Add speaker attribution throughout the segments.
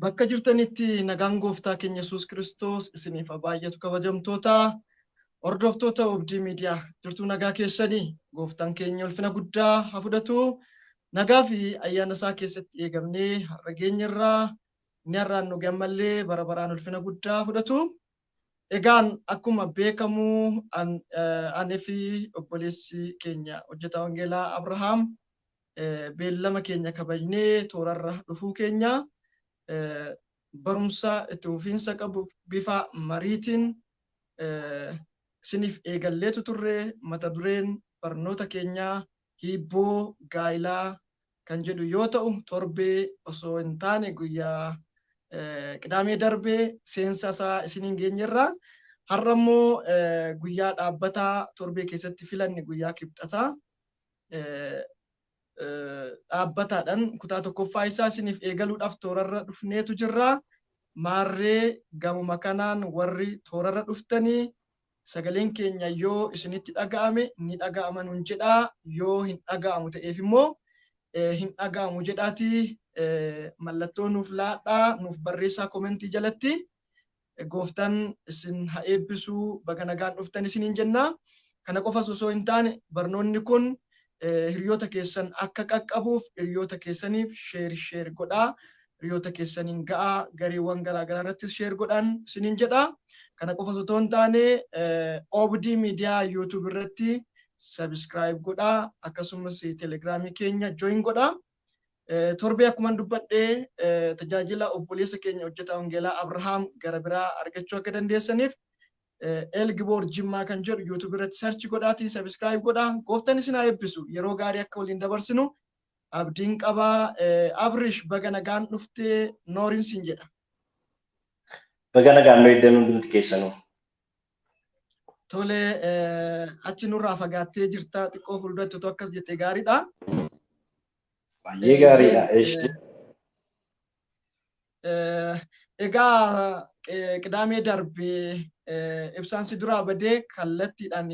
Speaker 1: Bakka jirtanitti nagaan gooftaa keenya Yesuus Kiristoos isiniif haa baay'atu. Kabajamtoota hordoftoota Obdii Miidiyaa, jirtuu? Nagaa keessanii? Gooftaan keenya ulfina guddaa haa fudhatu. Nagaa fi ayyaana isaa keessatti eegamnee har'a geenyerraa. Inni har'aan nu gammallee bara baraan ulfina guddaa fudhatu. Egaan akkuma beekamu anee fi obboleessi keenya hojjetaa wangeelaa Abrahaam beellama keenya kabajnee toorarra dhufuu keenya barumsa itti fufiinsa qabu bifa mariitiin isiniif eegalleetu turre. Mata dureen barnoota keenyaa hiibboo gaa'ilaa kan jedhu yoo ta'u, torbee osoo hin taane guyyaa Qidaamee darbee seensa isaa isiniin geenyerra. Har'a immoo guyyaa dhaabbataa torbee keessatti filanne, guyyaa Kibxataa, dhaabbataadhaan kutaa tokkoffaa isaa isiniif eegaluudhaaf toorarra dhufneetu jirra. Maarree gamuma kanaan warri toorarra dhuftanii sagaleen keenya yoo isinitti dhaga'ame ni dhaga'ama nuun jedhaa, yoo hin dhaga'amu ta'eef immoo hin dhaga'amu jedhaati mallattoo nuuf laadhaa, nuuf barreessaa komentii jalatti. Gooftaan isin haa eebbisuu, baga nagaan dhuftan isiniin jenna. Kana qofas osoo hin taane barnoonni kun hiriyoota keessan akka qaqqabuuf hiriyoota keessaniif share share godhaa. Hiriyoota keessaniin ga'aa, gareewwan garaa garaa irrattis share godhaan isiniin jedha. Kana qofas otoo hin taane Obdii Miidiyaa YouTube irratti subscribe godhaa, akkasumas Telegiraamii keenya join godhaa. Torbee akkuma dubbadhee tajaajila obboleessa keenya hojjetaa wangeelaa Abrahaam gara biraa argachuu akka dandeessaniif Elgiboor Jimmaa kan jedhu YouTube irratti search godhaatii subscribe godhaa. Gooftaan isin haa eebbisu. Yeroo gaarii akka waliin dabarsinu abdiin qabaa. Abrish, baga nagaan dhuftee, nooriin siin jedha.
Speaker 2: Baga nagaan nu eegdan hundumti keessanuu.
Speaker 1: Tole, achi nurraa fagaattee jirta, xiqqoo fuulduratti otoo akkas jettee gaariidha.
Speaker 2: Baay'ee gaariidha.
Speaker 1: Egaa Qidaamee darbee ibsaan si duraa badee kallattiidhaan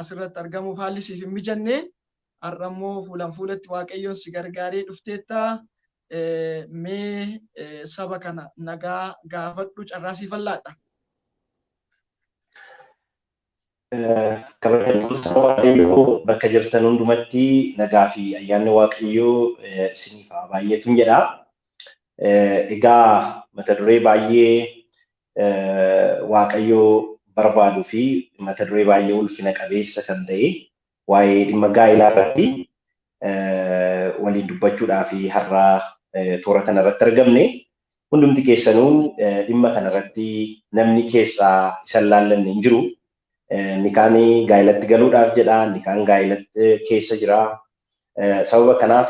Speaker 1: asirratti argamuuf haalli siif hin mijanne. Har'a immoo fuulaan fuulatti Waaqayyoon si gargaaree dhufteetta. Mee saba kana nagaa gaafadhu, carraa siif laadha.
Speaker 2: Kabajamtoota Waaqayyoo, bakka jirtan hundumatti nagaa fi ayyaanni Waaqayyoo isiniif haa baay'atu jedha. Egaa mata duree baay'ee Waaqayyoo barbaaduu fi mata duree baay'ee ulfina qabeessa kan ta'e waa'ee dhimma gaa'ilaa irratti waliin dubbachuudhaa fi har'aa toora kanarratti argamne. Hundumti keessanuu dhimma kanarratti namni keessaa isa hin laallanne hin jiru. Inni kaan gaa'ilatti galuudhaaf jedha, inni kaan gaa'ilatti keessa jira. Sababa kanaaf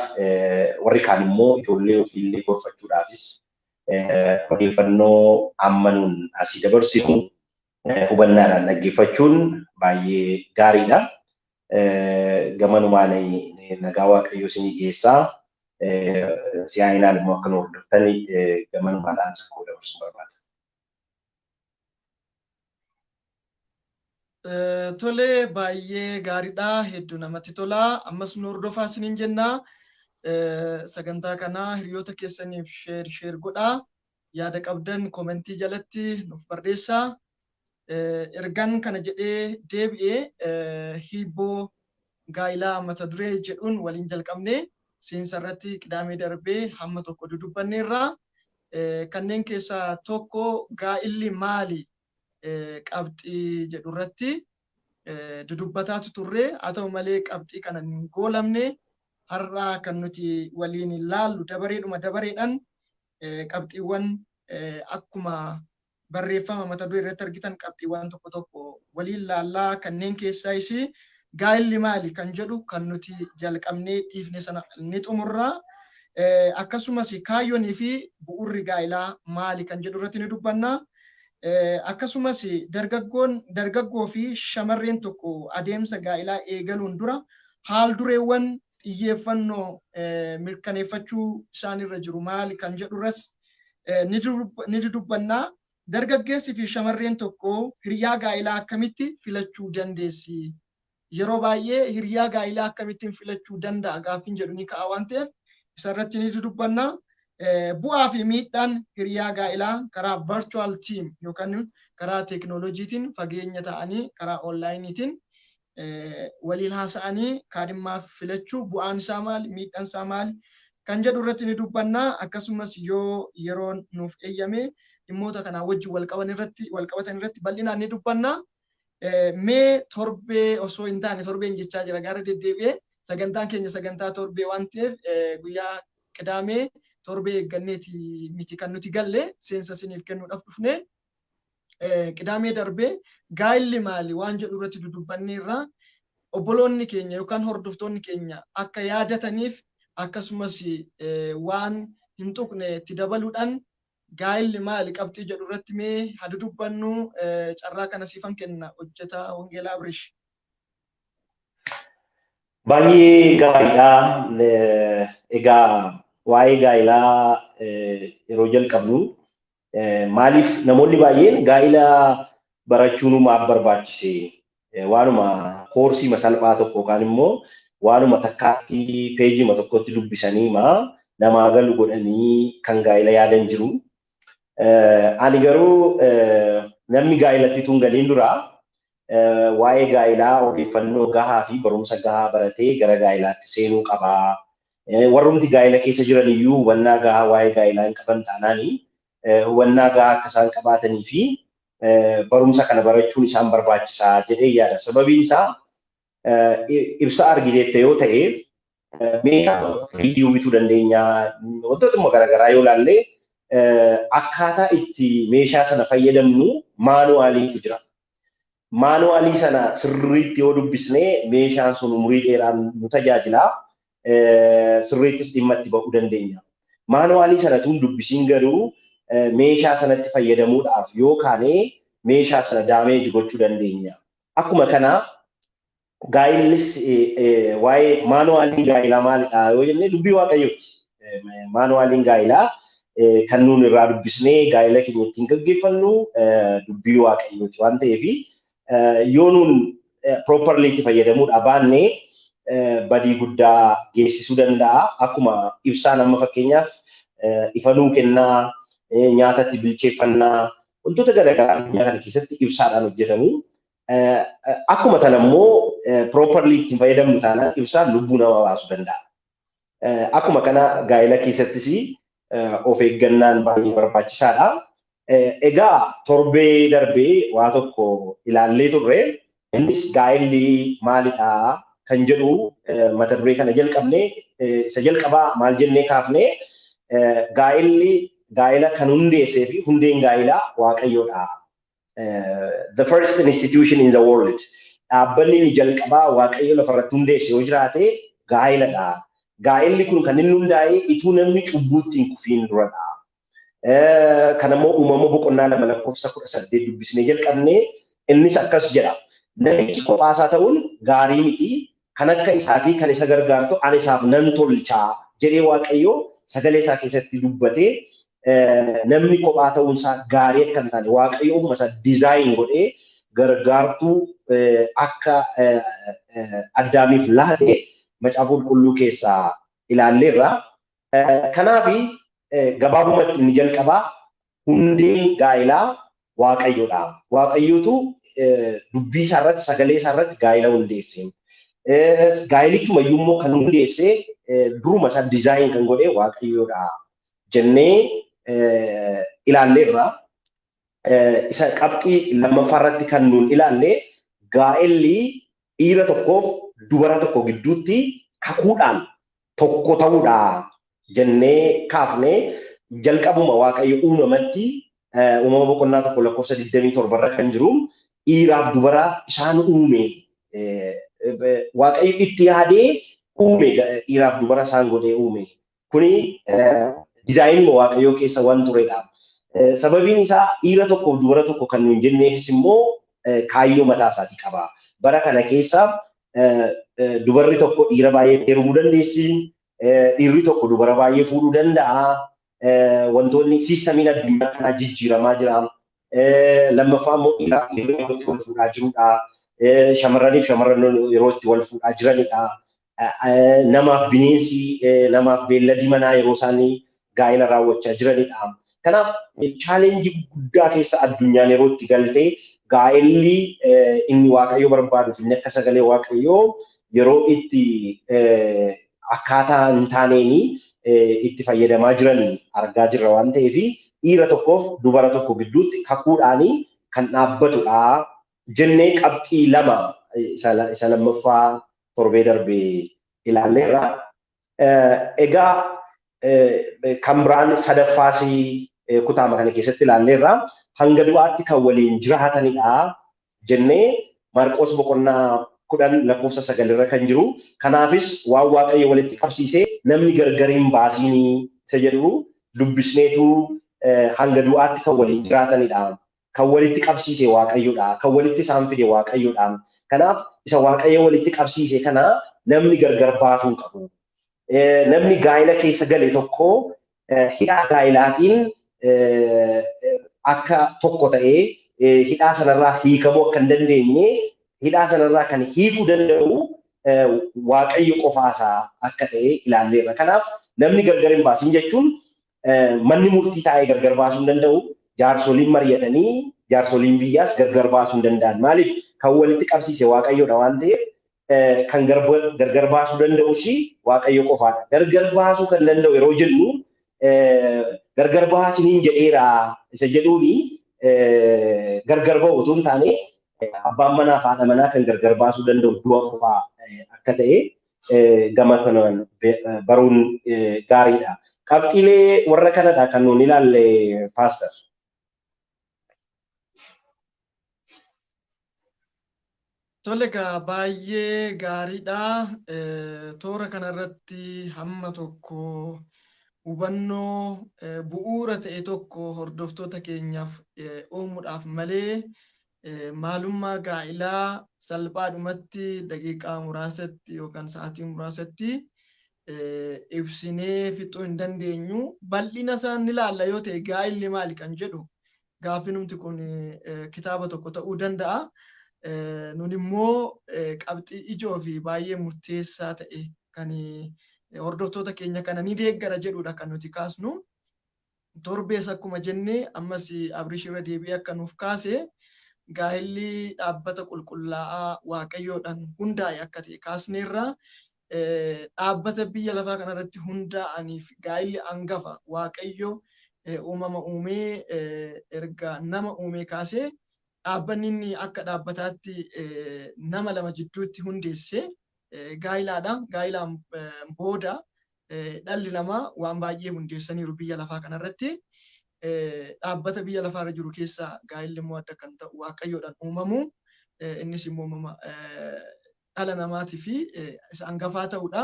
Speaker 2: warri kaan immoo ijoollee ofiillee gorfachuudhaafis odeeffannoo amma nuun asii dabarsinu hubannaadhaan dhaggeeffachuun baay'ee gaariidha. Gamanumaan nagaa Waaqayyoo isinii geessaa. Si'aayinaan immoo akka nu hordoftan gamanumaan dhaamsa koo dabarsuu barbaada.
Speaker 1: Tole, baay'ee gaariidha. Hedduu namatti tola. Ammas nu hordofaa isiniin jenna. Sagantaa kana hiriyoota keessaniif share share godhaa. Yaada qabdan komentii jalatti nuuf barreessaa. Ergan kana jedhee deebi'ee, hiibboo gaa'ilaa mata duree jedhuun waliin jalqabne seensa irratti Qidaamee darbee hamma tokko dudubbanneerra. Kanneen keessaa tokko gaa'illi maali qabxii jedhu irratti dudubbataatu turre. Haa ta'u malee, qabxii kana hin goolamne. Har'a kan nuti waliin ilaallu dabareedhuma dabareedhaan qabxiiwwan akkuma barreeffama mata duree irratti argitan qabxiiwwan tokko tokko waliin laallaa. Kanneen keessaa isii gaa'illi maali kan jedhu kan nuti jalqabnee dhiifne sana ni xumurra. Akkasumas kaayyoonii fi bu'urri gaa'ilaa maali kan jedhu irratti ni dubbanna. Akkasumas dargaggoon dargaggoo fi shamarreen tokko adeemsa gaa'ilaa eegaluun dura haal dureewwan xiyyeeffannoo mirkaneeffachuu isaanirra jiru maali kan jedhu irras ni dudubbanna. Dargaggeessi fi shamarreen tokko hiriyaa gaa'ilaa akkamitti filachuu dandeessi? Yeroo baay'ee hiriyaa gaa'ilaa akkamittiin filachuu danda'a gaaffiin jedhu ni ka'a waan ta'eef, isarratti ni dudubbanna. Bu'aa fi miidhaan hiriyaa gaa'ilaa karaa virtual team yookaan karaa teeknooloojiitiin fageenya ta'anii karaa onlaayiniitiin waliin haasa'anii kaadhimmaa filachuu, bu'aan isaa maali, miidhaan isaa maali kan jedhu irratti ni dubbanna. Akkasumas yoo yeroon nuuf eeyyame dhimmoota kanaa wajjin wal qabatan irratti bal'inaan ni dubbanna. Mee torbee osoo hin taane, torbeen jechaa jira gara deddeebi'ee, sagantaan keenya sagantaa torbee waan ta'eef, guyyaa Qidaamee torbee eegganneeti miti kan nuti galle, seensa isiniif kennuudhaaf dhufne. Qidaamee darbee gaa'illi maali waan jedhu irratti dudubbanneerra. Obboloonni keenya yookaan hordoftoonni keenya akka yaadataniif, akkasumas waan hin tuqne itti dabaluudhaan, gaa'illi maali qabxii jedhu irratti mee haa dudubbannu. Carraa kana siifan kenna, hojjetaa Wangeelaa Abrish.
Speaker 2: Baay'ee gaariidha. Egaa waa'ee gaa'ilaa yeroo jalqabnu, maaliif namoonni baay'een gaa'ila barachuun maaf barbaachise? Waanuma koorsii salphaa tokko yookaan immoo waanuma takkaatti peejii tokkotti dubbisanii maa namaa galu godhanii kan gaa'ila yaadan jiru. Ani garuu namni gaa'ilatti tun galiin dura waa'ee gaa'ilaa odeeffannoo gahaa fi barumsa gahaa baratee gara gaa'ilaatti seenuu qabaa. Warrumti gaa'ila keessa jiran iyyuu hubannaa gahaa waa'ee gaa'ilaa hin qaban taanaani, hubannaa gahaa akka isaan qabaatanii fi barumsa kana barachuun isaan barbaachisaa jedhee yaada. Sababiin isaa, ibsa argiteette yoo ta'e, meeshaa viidiyoo bituu dandeenya, wantoota immoo garaagaraa yoo ilaalle, akkaataa itti meeshaa sana fayyadamnu maanuwaaliitu jira. Maanuwaalii sana sirriitti yoo dubbisne, meeshaan sun umurii dheeraan nu tajaajila. Sirriittis dhimma itti ba'uu dandeenya. Maanuwaalii sana tun dubbisiin garuu meeshaa sanatti fayyadamuudhaaf yoo kaane, meeshaa sana damage gochuu dandeenya. Akkuma kana gaa'illis waa'ee maanuwaaliin gaa'ilaa maalidha yoo jenne, dubbii Waaqayyooti. Maanuwaaliin gaa'ilaa kan nuun irraa dubbisnee gaa'ila keenya ittiin gaggeeffannu dubbii Waaqayyooti waan ta'eef, yoo nuun properly itti fayyadamuudha baannee badii guddaa geessisuu danda'a. Akkuma ibsaan amma fakkeenyaaf ifa nuu kennaa, nyaatatti bilcheeffannaa, wantoota garaagaraa addunyaa kana keessatti ibsaadhaan hojjetamu. Akkuma sana immoo properly ittiin fayyadamnu taanaan ibsaan lubbuu nama baasuu danda'a. Akkuma kana gaa'ela keessattis of eeggannaan baay'ee barbaachisaadha. Egaa torbee darbee waa tokko ilaallee turre. Innis gaa'elli maalidhaa kan jedhu mata duree kana jalqabne. Isa jalqabaa maal jennee kaafne? Gaa'elli, gaa'ela kan hundeessee fi hundeen gaa'elaa Waaqayyoodha. The first institution in the world. Dhaabbanni inni jalqabaa Waaqayyo lafarratti hundeesse yoo jiraate gaa'eladha. Gaa'elli kun kan inni hundaa'e ituu namni cubbuutti hin kufiin duradha. Kanammoo Uumama boqonnaa 2 lakkoofsa 18 dubbisnee jalqabne. Innis akkas jedha: "Namichi kophaasaa ta'uun gaarii miti, kan akka isaatii kan isa gargaartu ani isaaf nan tolchaa" jedhee Waaqayyo sagalee isaa keessatti dubbatee, namni kophaa ta'uunsaa gaarii akka hin taane Waaqayyo ofuma isaa design godhee gargaartuu akka Addaamiif laate Macaafa Qulqulluu keessaa ilaalleerra. Kanaaf gabaabumatti inni jalqabaa hundeen gaa'elaa Waaqayyoodha. Waaqayyootu dubbii isaa irratti, sagalee isaa irratti gaa'ela hundeesse. Gaa'elichuma iyyuu immoo kan hundeesse, duruma isaa design kan godhe Waaqayyoodha jennee ilaalleerra. Isa qabxii lammaffaa irratti kan nuun ilaalle, gaa'elli dhiira tokkoof dubara tokko gidduutti kakuudhaan tokko ta'uudha jennee kaafne. Jalqabuma Waaqayyo uumamatti, Uumama boqonnaa 1 lakkoofsa 27 irra kan jiru, dhiiraaf dubara isaan uume. Waaqayyo itti yaadee uume, dhiiraaf dubara isaan godhee uume. Kuni designuma Waaqayyoo keessa waan turedha. Sababiin isaa dhiira tokkoof dubara tokko kan nuun jenneefis immoo kaayyoo mataa isaatii qaba. Bara kana keessa dubarri tokko dhiira baay'ee heerumuu dandeessi. Dhiirri tokko dubara baay'ee fuudhuu danda'a. Wantoonni systemiin addunyaa kanaa jijjiiramaa jira. Lammaffaa immoo dhiiraaf dhiirri yeroo itti wal fuudhaa jirudha. Shamarraniif shamarran yeroo itti wal fuudhaa jiranidha. Namaaf bineensi, namaaf beelladi manaa yeroo isaanii gaa'ela raawwachaa jiranidha. Kanaaf challenge guddaa keessa addunyaan yeroo itti galtee, gaa'elli inni Waaqayyo barbaaduuf inni akka sagalee Waaqayyoo yeroo itti akkaataa hin taaneeni itti fayyadamaa jiran argaa jirra waan ta'eef, dhiira tokkoof dubara tokko gidduutti kakuudhaanii kan dhaabbatudha jennee qabxii lama isa lammaffaa torbee darbee ilaalleerra. Egaa kan biraan sadaffaas kutaama kana keessatti ilaalleerra. Hanga du'aatti kan waliin jiraatanidha jennee Maarqoos boqonnaa 10 lakkoofsa 9 irra kan jiru. "Kanaafis waan Waaqayyo walitti qabsiisee namni gargar hin baasiinii" isa jedhu dubbisneetu, hanga du'aatti kan waliin jiraatanidha. Kan walitti qabsiise Waaqayyodha. Kan walitti isaan fide Waaqayyodha. Kanaaf isa Waaqayyo walitti qabsiise kana namni gargar baasuu hin qabu. Namni gaa'ela keessa gale tokko hidhaa gaa'elaatiin akka tokko ta'ee hidhaa sanarraa hiikamuu akka hin dandeenye, hidhaa sanarraa kan hiikuu danda'u Waaqayyo qofaasaa akka ta'e ilaalleerra. Kanaaf namni gargar hin baasin jechuun manni murtii taa'ee gargar baasuu hin danda'u. Jaarsoliin mari'atanii, jaarsoliin biyyaas gargar baasuu hin danda'an. Maaliif? Kan walitti qabsiise Waaqayyoodha waan ta'eef, kan gargar baasuu danda'us Waaqayyo qofaadha. Gargar baasuu kan danda'u yeroo jennu, gargar baasiniin jedheera isa jedhuuni gargar ba'u utuu hin taane, abbaan manaa fi haadha manaa kan gargar baasuu danda'u du'a qofaa akka ta'e gama kanaan baruun gaariidha. Qabxiilee warra kanadha kan nuun ilaalle, Pastor.
Speaker 1: Tole egaa, baay'ee gaariidha. Toora kanarratti hamma tokko hubannoo bu'uura ta'e tokko hordoftoota keenyaaf uumuudhaaf malee, maalummaa gaa'ilaa salphaadhumatti daqiiqaa muraasatti yookaan sa'aatii muraasatti ibsinee fixuu hin dandeenyu. Bal'ina isaan ni ilaalla yoo ta'e, gaa'illi maali kan jedhu gaaffinumti kun kitaaba tokko ta'uu danda'a. Nun immoo qabxii ijoo fi baay'ee murteessaa ta'e kan hordoftoota keenya kana ni deeggara jedhudha kan nuti kaasnu. Torbees akkuma jenne, ammas Abrish irra deebi'ee akka nuuf kaase, gaa'illi dhaabbata qulqullaa'aa Waaqayyoodhaan hundaa'e akka ta'e kaasneerra. Dhaabbata biyya lafaa kanarratti hundaa'aniif gaa'illi hangafa. Waaqayyo uumama uumee erga nama uumee kaasee dhaabbanni inni akka dhaabbataatti nama lama jidduutti hundeesse gaa'ilaadha. Gaa'ilaan booda dhalli namaa waan baay'ee hundeessaniiru biyya lafaa kanarratti. Dhaabbata biyya lafaarra jiru keessaa gaa'illi immoo adda kan ta'u Waaqayyoodhaan uumamu. Innis immoo uumama dhala namaatii fi isa hangafaa ta'udha.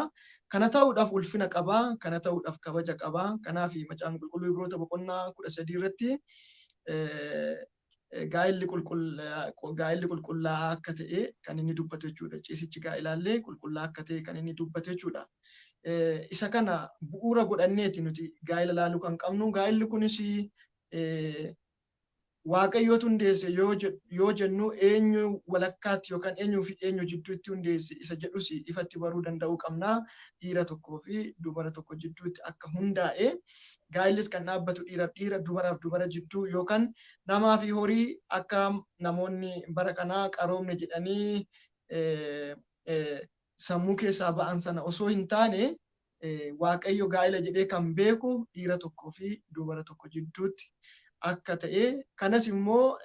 Speaker 1: Kana ta'uudhaaf ulfina qabaa, kana ta'uudhaaf kabaja qabaa. Kanaaf Macaafni Qulqulluu Ibroota boqonnaa 13 irratti gaa'illi qulqullaa'aa akka ta'e kan inni dubbatu jechuudha. Ciisichi gaa'ilaallee qulqullaa'aa akka ta'e kan inni dubbatu jechuudha. Isa kana bu'uura godhanneeti nuti gaa'ila laaluu kan qabnu. Gaa'illi kunis Waaqayyootu hundeesse yoo jennu eenyu walakkaatti yookaan eenyuu fi eenyu jidduutti hundeesse isa jedhus ifatti baruu danda'uu qabna. Dhiira tokkoo fi dubara tokko jidduutti akka hundaa'e gaa'illis kan dhaabbatu dhiiraaf dhiira, dubaraaf dubara jidduu yookaan namaa fi horii akka namoonni bara kanaa qaroomne jedhanii sammuu keessaa ba'an sana osoo hin taane Waaqayyo gaa'ila jedhee kan beeku dhiira tokkoo fi dubara tokko jidduutti akka ta'e kanas immoo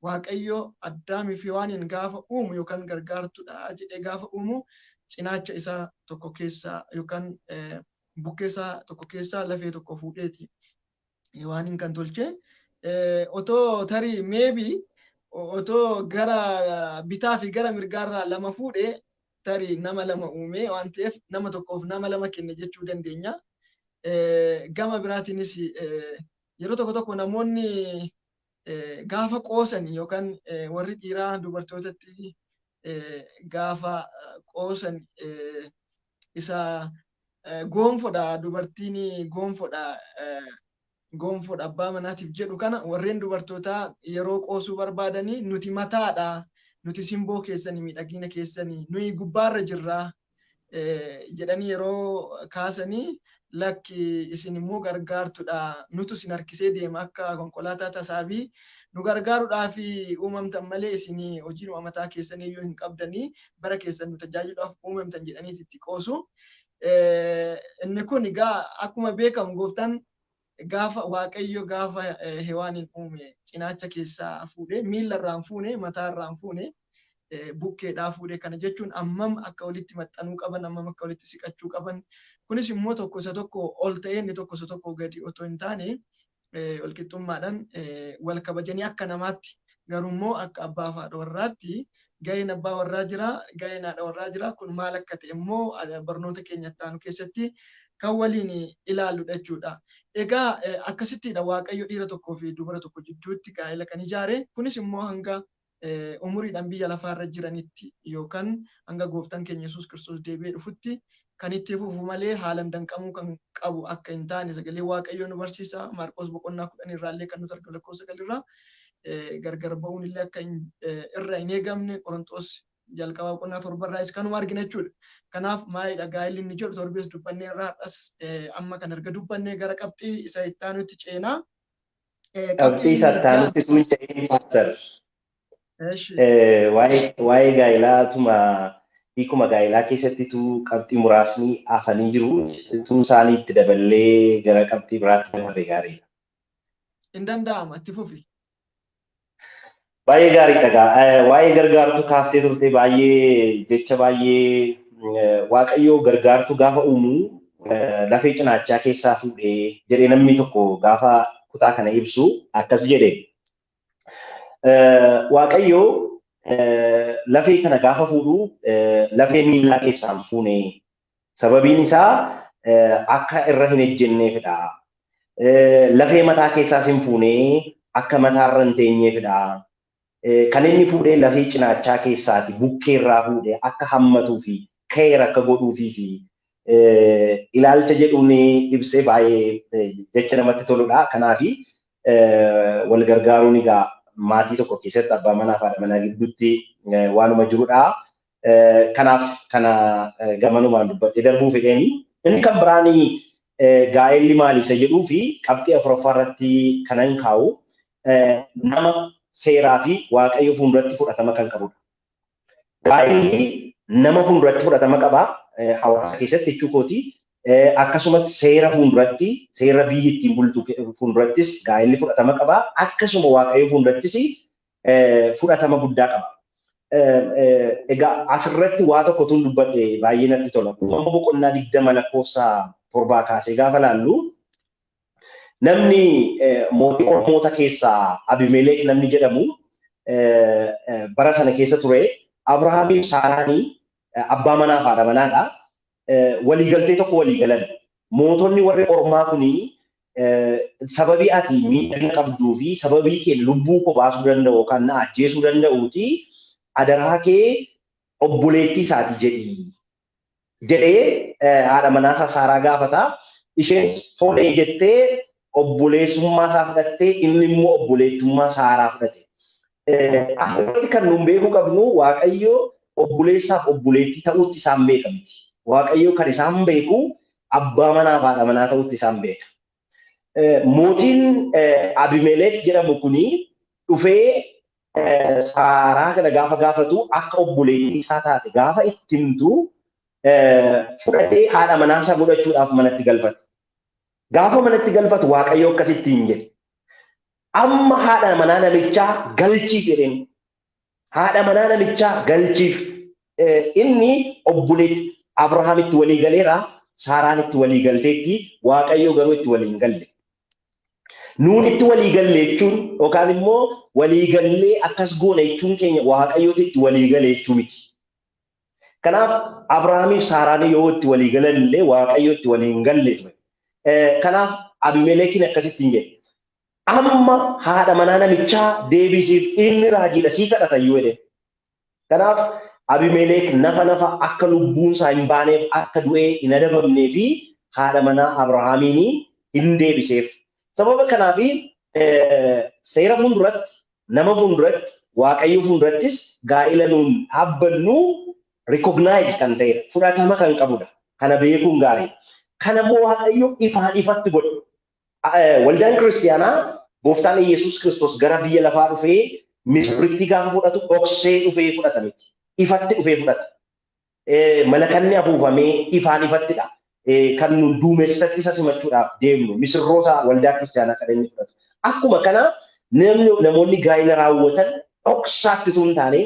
Speaker 1: Waaqayyo Addaamii fi Hewaaniin gaafa uumu yookaan gargaartudha jedhee gaafa uumu cinaacha isaa tokko keessaa yookaan bukkee isaa tokko keessaa lafee tokko fuudheeti Hewaaniin kan tolche. Otoo tarii maybe otoo gara bitaa fi gara mirgaarraa lama fuudhe tarii nama lama uume waan ta'eef nama tokkoof nama lama kenne jechuu dandeenya. Gama biraatiinis yeroo tokko tokko namoonni gaafa qoosan yookaan warri dhiiraa dubartootatti gaafa qoosan isa goonfodha dubartiin goonfodha goonfodha abbaa manaatiif jedhu kana warreen dubartootaa yeroo qoosuu barbaadanii nuti mataadha, nuti simboo keessanii miidhagina keessanii nuyi gubbaarra jirra jedhanii yeroo kaasanii lakki isin immoo gargaartudha nutu isin harkisee deema akka konkolaataa tasaabii nu gargaaruudhaaf uumamtan malee isin hojii mataa keessanii iyyuu hin qabdanii bara keessan nu tajaajiluudhaaf uumamtan jedhanii itti qoosu. Inni kun egaa akkuma beekamu gooftaan gaafa Waaqayyo gaafa Hewaaniin uume cinaacha keessaa fuudhee miillarraan fuune mataarraan fuune bukkeedhaa fuudhee kana jechuun ammam akka walitti maxxanuu qaban ammam akka walitti siqachuu qaban kunis immoo tokko isa tokko ol ta'ee inni tokko isa tokko gadi otoo hin taane walqixxummaadhaan wal kabajanii akka namaatti garuu immoo akka abbaa fi haadha warraatti gaheen abbaa warraa jira gaheen haadha warraa jira kun maal akka ta'e immoo barnoota keenya itti aanu keessatti kan waliin ilaalludha jechuudha. Egaa akkasittiidha Waaqayyo dhiira tokkoo fi dubara tokko jidduutti gaa'ela kan ijaare kunis immoo hanga umuriidhaan biyya lafaarra jiranitti yookaan hanga gooftaan keenya Yesuus Kiristoos deebi'ee dhufutti kan itti fufu malee haalaan danqamuu kan qabu akka hin taane sagalee Waaqayyoo nu barsiisa. Maarqos boqonnaa 10 irraallee kan nuti arginu lakkoofsa 9 irraa gargar ba'uun illee akka irra hin eegamne Qorontos jalqabaa boqonnaa 7 irraas kanuma argina jechuudha. Kanaaf maalidha gaa'elli inni jedhu torbees dubbannee irraa har'as amma kan erga dubbannee gara qabxii isa itti aanutti ceenaa.
Speaker 2: Qabxii isa itti aanutti tun ce'een Paaster. Waa'ee gaa'ilaatuma hiikuma gaa'ilaa keessattitu qabxii muraasni hafanii jiru. Tun isaanii itti daballee gara qabxii biraatti dabarre gaariidha.
Speaker 1: Hin danda'ama itti fufi.
Speaker 2: Baay'ee gaariidha gaa. Waa'ee gargaartuu kaaftee turte baay'ee jecha baay'ee Waaqayyoo gargaartuu gaafa uumu lafee cinaachaa keessaa fuudhee jedhee namni tokko gaafa kutaa kana ibsu akkas jedhe. Waaqayyoo lafee kana gaafa fuudhu lafee miillaa keessaan fuune sababiin isaa akka irra hin ejjenneefidha. Lafee mataa keessaas hin fuune akka mataarra hin teenyeefidha. Kan inni fuudhee lafee cinaachaa keessaati bukkeerraa fuudhee akka hammatuu fi keer akka godhuufii fi ilaalcha jedhuun ibsee baay'ee jecha namatti toludha. Kanaaf wal gargaaruun egaa maatii tokko keessatti abbaa manaa fi haadha manaa gidduutti waanuma jirudha. Kanaaf kana gamanumaan dubbadhee darbuu fedheeni. Inni kan biraan gaa'elli maali isa jedhuu fi qabxii 4ffaa irratti kanan kaa'u nama seeraa fi Waaqayyo fuulduratti fudhatama kan qabudha. Gaa'elli nama fuulduratti fudhatama qaba hawaasa keessatti jechuu kooti. Akkasumatti seera fuulduratti, seera biyyi ittiin bultu fuuldurattis gaa'elli fudhatama qaba. Akkasuma Waaqayyo fuuldurattis fudhatama guddaa qaba. Egaa asirratti waa tokkotu dubbadhe baay'ee natti tola. Uumama boqonnaa 20 lakkoofsa 7 kaasee gaafa laallu namni mootii Oromoota keessaa Abimelek namni jedhamu bara sana keessa ture. Abrahaamiif Saaraanii abbaa manaa fi haadha manaadha. Waliigaltee tokko walii galan. Mootonni warri Ormaa kunii sababii ati miidhagina qabduu fi sababii kee lubbuu koo baasuu danda'u yookaan na ajjeesuu danda'uuti adaraa kee obboleettii isaati jedhi jedhee haadha manaasaa Saaraa gaafata. Isheen tolee jettee obboleessummaa isaa fudhattee inni immoo obboleettummaa Saaraa fudhate. Asirratti kan nuun beekuu qabnu Waaqayyo obboleessaaf obboleettii ta'uutti isaan beeka miti. Waaqayyo kan isaan beeku abbaa manaa fi haadha manaa ta'uutti isaan beeka. Mootiin Abimelek jedhamu kuni dhufee Saaraa kana gaafa gaafatu akka obboleettii isaa taate gaafa itti himtu fudhatee haadha manaa isaa godhachuudhaaf manatti galfate. Gaafa manatti galfatu Waaqayyo akkasitti hin jedhe. Amma haadha manaa namichaa galchiif jedheen. Haadha manaa namichaa galchiif. Inni obboleetti Abrahaamitti walii galeera, Saaraan itti walii galteetti, Waaqayyo garuu itti walii hin galle. Nuun itti walii galle jechuun yookaan immoo walii gallee akkas goona jechuun keenya Waaqayyooti itti walii gale jechuu miti. Kanaaf Abrahaamiif Saaraan yoo itti walii galan illee Waaqayyo itti walii hin galle ture. Kanaaf Abimeleekiin akkasitti hin jedhe. Amma haadha manaa namichaa deebisiif inni raajiidha sii kadhata iyyuu jedhe. Kanaaf Abimelek nafa akka lubbuun isaa hin baaneef akka du'ee hin adabamnee fi haadha manaa Abrahaamiin hin deebiseef. Sababa kanaaf seera fuulduratti, nama fuulduratti, Waaqayyo fuuldurattis gaa'ela nuun dhaabbannu recognize kan ta'edha. Fudhatama kan qabudha. Kana beekuun gaarii. Kana immoo Waaqayyo ifaan ifatti godhe. Waldaan kiristiyaanaa gooftaan Yesuus Kiristoos gara biyya lafaa dhufee misirrittii gaafa fudhatu dhoksee dhufee fudhata miti. Ifatti dhufee fudhata. Malakanni afuufamee ifaan ifattidha. Kan nun duumessatti isa simachuudhaaf deemnu misirroota waldaa kiristiyaanaa kan inni fudhatu. Akkuma kana namoonni gaa'ela raawwatan dhoksaatti tun taane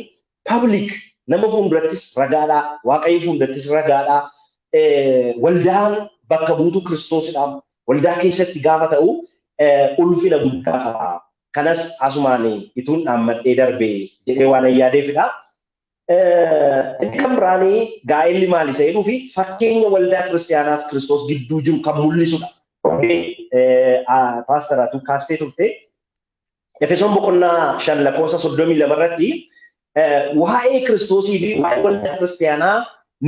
Speaker 2: public nama fuuldurattis ragaadhaa, Waaqayyo fuuldurattis ragaadhaa, waldaan bakka buutuu Kiristoosidhaaf waldaa keessatti gaafa ta'u ulfina guddaa qaba. Kanas asumaan ituun dhaammadhee darbe jedhee waan yaadeefidha. Inni kan biraanii gaa'elli maali isa jedhuu fi fakkeenya waldaa kiristiyaanaaf Kiristoos gidduu jiru kan mul'isudha. Paastaraatu kaastee turte. Efesoon boqonnaa 5 lakkoofsa 32 irratti waa'ee Kiristoosii fi waa'ee waldaa kiristiyaanaa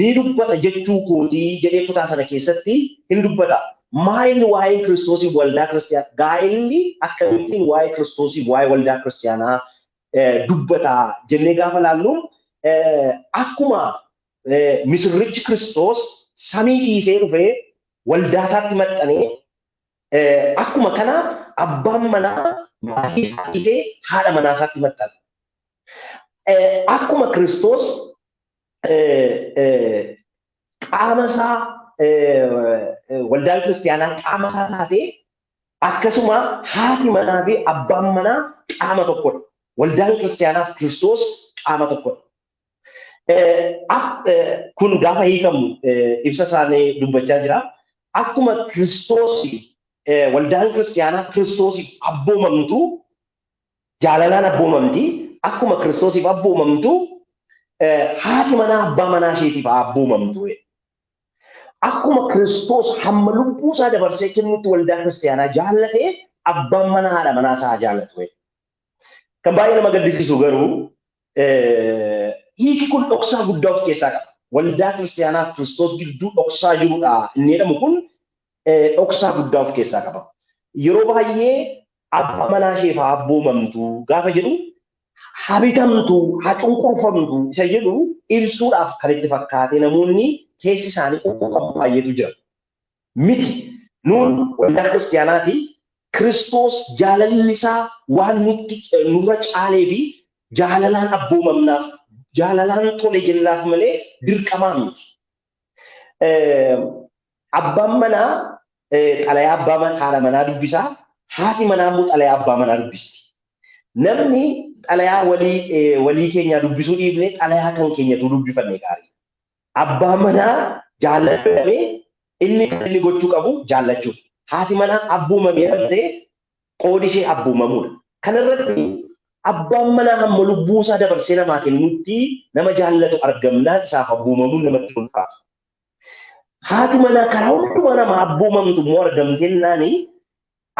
Speaker 2: ni dubbata jechuu kootii jedhee kutaa sana keessatti hin dubbata. Maalli waa'ee Kiristoosii waldaa kiristiyaanaa gaa'elli akkamittiin waa'ee Kiristoosii waa'ee waldaa kiristiyaanaa dubbata jennee gaafa laallu akkuma misirrichi Kiristoos samii dhiisee dhufee waldaa isaatti maxxanee akkuma kana abbaan manaa maatii isaa dhiisee haadha manaa isaatti maxxana. Akkuma Kiristoos qaama isaa waldaan kiristiyaanaa qaama isaa taatee akkasuma haati manaa fi abbaan manaa qaama tokkodha. Waldaan kiristiyaanaaf Kiristoos qaama tokkodha. Kun gaafa hiikamu ibsa isaanii dubbachaa jira. Akkuma Kiristoos waldaan kiristiyaanaa Kiristoosiif abboomamtu jaalalaan abboomamti. Akkuma Kiristoosiif abboomamtu haati manaa abbaa manaa isheetiif abboomamtu. Akkuma Kiristoos hamma lubbuu isaa dabarsee kennutti waldaa kiristiyaanaa jaallatee abbaan manaa haadha manaa isaa jaallatu. Kan baay'ee nama gaddisiisu garuu hiiki kun dhoksaa guddaa of keessaa qaba. Waldaa kiristiyaanaaf Kiristoos gidduu dhoksaa jirudha inni jedhamu kun dhoksaa guddaa of keessaa qaba. Yeroo baay'ee abbaa manaa isheef haa abboomamtu gaafa jedhu habitamtu, haa cunqurfamtu isa jedhu ibsuudhaaf kan itti fakkaate namoonni keessi isaanii quuqamu baay'eetu jira. Miti nuun waldaa kiristiyaanaati Kiristoos jaalalli isaa waan nutti nurra caalee fi jaalalaan abboomamnaaf jaalalaan tole jennaaf malee dirqamaa miti. Abbaan manaa xalayaa abbaa haadha manaa dubbisaa, haati manaa immoo xalayaa abbaa manaa dubbisti. Namni xalayaa walii keenyaa dubbisuu dhiifne xalayaa kan keenyatu dubbifanne gaarii. Abbaan manaa jaallatamee inni kan inni gochuu qabu jaallachuudha. Haati manaa abboomamee dhabdee qoodi ishee abboomamuudha. Kanarratti abbaan manaa hamma lubbuu isaa dabarsee namaa kennutti nama jaallatu argamnaan isaaf abboomamuun namatti ulfaata. Haati manaa karaa hundumaa nama abboomamtu immoo argamtennaani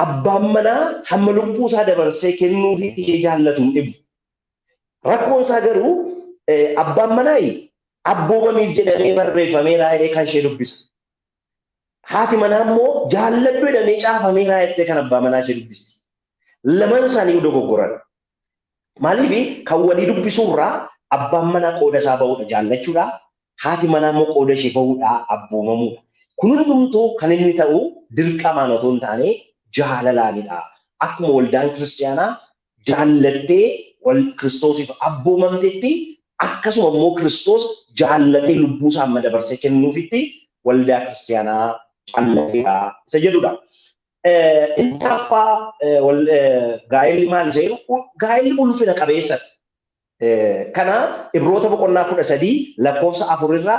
Speaker 2: abbaan manaa hamma lubbuu isaa dabarsee kennuufi ishee jaallatu hin dhibu. Rakkoon isaa garuu abbaan manaa abboomamiif jedhamee barreeffameera jedhee kan ishee dubbisa. Haati manaa immoo jaalladhu jedhamee caafameera jettee kan abbaa manaa ishee dubbisti. Lamaan isaanii dogoggoran. Maaliif kan walii dubbisuurraa abbaan manaa qooda isaa bahuudha jaallachuudha. Haati manaa immoo qooda ishee bahuudha abboomamuudha. Kun hundumtuu kan inni ta'u dirqamaan otoo hin taane jaalalaanidha. Akkuma waldaan kiristaanaa jaallattee Kiristoosiif abboomamtetti akkasuma immoo Kiristoos jaallatee lubbuu isaa amma dabarsee kennuufitti waldaa kiristaanaa jaallateedha isa jedhudha. Inni arfaffaa gaa'elli maal isa jedhu gaa'elli ulfina qabeessa. Kana Ibroota boqonnaa 13 lakkoofsa 4 irraa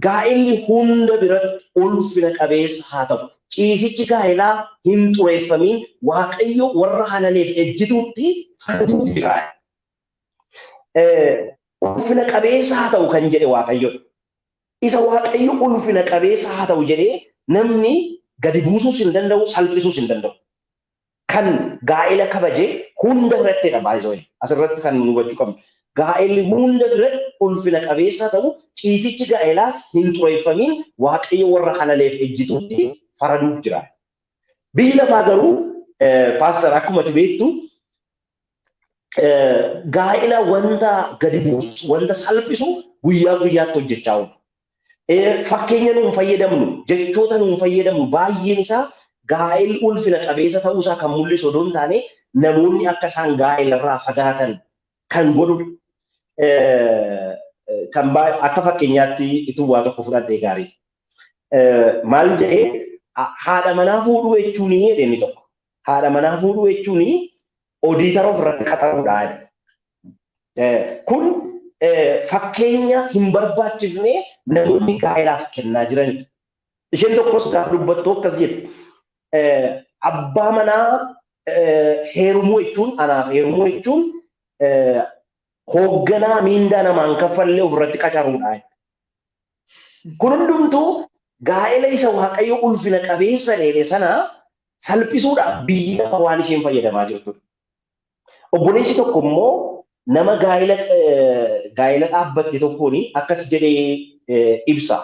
Speaker 2: gaa'elli hunda biratti ulfina qabeessa haa ta'u. Ciisichi gaa'elaa hin xureeffamiin Waaqayyo warra halaleef ejjituutti faraduuf jira. Ulfina qabeessa haa ta'u kan jedhe Waaqayyoodha. Isa Waaqayyo ulfina qabeessa haa ta'u jedhee namni gadi buusuus hin danda'u, salphisuus hin danda'u. Kan gaa'ela kabaje hunda birattidha baay'ee. Asirratti kan nu hubachuu qabnu. Gaa'elli hunda biratti ulfina qabeessa ta'u, ciisichi gaa'elaas hin xureeffamiin Waaqayyo warra halaleef ejjituutti faraduuf jira. Biyyi lafaa garuu paaster akkuma ati beektu gaa'ela wanta gadi buusu, wanta salphisu guyyaa guyyaatti hojjechaa oolu. Fakkeenya nuun fayyadamnu, jechoota nuun fayyadamnu baay'een isaa gaa'elli ulfina qabeessa ta'uusaa kan mul'isu odoo hin taane namoonni akka isaan gaa'ela irraa fagaatan kan godhudha. Kan akka fakkeenyaatti ituu waa tokko fudhadhee gaarii. Maal jedhee haadha manaa fuudhuu jechuun jedhe inni tokko. Haadha manaa fuudhuu jechuun odiitara ofirratti qaxaruudha. Kun fakkeenya hin barbaachifne namoonni gaa'elaaf kennaa jiranidha. Isheen tokkos gaafa dubbattu akkas jetti. Abbaa manaa heerumuu jechuun anaaf heerumuu jechuun hoogganaa miindaa namaan kaffallee ofirratti qacaruudha. Kun hundumtuu gaa'ela isa Waaqayyo ulfina qabeessa dheedhe sana salphisuudhaaf biyyi lafa waan isheen fayyadamaa jirtudha. Obboleessi tokko immoo nama gaa'ela dhaabbatte tokkoon akkas jedhee ibsa.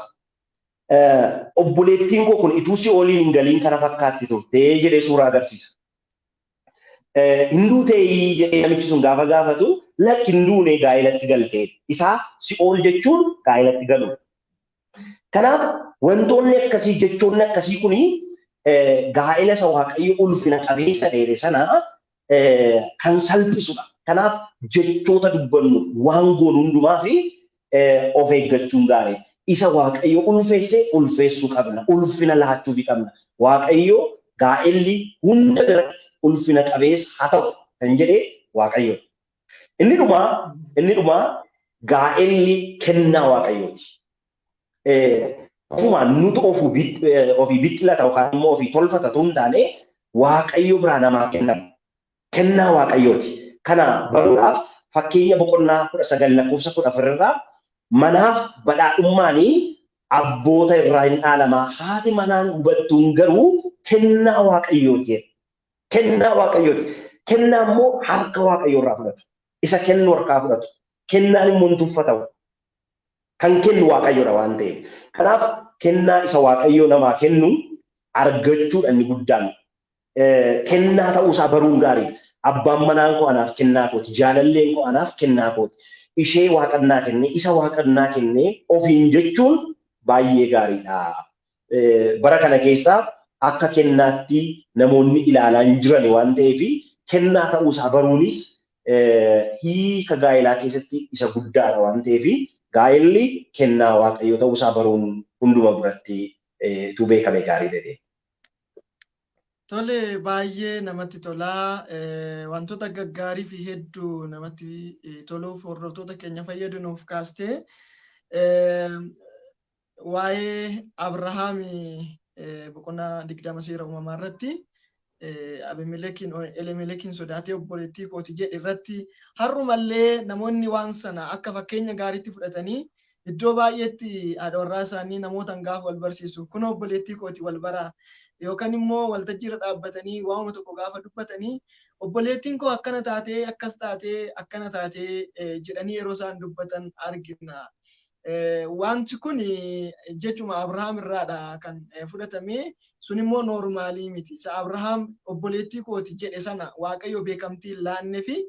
Speaker 2: Obboleettiin koo kun ituu si'ooliin hin galiin kana fakkaatti turtee jedhee suuraa agarsiisa. Hin duutee jedhee namichi sun gaafa gaafatu lakki hin duune gaa'elatti galtee. Isaa si'ool jechuun gaa'elatti galu. Kanaaf wantoonni akkasii jechoonni akkasii kuni gaa'ela isa Waaqayyo ulfina qabeessa dheedhe sana kan salphisudha. Kanaaf jechoota dubbannu waan goonu hundumaa fi of eeggachuun gaarii. Isa Waaqayyo ulfeesse ulfeessuu qabna. Ulfina laachuufii qabna. Waaqayyo gaa'elli hunda biratti ulfina qabeessa haa ta'u kan jedhe Waaqayyo. Inni dhumaa gaa'elli kennaa Waaqayyooti. Ofuma nuti ofii biqilata yookaan immoo ofii tolfata otoo hin taane Waaqayyo biraa namaa kennama. Kennaa Waaqayyooti. Kana baruudhaaf fakkeenya boqonnaa 19 lakkoofsa 14 irraa manaaf badhaadhummaanii abboota irraa hin dhaalamaa haati manaan hubattuun garuu kennaa Waaqayyooti. Kennaa Waaqayyooti. Kennaa immoo harka Waaqayyoo irraa fudhatu. Isa kennu harkaa fudhatu. Kennaan immoo hin tuffatamu. Kan kennu Waaqayyoodha waan ta'eef. Kanaaf kennaa isa Waaqayyoo namaa kennu argachuudha inni guddaan. Kennaa ta'uusaa baruun gaariidha. Abbaan manaan koo anaaf kennaa kooti. Jaalalleen koo anaaf kennaa kooti. Ishee waaqannaa kennee, isa waaqannaa kennee ofiin jechuun baay'ee gaariidha. Bara kana keessaa akka kennaatti namoonni ilaalaa hin jiran waan ta'eef kennaa ta'uusaa baruunis hiika gaa'elaa keessatti isa guddaadha waan ta'eef gaa'elli kennaa Waaqayyoo ta'uusaa baruun hunduma biratti Utuu beekame gaarii jedhee.
Speaker 1: Tole, baay'ee namatti tolaa. Wantoota gaggaarii fi hedduu namatti toluuf hordoftoota keenya fayyadu nuuf kaastee, waa'ee Abrahaam boqonnaa 20 seera uumamaa irratti Abimelekiin Elimelekiin sodaatee obboleettii kooti jedhe irratti har'umallee namoonni waan sana akka fakkeenya gaariitti fudhatanii iddoo baay'eetti haadha warraa isaanii namootaan gaafa wal barsiisu, kun obboleettii kooti wal baraa, yookaan immoo waltajjiirra dhaabbatanii waanuma tokko gaafa dubbatanii, obboleettiin koo akkana taatee, akkas taatee, akkana taatee jedhanii yeroo isaan dubbatan argina. Wanti kun jechuma Abrahaam irraadha kan fudhatame, sun immoo normaalii miti. Isa Abrahaam obboleettii kooti jedhe sana Waaqayyo beekamtii hin laannee fi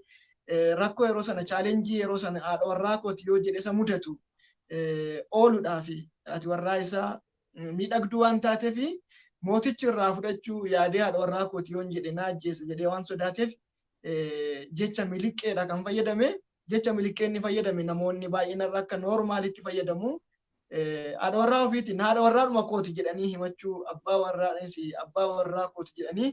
Speaker 1: rakkoo yeroo sana, challenge yeroo sana haadha warraa kooti yoo jedhe isa mudatu ooluudhaaf, ati warraa isaa miidhagduu waan taateef mootichi irraa fudhachuu yaadee haadha warraa kooti yoon jedhe na ajjeesa jedhee waan sodaateef jecha miliqqeedha kan fayyadame. Jecha miliqqee inni fayyadame namoonni baay'een irra akka normaalitti fayyadamu. Haadha warraa ofiitiin haadha warraadhuma kooti jedhanii himachuu, abbaa warraanis abbaa warraa kooti jedhanii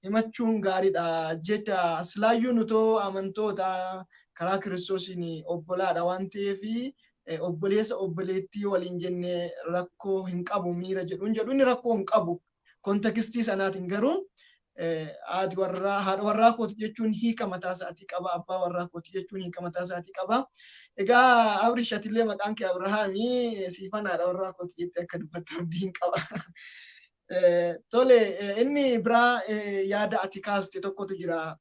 Speaker 1: himachuun gaariidha. Jecha silaayyuu nutoo amantoota karaa Kiristoosiin obbolaadha waan ta'eef obboleessa obboleettii waliin jennee rakkoo hin qabu miira jedhuun jedhu, inni rakkoo hin qabu. Context sanaatiin garuu haati warraa haadha warraa kooti jechuun hiika mataa isaatii qaba, abbaa warraa kooti jechuun hiika mataa isaatii qaba. Egaa Abrish, atillee maqaan kee Abrahaamii, siifan haadha warraa kooti jettee akka dubbattu abdiin qaba. Tole, inni biraa yaada ati kaaste tokkotu jira.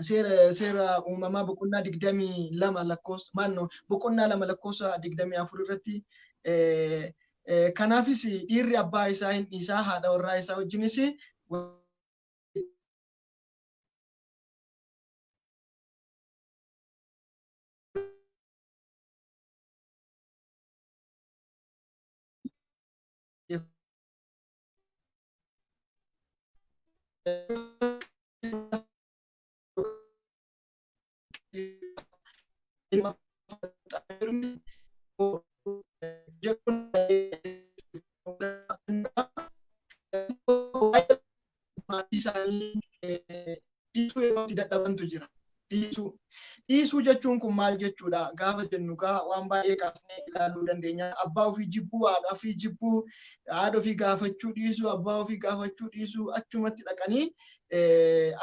Speaker 1: Seera uumamaa boqonnaa 22 lakkoofsa, maannoo boqonnaa 2 lakkoofsa 24 irratti, kanaafis dhiirri abbaa isaa hin dhiisaa, haadha warraa isaa wajjinis maatii isaanii dhiisuu yeroo itti dadhabantu jira. Dhiisuu. Dhiisuu jechuun kun maal jechuudha? Gaafa jennu gaa waan baay'ee kaasnee ilaaluu dandeenya. Abbaa ofii jibbuu, haadha ofii jibbuu, haadha ofii gaafachuu dhiisuu, abbaa ofii gaafachuu dhiisuu, achumatti dhaqanii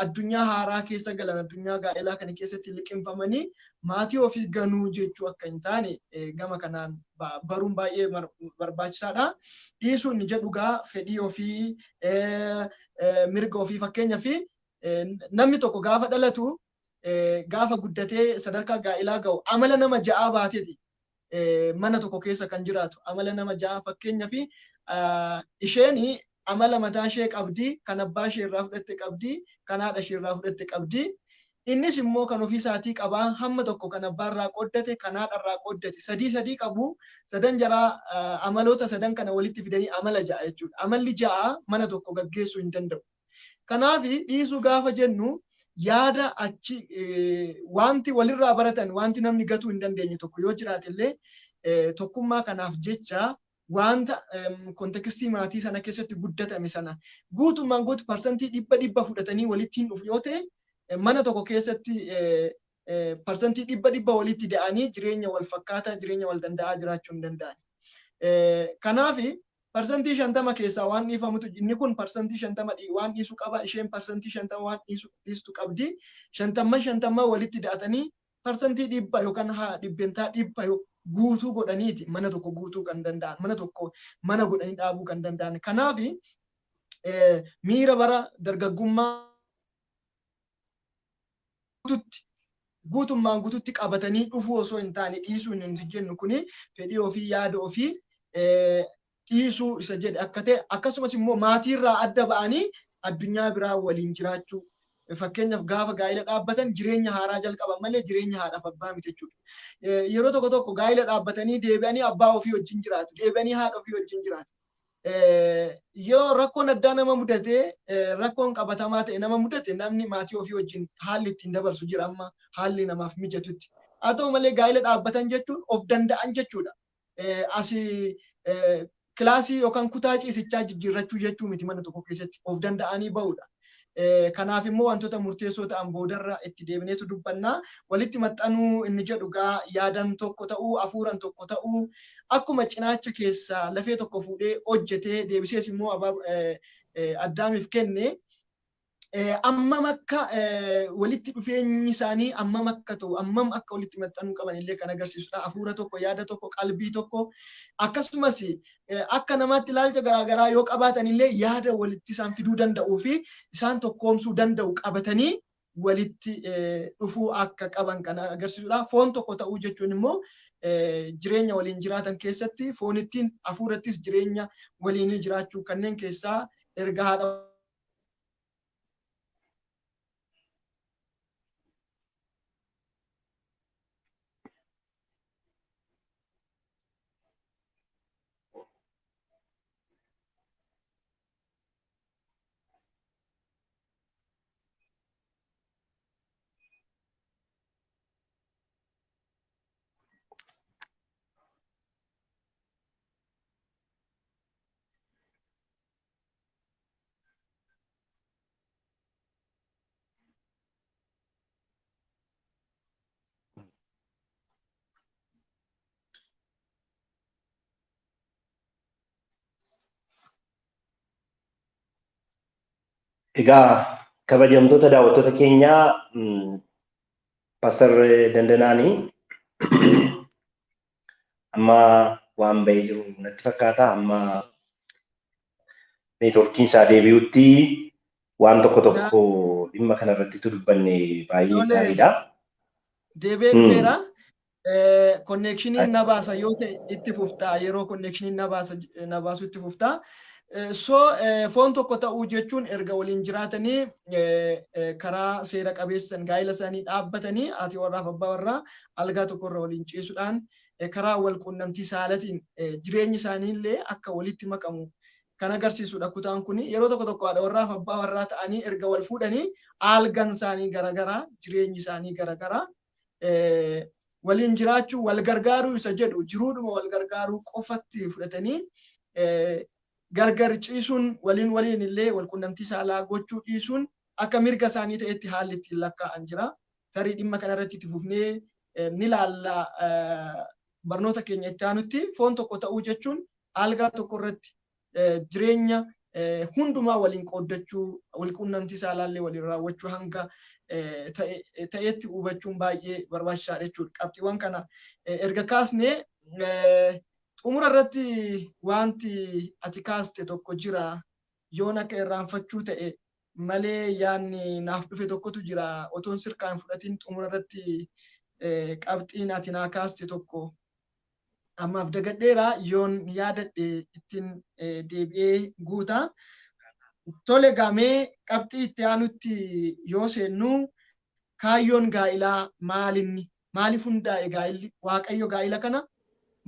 Speaker 1: addunyaa haaraa keessa galan, addunyaa gaa'elaa kana keessatti liqimfamanii maatii ofii ganuu jechuu akka hin taane gama kanaan baruun baay'ee barbaachisaadha. Dhiisuu inni jedhu gaa fedhii ofii, mirga ofii, fakkeenyaa fi namni tokko gaafa dhalatu, gaafa guddatee sadarkaa gaa'elaa ga'u amala nama ja'aa baateeti mana tokko keessa kan jiraatu. Amala nama ja'aa, fakkeenyaa fi isheen amala mataa ishee qabdi, kan abbaa ishee irraa fudhatte qabdi, kan haadha ishee irraa fudhatte qabdi. Innis immoo kan ofii isaatii qabaa, hamma tokko kan abbaa irraa qooddate, kan haadha irraa qooddate, sadii sadii qabu. Sadan jaraa amaloota sadan kana walitti fidanii amala ja'a jechuudha. Amalli ja'a mana tokko gaggeessuu hin danda'u. Kanaaf dhiisuu gaafa jennu yaada achi wanti walirraa baratan, wanti namni gatuu hin dandeenye tokko yoo jiraate illee, tokkummaa kanaaf jecha wanta context maatii sana keessatti guddatame sana guutummaan guutu 100% fudhatanii walitti hin dhufu yoo ta'e, mana tokko keessatti 100% walitti da'anii jireenya wal fakkaataa, jireenya wal danda'aa jiraachuu hin danda'an. Kanaaf 50% keessaa waan dhiifamutu, inni kun 50% waan dhiisuu qaba, isheen 50% waan dhiistu qabdi. 50 50 walitti da'atanii 100% yookaan 100% guutuu godhaniiti mana tokko guutuu kan danda'an, mana tokko mana godhanii dhaabuu kan danda'an. Kanaaf miira bara dargaggummaa guutummaan guututti qabatanii dhufuu osoo hin taane, dhiisuu inni jennu kuni fedhii ofii, yaada ofii dhiisuu isa jedhe akka ta'e, akkasumas immoo maatiirraa adda ba'anii addunyaa biraa waliin jiraachuu. Fakkeenyaaf gaafa gaa'ela dhaabbatan jireenya haaraa jalqaban malee jireenya haadhaaf abbaa miti jechuudha. Yeroo tokko tokko gaa'ela dhaabbatanii deebi'anii abbaa ofii wajjin jiraatu, deebi'anii haadha ofii wajjin jiraatu. Yoo rakkoon addaa nama mudate, rakkoon qabatamaa ta'e nama mudate, namni maatii ofii wajjin haalli ittiin dabarsu jira amma haalli namaaf mijatutti. Haa ta'u malee gaa'ela dhaabbatan jechuun of danda'an jechuudha. Asii Kilaasii yookaan kutaa ciisichaa jijjiirrachuu jechuu miti mana tokko keessatti of danda'anii ba'uudha. Kanaaf immoo wantoota murteessoo ta'an boodarra itti deebineetu dubbannaa. Walitti maxxanuu inni jedhu gaa yaadan tokko ta'uu, hafuuran tokko ta'uu, akkuma cinaacha keessaa lafee tokko fuudhee hojjetee deebisees immoo Addaamiif kenne ammam akka walitti dhufeenyi isaanii ammam akka ta'u, ammam akka walitti maxxanuu qaban illee kan agarsiisudha. Hafuura tokko, yaada tokko, qalbii tokko akkasumas akka namaatti ilaalcha garaagaraa yoo qabaatan illee yaada walitti isaan fiduu danda'uu fi isaan tokkoomsuu danda'u qabatanii walitti dhufuu akka qaban kan agarsiisudha. Foon tokko ta'uu jechuun immoo jireenya waliin jiraatan keessatti foonittiin hafuurattis jireenya waliinii jiraachuu kanneen keessaa erga haadha
Speaker 2: Egaa kabajamtoota daawwattoota keenyaa, Pastor Dandanaanii amma waan bahee jiru natti fakkaata. Amma neetworkiin isaa deebi'utti waan tokko tokko dhimma kanarratti dubbanne baay'ee gaariidha.
Speaker 1: Deebi'ee dhufeera. Connectioniin na baasa yoo ta'e itti fuftaa, yeroo connectioniin na baasa na baasu itti fuftaa. So foon tokko ta'uu jechuun erga waliin jiraatanii karaa seera qabeessan gaa'ila isaanii dhaabbatanii haati warraaf abbaa warraa algaa tokkorra waliin ciisuudhaan karaa wal quunnamtii saalatiin jireenyi isaanii illee akka walitti makamu kan agarsiisudha kutaan kun. Yeroo tokko tokko haadha warraaf abbaa warraa ta'anii erga wal fuudhanii algan isaanii garagaraa, jireenyi isaanii garagaraa, waliin jiraachuu wal gargaaruu isa jedhu jiruudhuma wal gargaaruu qofatti fudhatanii gargar ciisuun waliin waliin illee wal quunnamtii saalaa gochuu dhiisuun akka mirga isaanii ta'etti haalli ittiin lakkaa'an jira. Tarii dhimma kanarratti itti fufnee ni laalla barnoota keenya itti aanutti. Foon tokko ta'uu jechuun algaa tokko irratti jireenya hundumaa waliin qooddachuu, wal quunnamtii saalaallee waliin raawwachuu hanga ta'etti hubachuun baay'ee barbaachisaadha jechuudha. Qabxiiwwan kana erga kaasnee xumura irratti wanti ati kaaste tokko jira. Yoon akka irraanfachuu ta'e malee yaanni naaf dhufe tokkotu jira. Otoon sirkaan fudhatiin xumura irratti qabxiin ati naa kaaste tokko ammaaf dagadheera, yoon yaadadhe ittiin deebi'ee guuta. Tole, gamee qabxii itti aanutti yoo seennu, kaayyoon gaa'ilaa maalinni? Maaliif hundaa'e gaa'illi? Waaqayyo gaa'ila kana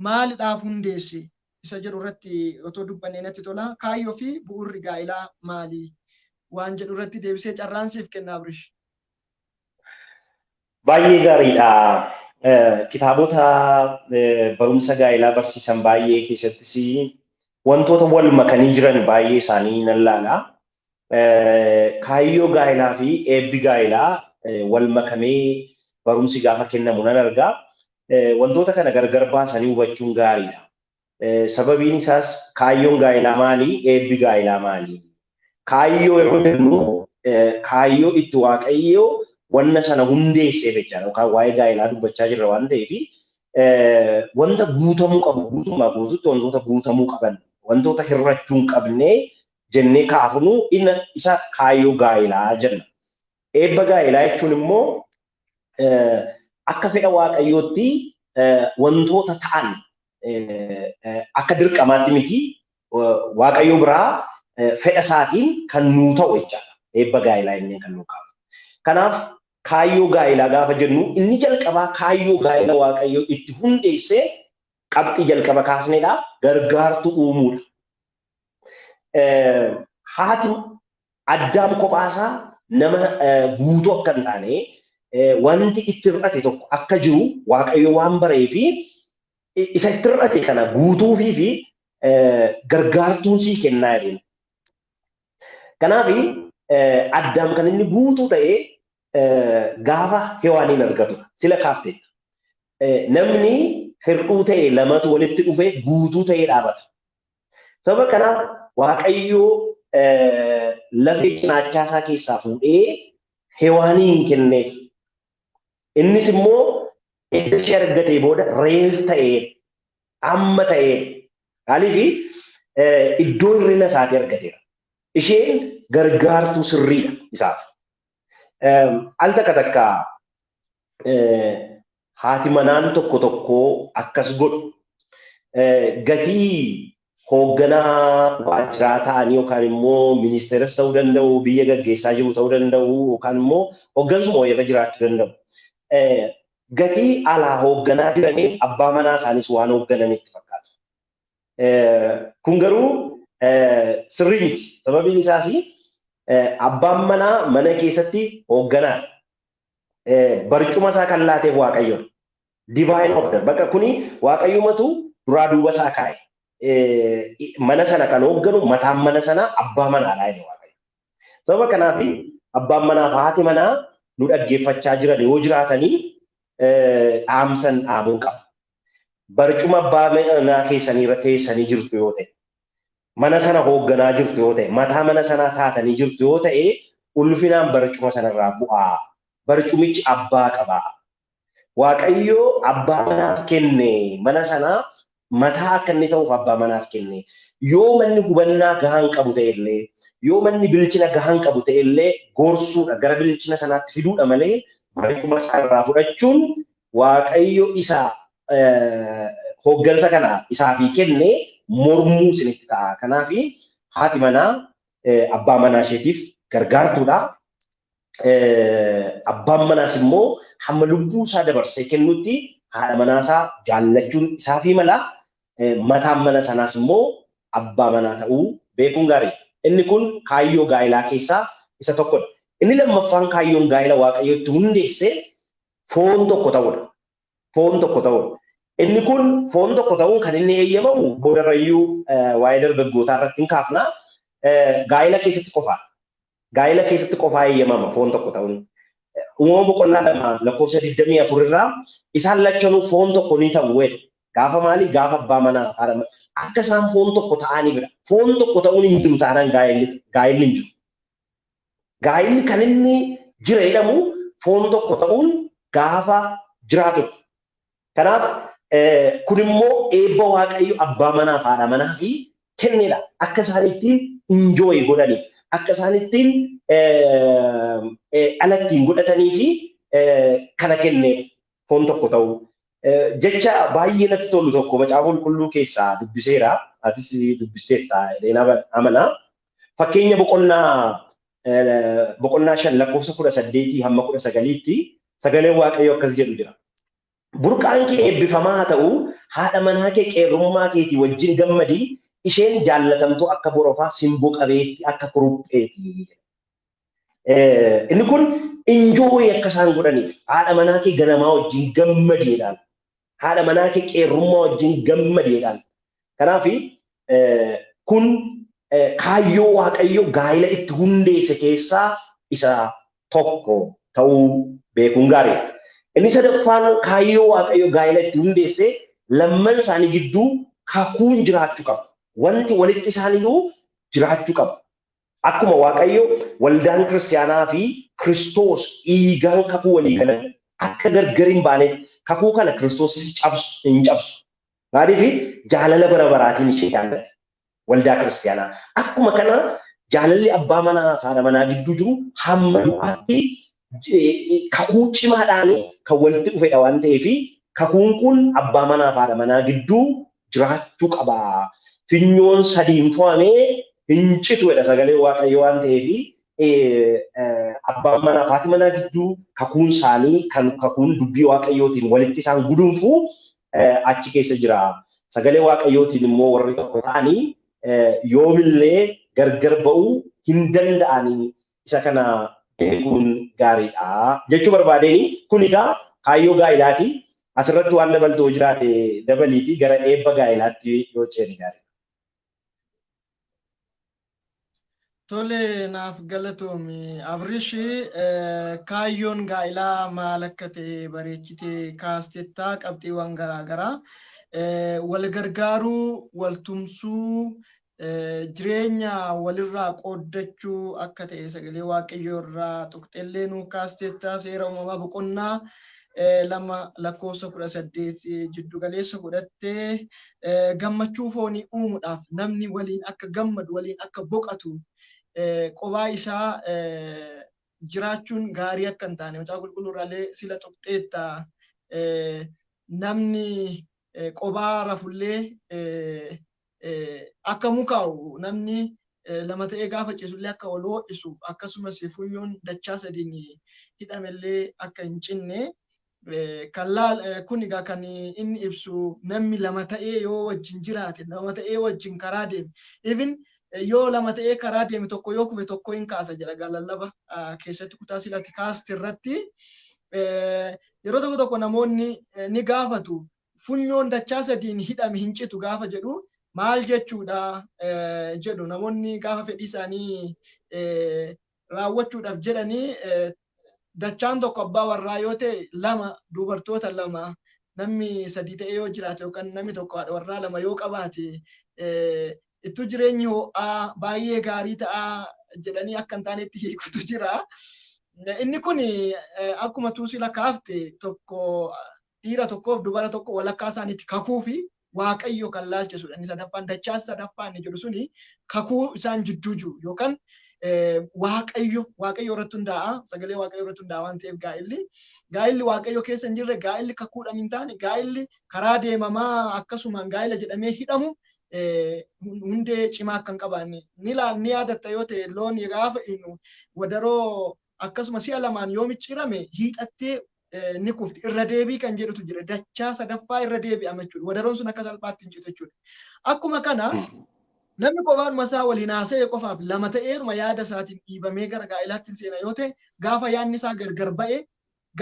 Speaker 1: maalidhaaf hundeesse? Isa jedhu irratti otoo dubbannee natti tola. Kaayyoo fi bu'uurri gaa'ilaa maali? Waan jedhu irratti deebisee carraan siif kenna, Abrish.
Speaker 2: Baay'ee gaariidha. Kitaabota barumsa gaa'ilaa barsiisan baay'ee keessattis wantoota wal makanii jiran baay'ee isaanii nan laala. Kaayyoo gaa'ilaa fi eebbi gaa'ilaa wal makamee barumsi gaafa kennamu nan argaa. Wantoota kana gargar baasanii hubachuun gaariidha. Sababiin isaas kaayyoon gaa'ilaa maali? Eebbi gaa'ilaa maali? Kaayyoo yeroo jennu kaayyoo itti Waaqayyo wanna sana hundeesseef jechaadha. Yookaan waa'ee gaa'ilaa dubbachaa jirra waan ta'eef wanta guutamuu qabu, guutummaa guutuutti wantoota guutamuu qaban, wantoota hir'achuu hin qabne jennee kaafnu inni isa kaayyoo gaa'ilaa jenna. Eebba gaa'ilaa jechuun immoo akka fedha Waaqayyootti wantoota ta'an akka dirqamaatti miti, Waaqayyo biraa fedha isaatiin kan nuu ta'u jechaadha. Eebba gaa'ilaa inni kan nuu kaafu. Kanaaf kaayyoo gaa'ilaa gaafa jennu inni jalqabaa kaayyoo gaa'ila Waaqayyo itti hundeessee qabxii jalqaba kaasnedha. Gargaartuu uumuudha. Haati Addaam kophaasaa nama guutuu akka hin taane, wanti itti hir'ate tokko akka jiru Waaqayyo waan baree fi isa itti hir'ate kana guutuufii fi Gargaartuun sii kennaa jedheen. Kanaaf Addaam kan inni guutuu ta'ee gaafa Hewaaniin argatudha. Sila kaafteetta. Namni hir'uu ta'e lamatu walitti dhufee guutuu ta'ee dhaabata. Sababa kanaaf Waaqayyoo lafee cinaachaa isaa keessaa fuudhee Hewaaniin kenneef. Innis immoo edda ishee argatee booda reef ta'ee amma ta'ee maaliif iddoo hir'ina isaatii argateera. Isheen gargaartuu sirriidha isaaf. Al takka takka haati manaan tokko tokko akkas godhu. Gatii hoogganaa waajjiraa ta'anii yookaan immoo ministeeras ta'uu danda'u, biyya gaggeessaa jiru ta'uu danda'u yookaan immoo hooggansuma wayirra jiraachuu danda'u. Gatii alaa hoogganaa jiraniif abbaa manaa isaanis waan hooggananitti fakkaatu. Kun garuu sirrii miti. Sababiin isaas abbaan manaa mana keessatti hoogganaadha. Barcuma isaa kan laateef Waaqayyoodha. Divine order. Bakka kuni Waaqayyumatu duraa duuba isaa kaa'e. Mana sana kan hoogganu mataan mana sanaa abbaa manaadha jedhe Waaqayyo. Sababa kanaaf abbaan manaa fi haati manaa nu dhaggeeffachaa jiran yoo jiraatanii dhaamsan dhaamuu qaba. Barcuma abbaa manaa keessanii irra teessanii jirtu yoo ta'e, mana sana hoogganaa jirtu yoo ta'e, mataa mana sanaa taatanii jirtu yoo ta'e, ulfinaan barcuma sanarraa bu'aa. Barcumichi abbaa qaba. Waaqayyo abbaa manaaf kenne mana sanaa mataa akka inni ta'uuf abbaa manaaf kenne. Yoo manni hubannaa gahaan qabu ta'ellee, yoo manni bilchina gahaan qabu ta'ellee gorsuudha gara bilchina sanaatti fiduudha malee barcuma isaarraa fudhachuun Waaqayyo isa hooggansa kana isaafii kenne mormuu isinitti ta'a. Kanaaf haati manaa abbaa manaa isheetiif gargaartuudha. Abbaan manaas immoo hamma lubbuu isaa dabarsee kennutti haadha manaa isaa jaallachuun isaafii mala. Mataan mana sanaas immoo abbaa manaa ta'uu beekuun gaariidha. Inni kun kaayyoo gaa'ilaa keessaa isa tokkodha. Inni lammaffaan kaayyoon gaa'ila Waaqayyootti hundeesse foon tokko ta'uudha. Foon tokko ta'uudha. Inni kun foon tokko ta'uun kan inni eeyyamamu boodarrayyuu waa'ee dargaggootaa irratti hin kaafna. Gaa'ila keessatti qofaadha. Gaa'ila keessatti qofaa eeyyamama foon tokko ta'uun. Uumama boqonnaa 2 lakkoofsa 24 irraa isaan lachanuu foon tokko ni ta'u jedha. Gaafa maali? Gaafa abbaa manaa haadha manaa. Akka isaan foon tokko ta'anii bira. Foon tokko ta'uun hin jiru taanaan gaa'illi hin jiru. Gaa'illi kan inni jira jedhamu foon tokko ta'uun gaafa jiraatudha. Kanaaf kun immoo eebba Waaqayyo abbaa manaa fi haadha manaa fi kennedha. Akka isaan ittiin enjoy godhaniif, akka isaan ittiin dhala ittiin godhatanii fi kana kenneef foon tokko ta'uu. Jecha baay'ee natti tolu tokko Macaafa Qulqulluu keessaa dubbiseera. Atis dubbisteetta jedheen amana. Fakkeenya boqonnaa 5 lakkoofsa 18 hamma 19tti sagaleen Waaqayyoo akkas jedhu jira. Burqaan kee eebbifamaa haa ta'u, haadha manaa kee qeerrummaa keetii wajjin gammadi, isheen jaallatamtuu akka borofaa simboo qabeetti akka kurupheeti. Inni kun enjoy akka isaan godhaniif haadha manaa kee ganamaa wajjin gammadiidhaan, haadha manaa kee qeerrummaa wajjin gammadiidhaan. Kanaaf kun kaayyoo Waaqayyo gaa'ila itti hundeesse keessaa isa tokko ta'uu beekuun gaariidha. Inni sadaffaan kaayyoo Waaqayyo gaa'ila itti hundeesse lamman isaanii gidduu kakuun jiraachuu qaba. Wanti walitti isaan hidhu jiraachuu qaba. Akkuma Waaqayyo waldaan kiristaanaa fi Kiristoos dhiigaan kakuu walii galan akka gargar hin baaneef kakuu kana Kiristoosis hin cabsu. Maaliif jaalala bara baraatiin ishee jaallate waldaa kiristaanaa. Akkuma kana jaalalli abbaa manaa fi haadha manaa gidduu jiru hamma du'aatti kakuu cimaadhaan kan walitti dhufedha waan ta'eef kakuun kun abbaa manaa fi haadha manaa gidduu jiraachuu qaba. Finyoon sadiin fo'amee hin citu jedha sagalee Waaqayyoo waan ta'eef abbaan manaa fi haati manaa gidduu kakuun isaanii kan kakuun dubbii Waaqayyootiin walitti isaan gudunfu achi keessa jira. Sagalee Waaqayyootiin immoo warri tokko ta'anii yoomillee gargar ba'uu hin danda'anii isa kana beekuun gaariidha jechuu barbaadeen kun egaa kaayyoo gaa'ilaati. Asirratti waan dabaltu jiraate dabaliiti gara eebba gaa'ilaatti yoo ceene gaariidha.
Speaker 1: Tole, naaf galatoomi. Abrishi, kaayyoon gaa'ilaa maal akka ta'e bareechitee kaastettaa, qabxiiwwan garaagaraa. Wal gargaaruu, wal tumsuu, jireenya walirraa qooddachuu akka ta'e sagalee Waaqayyoo irraa tuqxellee nuu kaastettaa. Seera Uumamaa boqonnaa 2 lakkoofsa 18 jiddu galeessa godhattee, gammachuu foonii uumuudhaaf namni waliin akka gammadu, waliin akka boqatu, qobaa isaa jiraachuun gaarii akka hin taane Macaafa Qulqulluu irraallee sila tuqxeetta. Namni qobaa rafullee akka mukaa'u, namni lama ta'ee gaafa ciisullee akka wal ho'isu, akkasumas funyoon dachaa sadiin hidhamellee akka hin cinne kan laal. Kun egaa kan inni ibsu, namni lama ta'ee yoo wajjin jiraate, lama ta'ee wajjin karaa deeme, even yoo lama ta'ee karaa deeme, tokko yoo kufe tokko hin kaasa jedha. Lallaba keessatti kutaa silatti kaasti irratti yeroo tokko tokko namoonni ni gaafatu, funyoon dachaa sadiin hidhame hin citu gaafa jedhu maal jechuudha jedhu. Namoonni gaafa fedhii isaanii raawwachuudhaaf jedhanii, dachaan tokko abbaa warraa yoo ta'e, lama dubartoota lama, namni sadii ta'ee yoo jiraate yookaan namni tokko haadha warraa lama yoo qabaate, ittuu jireenyi ho'aa baay'ee gaarii ta'a jedhanii akka hin taanetti hiikutu jira. Inni kun akkuma tuusila kaafte, tokko dhiira tokkoof dubara tokko walakkaa isaaniitti kakuu fi Waaqayyo kan laalchisudha. Inni sadaffaan, dachaa sadaffaan inni jedhu suni kakuu isaan jidduu jiru yookaan Waaqayyo irratti hundaa'a. Sagalee Waaqayyo irratti hundaa'a waan ta'eef, gaa'illi Waaqayyo keessa hin jirre, gaa'illi kakuudhaan hin taane, gaa'illi karaa deemamaa akkasumaan gaa'ila jedhamee hidhamu hundee cimaa akka hin qabaanne ni laal. Ni yaadatta yoo ta'e, loon gaafa inu wadaroo akkasuma si'a lamaan yoo micciirame hiixattee ni kufti. Irra deebii kan jedhutu jira. Dachaa sadaffaa irra deebi'ama jechuudha. Wadaroon sun akka salphaatti hin citu jechuudha. Akkuma kana namni qofaanuma isaa waliin haasa'e qofaaf lama ta'eeruma yaada isaatiin dhiibamee gara gaa'ilaatti seena yoo ta'e, gaafa yaadni isaa gargar ba'e,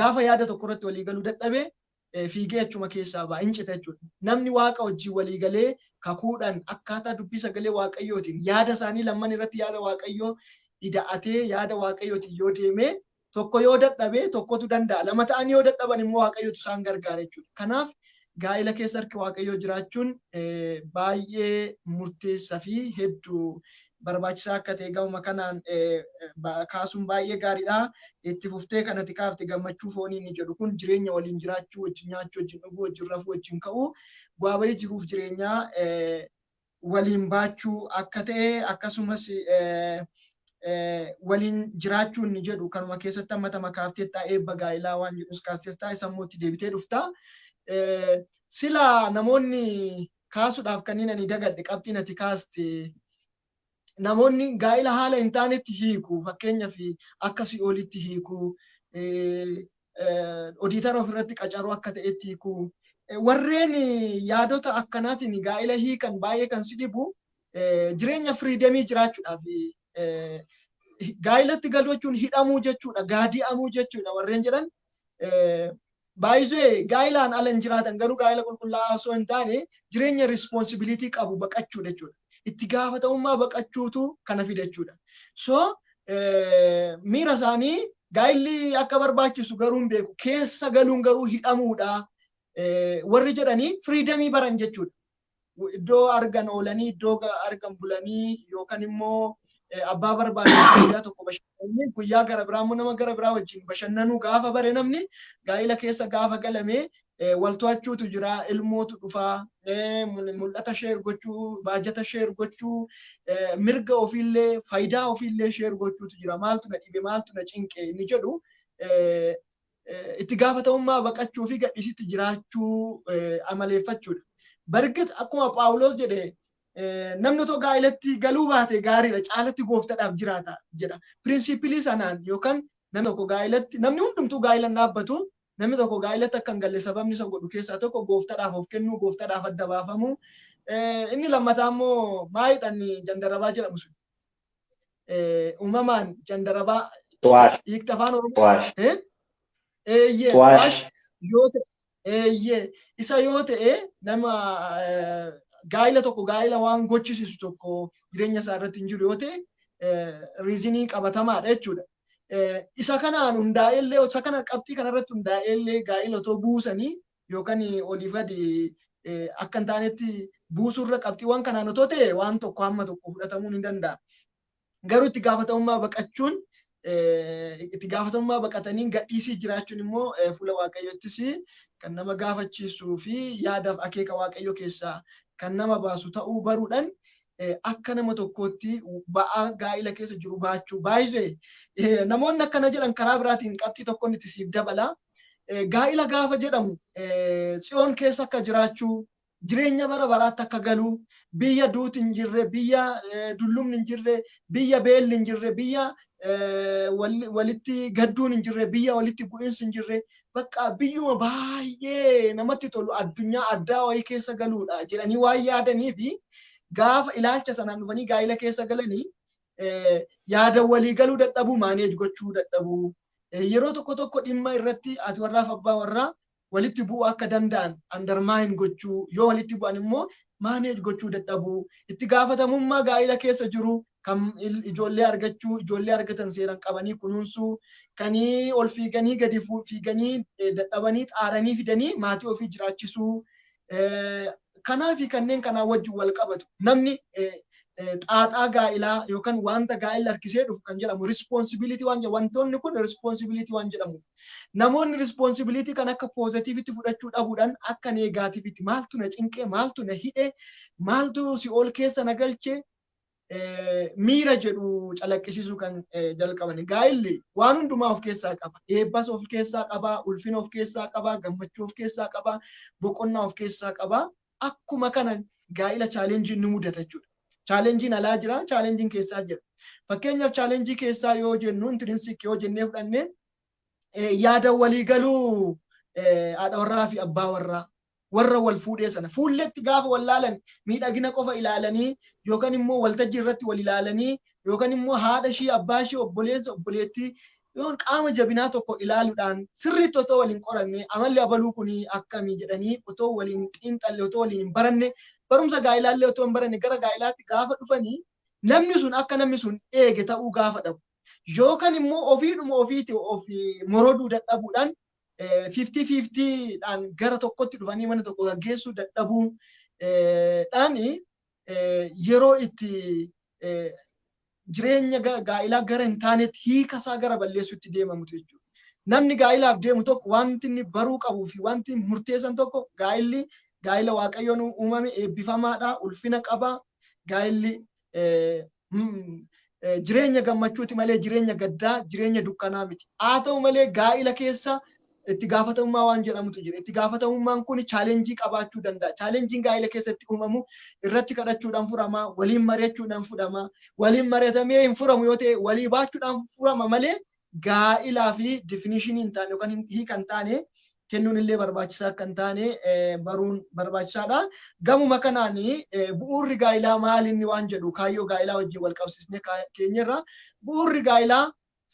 Speaker 1: gaafa yaada tokko irratti walii galuu dadhabe, fiigee achuma keessaa ba'a, hin cita jechuudha. Namni Waaqa wajjin walii galee kakuudhaan akkaataa dubbii sagalee Waaqayyootiin yaada isaanii lamman irratti yaada Waaqayyoo ida'atee, yaada Waaqayyootiin yoo deeme, tokko yoo dadhabe tokkotu danda'a. Lama ta'anii yoo dadhaban immoo Waaqayyootu isaan gargaara jechuudha. Kanaaf gaa'ila keessa harki Waaqayyoo jiraachuun baay'ee murteessaa fi hedduu barbaachisaa akka ta'e gamuma kanaan kaasuun baay'ee gaariidha. Itti fuftee kanatti kaafte, gammachuu foonii inni jedhu kun jireenya waliin jiraachuu, wajjin nyaachuu, wajjin dhuguu, wajjin rafuu, wajjin ka'uu, bu'aa bahii jiruuf jireenyaa waliin baachuu akka ta'e, akkasumas waliin jiraachuu inni jedhu kanuma keessatti hammatama kaafteettaa. Eebba gaa'ilaa waan jedhus kaasteettaa, isa immoo itti deebitee dhufta. Sila namoonni kaasuudhaaf kanneen ani dagadhe, qabxiin ati kaaste, namoonni gaa'ila haala hin taanetti hiiku, fakkeenyaaf akka si'oolitti hiiku, odiitara ofirratti qacaruu akka ta'etti hiiku. Warreen yaadota akkanaatiin gaa'ila hiikan baay'ee kan si dhibu, jireenya freedomii jiraachuudhaaf gaa'ilatti galuu jechuun hidhamuu jechuudha, gaadi'amuu jechuudha warreen jedhan baay'isee gaa'ilaan ala hin jiraatan, garuu gaa'ila qulqullaa'aa osoo hin taane jireenya responsibility qabu baqachuu jechuudha. Itti gaafatamummaa baqachuutu kana fida jechuudha. So miira isaanii gaa'illi akka barbaachisu garuu hin beeku. Keessa galuun garuu hidhamuudha. Warri jedhanii freedomii baran jechuudha. Iddoo argan oolanii, iddoo argan bulanii, yookaan immoo abbaa barbaadan guyyaa tokko bashannananii guyyaa gara biraa immoo nama gara biraa wajjin bashannanuu gaafa bare, namni gaa'ila keessa gaafa galame wal to'achuutu jira, ilmootu dhufaa, mul'ata share gochuu, baajata share gochuu, mirga ofiillee faayidaa ofiillee share gochuutu jira. Maaltu na dhibe, maaltu na cinqe inni jedhu itti gaafatamummaa baqachuu fi gadhiisitti jiraachuu amaleeffachuudha. Bargit akkuma Phaawulos jedhe, namni otoo gaa'ilatti galuu baate gaariidha, caalatti Gooftadhaaf jiraata jedha. Principle sanaan yookaan namni tokko gaa'ilatti, namni hundumtuu gaa'ila hin dhaabbatu, namni tokko gaa'ilatti akka hin galle sababni isa godhu keessaa tokko Gooftadhaaf of kennuu, Gooftadhaaf adda baafamuu. Inni lammataa immoo maayidhaan jandarabaa jedhamu sun. Uumamaan jandarabaa hiikta afaan Oromoo. Eeyyee, yoo ta'e, eeyyee, isa yoo ta'e, nama gaa'ila tokko gaa'ila waan gochisiisu tokko jireenya isaa irratti hin jiru yoo ta'e, Reason qabatamaadha jechuudha. Isa kanaan hundaa'ellee, isa kana qabxii kanarratti hundaa'ellee gaa'ila otoo buusanii yookaan oliif gadi akka hin taanetti buusurra qabxiiwwan kanaan otoo ta'e waan tokko hamma tokko fudhatamuu ni danda'a. Garuu itti gaafatamummaa baqachuun, itti gaafatamummaa baqatanii gadhiisii jiraachuun immoo fuula Waaqayyoottis kan nama gaafachiisuu fi yaadaaf akeeka Waaqayyoo keessaa kan nama baasu ta'uu baruudhaan akka nama tokkootti ba'aa gaa'ila keessa jiru baachuu baay'isee namoonni akkana jedhan karaa biraatiin qabxii tokkoon itti siif dabala. Gaa'ila gaafa jedhamu Tsiyoon keessa akka jiraachuu, jireenya bara baraatti akka galuu, biyya duuti hin jirre, biyya dullumni hin jirre, biyya beelli hin jirre, biyya walitti gadduun hin jirre, biyya walitti bu'iinsi hin jirre, bakka biyyuma baay'ee namatti tolu addunyaa addaa wayii keessa galuudha jedhanii waan yaadanii fi gaafa ilaalcha sanaan dhufanii gaa'ila keessa galanii yaada walii galuu dadhabuu, manage gochuu dadhabuu, yeroo tokko tokko dhimma irratti ati warraaf abbaa warraa walitti bu'uu akka danda'an undermine gochuu, yoo walitti bu'an immoo manage gochuu dadhabuu, itti gaafatamummaa gaa'ila keessa jiru kan ijoollee argachuu, ijoollee argatan seeraan qabanii kunuunsuu, kan ol fiiganii gadi fiiganii dadhabanii xaaranii fidanii maatii ofii jiraachisuu, kanaa fi kanneen kanaa wajjin wal qabatu. Namni xaaxaa gaa'ilaa yookaan wanta gaa'ila harkisee dhufu kan jedhamu responsibility waan jedhamu, wantoonni kun responsibility waan jedhamu. Namoonni responsibility kan akka positiveitti fudhachuu dhabuudhaan akka negativeitti maaltu na cinqee, maaltu na hidhe, maaltu si'ool keessa na galche miira jedhu calaqqisiisuu kan jalqaban. Gaa'illi waan hundumaa of keessaa qaba. Eebbas of keessaa qaba, ulfina of keessaa qaba, gammachuu of keessaa qaba, boqonnaa of keessaa qaba. Akkuma kana gaa'ila challengeiin ni mudata jechuudha. Challengeiin alaa jira, challengeiin keessaa jira. Fakkeenyaaf challenge keessaa yoo jennu, intrinsic yoo jennee fudhanne, yaada walii galuu haadha warraa fi abbaa warraa warra wal fuudhee sana fuulletti gaafa wal laalan miidhagina qofa ilaalanii, yookaan immoo waltajjii irratti wal ilaalanii, yookaan immoo haadha ishii, abbaa ishii, obboleessa, obboleettii yoon qaama jabinaa tokko ilaaluudhaan sirriitti otoo waliin qoranne, amalli abaluu kun akkamii jedhanii otoo waliin xiinxalle, otoo waliin hin baranne, barumsa gaa'ilaallee otoo hin baranne gara gaa'ilaatti gaafa dhufanii, namni sun akka namni sun eege ta'uu gaafa dhabu, yookaan immoo ofiidhuma ofiiti ofii moroduu dadhabuudhaan 50-50dhaan gara tokkotti dhufanii mana tokko gaggeessuu dadhabuudhaan yeroo itti jireenya gaa'ilaa gara hin taanetti hiika isaa gara balleessuutti deemamutu jechuudha. Namni gaa'ilaaf deemu tokko wanti inni baruu qabuu fi wanti murteessan tokko, gaa'illi gaa'ila Waaqayyoon uumame eebbifamaadha, ulfina qaba. Gaa'illi jireenya gammachuuti malee jireenya gaddaa, jireenya dukkanaa miti. Haa ta'u malee gaa'ila keessa itti gaafatamummaa waan jedhamutu jira. Itti gaafatamummaan kun challenge qabaachuu danda'a. Challengeiin gaa'ila keessatti uumamu irratti kadhachuudhaan furama, waliin mari'achuudhaan furama, waliin mari'atamee hin furamu yoo ta'e walii baachuudhaan furama malee gaa'ilaa fi definition hin taane yookaan hiika hin taane kennuun illee barbaachisaa akka hin taane baruun barbaachisaadha. Gamuma kanaan bu'uurri gaa'ilaa maal inni waan jedhu kaayyoo gaa'ilaa wajjin wal qabsiisnee keenyarra, bu'uurri gaa'ilaa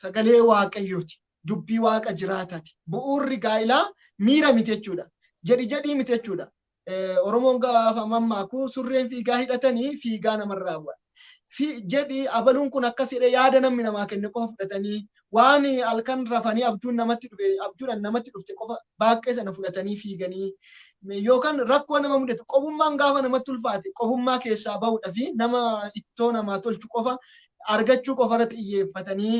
Speaker 1: sagalee Waaqayyooti. Dubbii Waaqa jiraataati. Bu'uurri gaa'ilaa miira miti jechuudha. Jedhi jedhii miti jechuudha. Oromoon gaafa mammaaku surreen fiigaa hidhatanii fiigaa namarraa bu'a. Jedhi abaluun kun akkas jedhee yaada namni namaa kenne qofa fudhatanii, waan halkan rafanii abjuun namatti dhufe, abjuudhaan namatti dhufte qofa baaqqee sana fudhatanii fiiganii, yookaan rakkoo nama mudatu, qobummaan gaafa namatti ulfaate qobummaa keessaa bahuudhaa fi nama ittoo namaa tolchu qofa argachuu qofarra xiyyeeffatanii,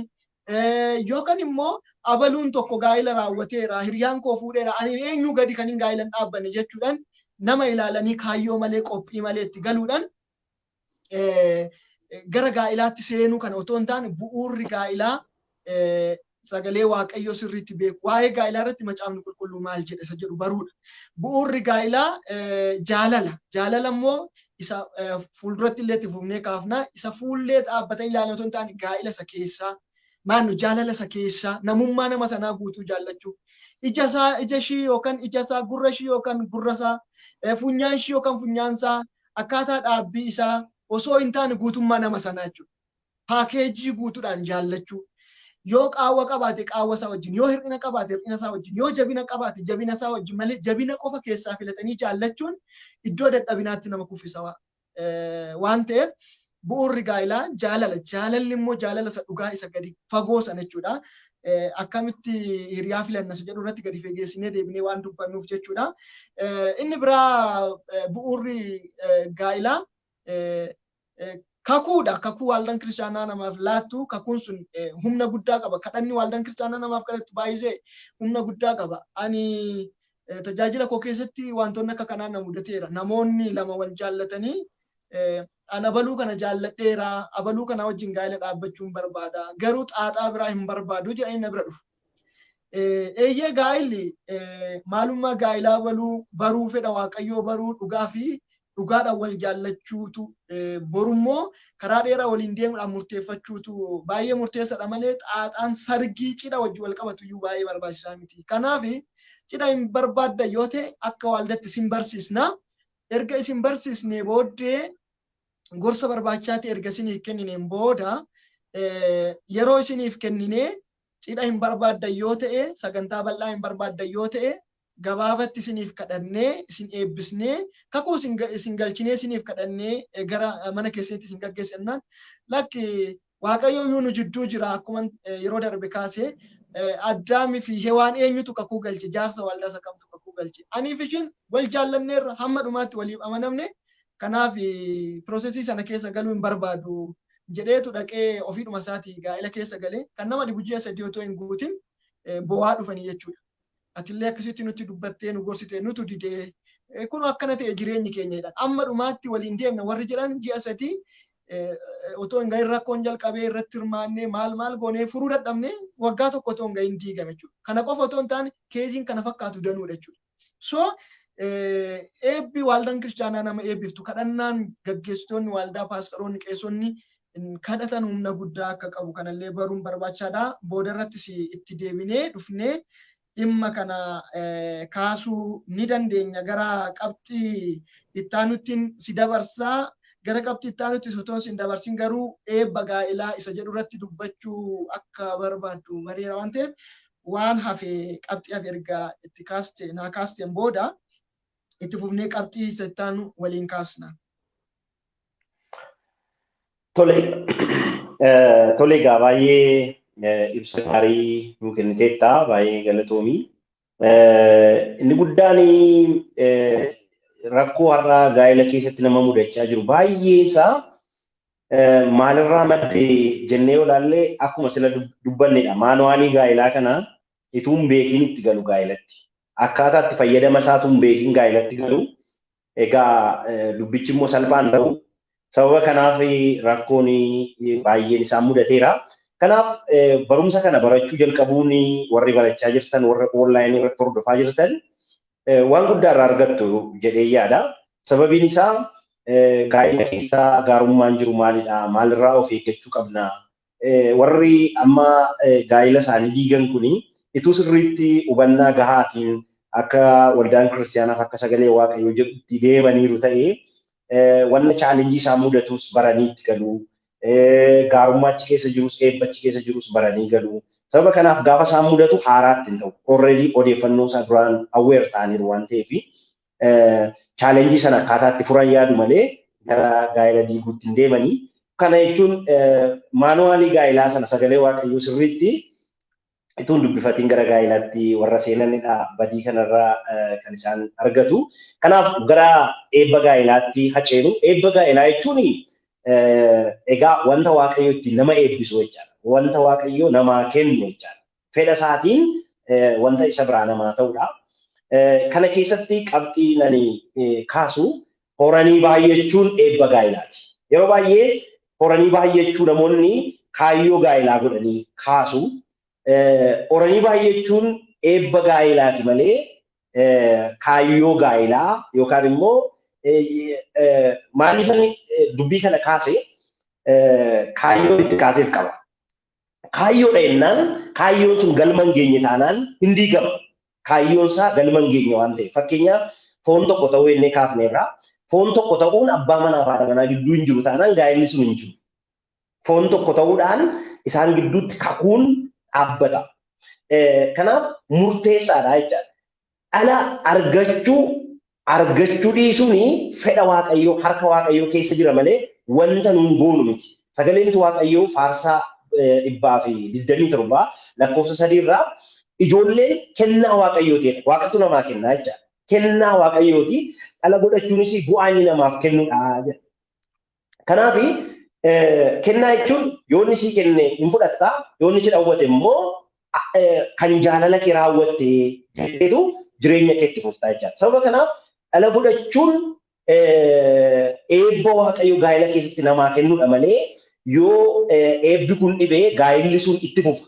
Speaker 1: yookaan immoo abaluun tokko gaa'ila raawwateera, hiriyaan koo fuudheera, ani eenyu gadi kan hin gaa'ila hin dhaabbanne jechuudhaan nama ilaalanii kaayyoo malee, qophii malee itti galuudhaan gara gaa'ilaatti seenuu kana otoo hin taane, bu'uurri gaa'ilaa sagalee Waaqayyoo sirriitti beeku. Waa'ee gaa'ilaa irratti Macaafni Qulqulluu maal jedha isa jedhu baruudha. Bu'uurri gaa'ilaa jaalala. Jaalala immoo isa fuulduratti illee itti fufnee kaafna. Isa fuullee dhaabbatanii ilaalan otoo hin taane, gaa'ila isa keessaa maannu jaalala isa keessaa namummaa nama sanaa guutuu jaallachuu. Ija isaa, ija ishii yookaan ija isaa, gurra ishii yookaan gurra isaa, funyaan ishii yookaan funyaan isaa, akkaataa dhaabbii isaa osoo hin taane guutummaa nama sanaa jechuudha. Package guutuudhaan jaallachuu. Yoo qaawwa qabaate qaawwa isaa wajjin, yoo hir'ina qabaate hir'ina isaa wajjin, yoo jabina qabaate jabina isaa wajjin malee jabina qofa keessaa filatanii jaallachuun iddoo dadhabinaatti nama kuffisa waan ta'eef, Bu'uurri gaa'ilaa jaalala. Jaalalli immoo jaalala isa dhugaa isa gadi fagoo sana jechuudha. Akkamitti hiriyaa filanna isa jedhu irratti gadi fageessinee deebinee waan dubbannuuf jechuudha. Inni biraa bu'uurri gaa'ilaa kakuudha. Kakuu waldaan kiristaanaa namaaf laattu kakuun sun humna guddaa qaba. Kadhanni waldaan kiristaanaa namaaf kadhattu baay'ee humna guddaa qaba. Ani tajaajila koo keessatti wantoonni akka kanaa na mudateera. Namoonni lama wal jaallatanii ana abaluu kana jaalladheera, abaluu kana wajjin gaa'ela dhaabbachuun barbaada, garuu xaaxaa biraa hin barbaadu jedhanii na bira dhufu. Eeyyee gaa'illi maalummaa gaa'ilaa baruu fedha Waaqayyoo baruu dhugaa fi dhugaadhaan wal jaallachuutu borummoo karaa dheeraa waliin deemuudhaan murteeffachuutu baay'ee murteessaadha malee xaaxaan sargii cidha wajjin wal qabatu iyyuu baay'ee barbaachisaa miti. Kanaaf cidha hin barbaadda yoo ta'e akka waldatti isin barsiisna. Erga isin barsiisnee booddee gorsa barbaachisaa ta'e erga isiniif kennineen booda yeroo isiniif kenninee cidha hin barbaadda yoo ta'e sagantaa bal'aa hin barbaadda yoo ta'e gabaabatti isiniif kadhannee isin eebbisnee kakuu isin galchinee isiniif kadhannee gara mana keessanitti isin gaggeessannaan lakki Waaqayyo iyyuu nu jidduu jira akkuma yeroo darbe kaasee Addaamii fi Hewaan eenyutu kakuu galche jaarsa waldaa isa kamtu kakuu galche aniif ishiin wal jaallanneerra hamma dhumaatti waliif amanamne kanaaf piroosesii sana keessa galuu hin barbaadu jedheetu dhaqee ofiidhuma isaatii gaa'ela keessa galee kan nama dhibu ji'a 3 otoo hin guutin bo'aa dhufanii jechuudha. Atillee akkasitti nutti dubbattee nu gorsite nutu didee kun akkana ta'e jireenyi keenya jedhan. Amma dhumaatti waliin deemna warri jedhan ji'a 3 otoo hin gahin rakkoon jalqabee irratti hirmaannee maal maal goonee furuu dadhabne waggaa tokko otoo hin gahin diigame jechuudha. Kana qofa otoo hin taane keeziin kana fakkaatu danuudha jechuudha. So eebbi waldaan kiristaanaa nama eebbiftu kadhannaan gaggeessitoonni waldaa paastaroonni qeesonni kadhatan humna guddaa akka qabu kanallee baruun barbaachisaadha. Booda irrattis itti deebinee dhufnee dhimma kana kaasuu ni dandeenya. Gara qabxii ittaanuttiin si dabarsaa. Gara qabxii ittaanutti otoo si hin dabarsin garuu eebba gaa'ilaa isa jedhu irratti dubbachuu akka barbaaddu bareera waan ta'eef waan hafe qabxii hafe erga itti kaaste naa kaasteen booda itti fufnee qabxii isa ittaanu waliin kaasna.
Speaker 2: Tole egaa baay'ee ibsa gaarii nuu kenniteetta baay'ee galatoomii. Inni guddaan rakkoo har'aa gaa'ela keessatti nama mudachaa jiru baay'ee isaa maalirraa madde jennee yoo ilaalle akkuma sila dubbannedha. Maanuwaalii gaa'elaa kana utuu hin beekiin itti galu gaa'elatti. Akkaataa itti fayyadama isaa utuu hin beekiin gaa'elatti galu. Egaa dubbichi immoo salphaan ta'u. Sababa kanaaf rakkoon baay'een isaan mudateera. Kanaaf barumsa kana barachuu jalqabuun warri barachaa jirtan warri onlaayinii irratti hordofaa jirtan waan guddaa irraa argattu jedhee yaada. Sababiin isaa gaa'ela keessaa gaarummaan jiru maalidha? Maalirraa of eeggachuu qabna? Warri amma gaa'ela isaanii diigan kuni utuu sirriitti hubannaa gahaatiin akka waldaan kiristaanaaf akka sagalee Waaqayyoo jedhutti deemaniiru ta'ee wanna chaalenjii isaan mudatus baranii itti galu. Gaarummaa achi keessa jirus eebba achi keessa jirus baranii galu. Sababa kanaaf gaafa isaan mudatu haaraatti hin ta'u. Already odeeffannoo isaa duraan aware ta'aniiru waan ta'eef chaalenjii sana akkaataa itti furan yaadu malee gara gaa'ela diiguutti hin deemanii. Kana jechuun maanuwaalii gaa'elaa sana sagalee Waaqayyoo sirriitti utuu hin dubbifatiin gara gaa'elaatti warra seenanidha badii kanarraa kan isaan argatu. Kanaaf gara eebba gaa'elaatti haceenu. Eebba gaa'elaa jechuun egaa wanta Waaqayyo ittiin nama eebbisu jechaadha. Wanta Waaqayyo namaa kennu jechaadha. Fedha isaatiin wanta isa biraa namaa ta'udha. Kana keessatti qabxii nani kaasu horanii baay'achuun eebba gaa'elaati. Yeroo baay'ee horanii baay'achuu namoonni kaayyoo gaa'elaa godhanii kaasu. Horanii baay'achuun eebba gaa'elaati malee kaayyoo gaa'elaa yookaan immoo maaliif dubbii kana kaase kaayyoo itti kaaseef qaba. Kaayyoodha jennaan kaayyoon sun galma hin geenye taanaan hin diigama. Kaayyoon isaa galma hin geenye waan ta'eef. Fakkeenyaaf foon tokko ta'uu jennee kaafneerra. Foon tokko ta'uun abbaa manaa fi haadha manaa gidduu hin jiru taanaan gaa'elli sun hin jiru. Foon tokko ta'uudhaan isaan gidduutti kakuun dhaabbata. Kanaaf murteessaadha jechaadha. Dhala argachuu dhiisuun fedha Waaqayyoo harka Waaqayyoo keessa jira malee wanta nuun goonu miti. Sagaleen Waaqayyoo faarsaa 127 lakkoofsa 3 irraa ijoolleen kennaa Waaqayyooti. Waaqatu namaa kennaa jechaadha. Kennaa Waaqayyooti. Dhala godhachuunis bu'aa inni namaaf kennudha jedha. Kanaaf kennaa jechuun yoo inni sii kenne hin fudhattaa, yoo inni si dhawwate immoo kan jaalala kee raawwatte jetteetu jireenya keetti fuftaa jechaadha. Sababa kanaaf dhala godhachuun eebba Waaqayyo gaa'ela keessatti namaa kennudha malee yoo eebbi kun dhibee gaa'elli sun itti fufa.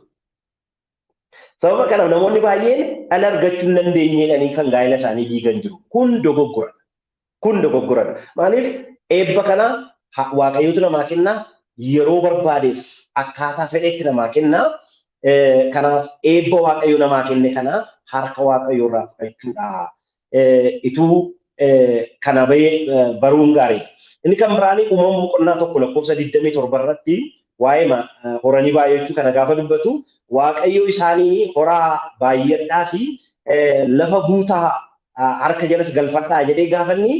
Speaker 2: Sababa kanaaf namoonni baay'een dhala argachuu hin dandeenye jedhanii kan gaa'ela isaanii diigan jiru. Kun dogoggoradha. Kun dogoggoradha. Maaliif eebba kana Waaqayyotu namaa kenna, yeroo barbaadeef akkaataa fedhetti namaa kenna. Kanaaf eebba Waaqayyo namaa kenne kana harka Waaqayyoo irraa fudhachuudha. Ituu kana baruun gaariidha. Inni kan biraan uumama boqonnaa 1 lakkoofsa 27 irratti waa'ee horanii baay'achuu kana gaafa dubbatu Waaqayyo isaanii horaa baay'adhaas lafa guutaa harka jalas galfadhaa jedhee gaafa inni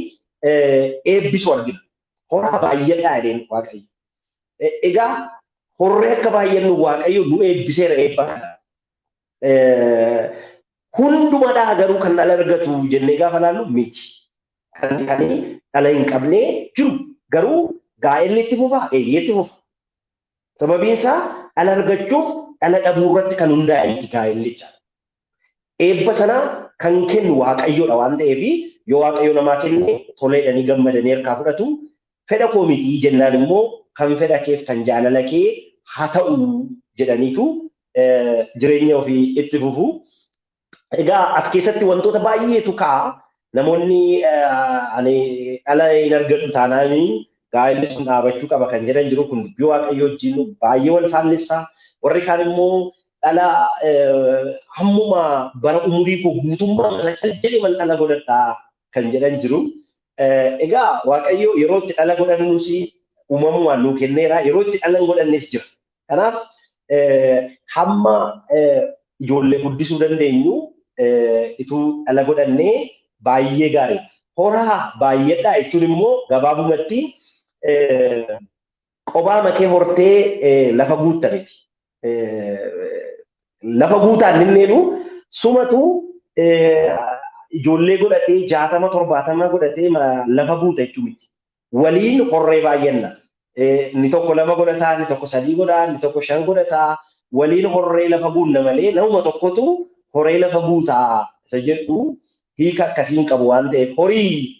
Speaker 2: eebbisu argina. Horaa baay'adhaa jedheen Waaqayyo. Egaa horree akka baay'annu Waaqayyo nu eebbiseera eebba kana. Hundumadhaa garuu kan dhala argatu jennee gaafa ilaallu miti. Kan dhala hin qabne jiru. Garuu gaa'elli itti fufaa? Eeyyee itti fufa. Sababiin isaa dhala argachuuf dhala dhabuu irratti kan hundaa'e miti gaa'elli jechaadha. Eebba sana kan kennu Waaqayyoodha waan ta'eef yoo Waaqayyo namaa kenne toleedhanii gammadanii harkaa fudhatu. Fedha koo miti jennaan immoo kan fedha keef kan jaalala kee haa ta'u jedhaniitu jireenya ofii itti fufu. Egaa as keessatti wantoota baay'eetu ka'a. Namoonni ani dhala hin argadhu taanaan gaa'elli sun dhaabachuu qaba kan jedhan jiru kun dubbii Waaqayyoo wajjin baay'ee wal faallessa. Warri kaan immoo dhala hammuma bara umurii koo guutummaa isa cal jedhee man dhala godhadhaa kan jedhan jiru. Egaa Waaqayyo yeroo itti dhala godhannus uumamumaan nuu kenneera, yeroo itti dhala hin godhannes jira. Kanaaf hamma ijoollee guddisuu dandeenyu ituu dhala godhannee baay'ee gaariidha. Horaa baay'eedha jechuun immoo gabaabumatti qophaa makee hortee lafa guutta miti. Lafa guutaan inni sumatu ijoollee godhatee 60 70 godhatee lafa guuta jechuu miti. Waliin horree baay'anna. Inni tokko 2 godhataa, inni tokko 3 godhaa, inni tokko 5 godhataa. Waliin horree lafa guunna malee namuma tokkotu horee lafa guutaa isa jedhu hiika akkasiin qabu waan ta'eef horii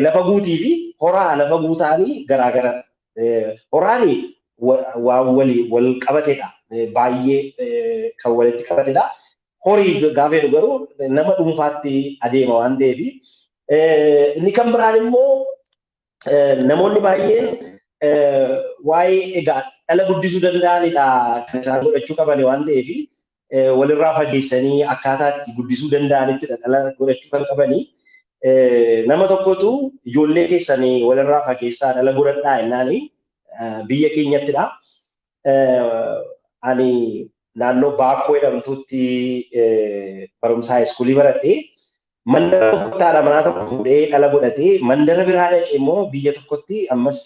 Speaker 2: lafa guutii fi horaa lafa guutaanii garaagara. Horaani waan wal qabatedha. Baay'ee kan walitti qabatedha. Horii gaafa jedhu garuu nama dhuunfaatti adeema waan ta'eef. Inni kan biraan immoo namoonni baay'een waa'ee egaa dhala guddisuu danda'anidha kan isaan godhachuu qaban waan ta'eef walirraa fageessanii akkaataa itti guddisuu danda'anittidha dhala godhachuu kan qabanii. Nama tokkotu ijoollee keessanii walirraa fageessaa dhala godhadhaa jennaani biyya keenyattidha. Ani naannoo Baakkoo jedhamtutti barumsa haayiskuulii baradhee mandara tokkotti haadha manaa tokko fuudhee dhala godhatee mandara biraa dhaqee immoo biyya tokkotti ammas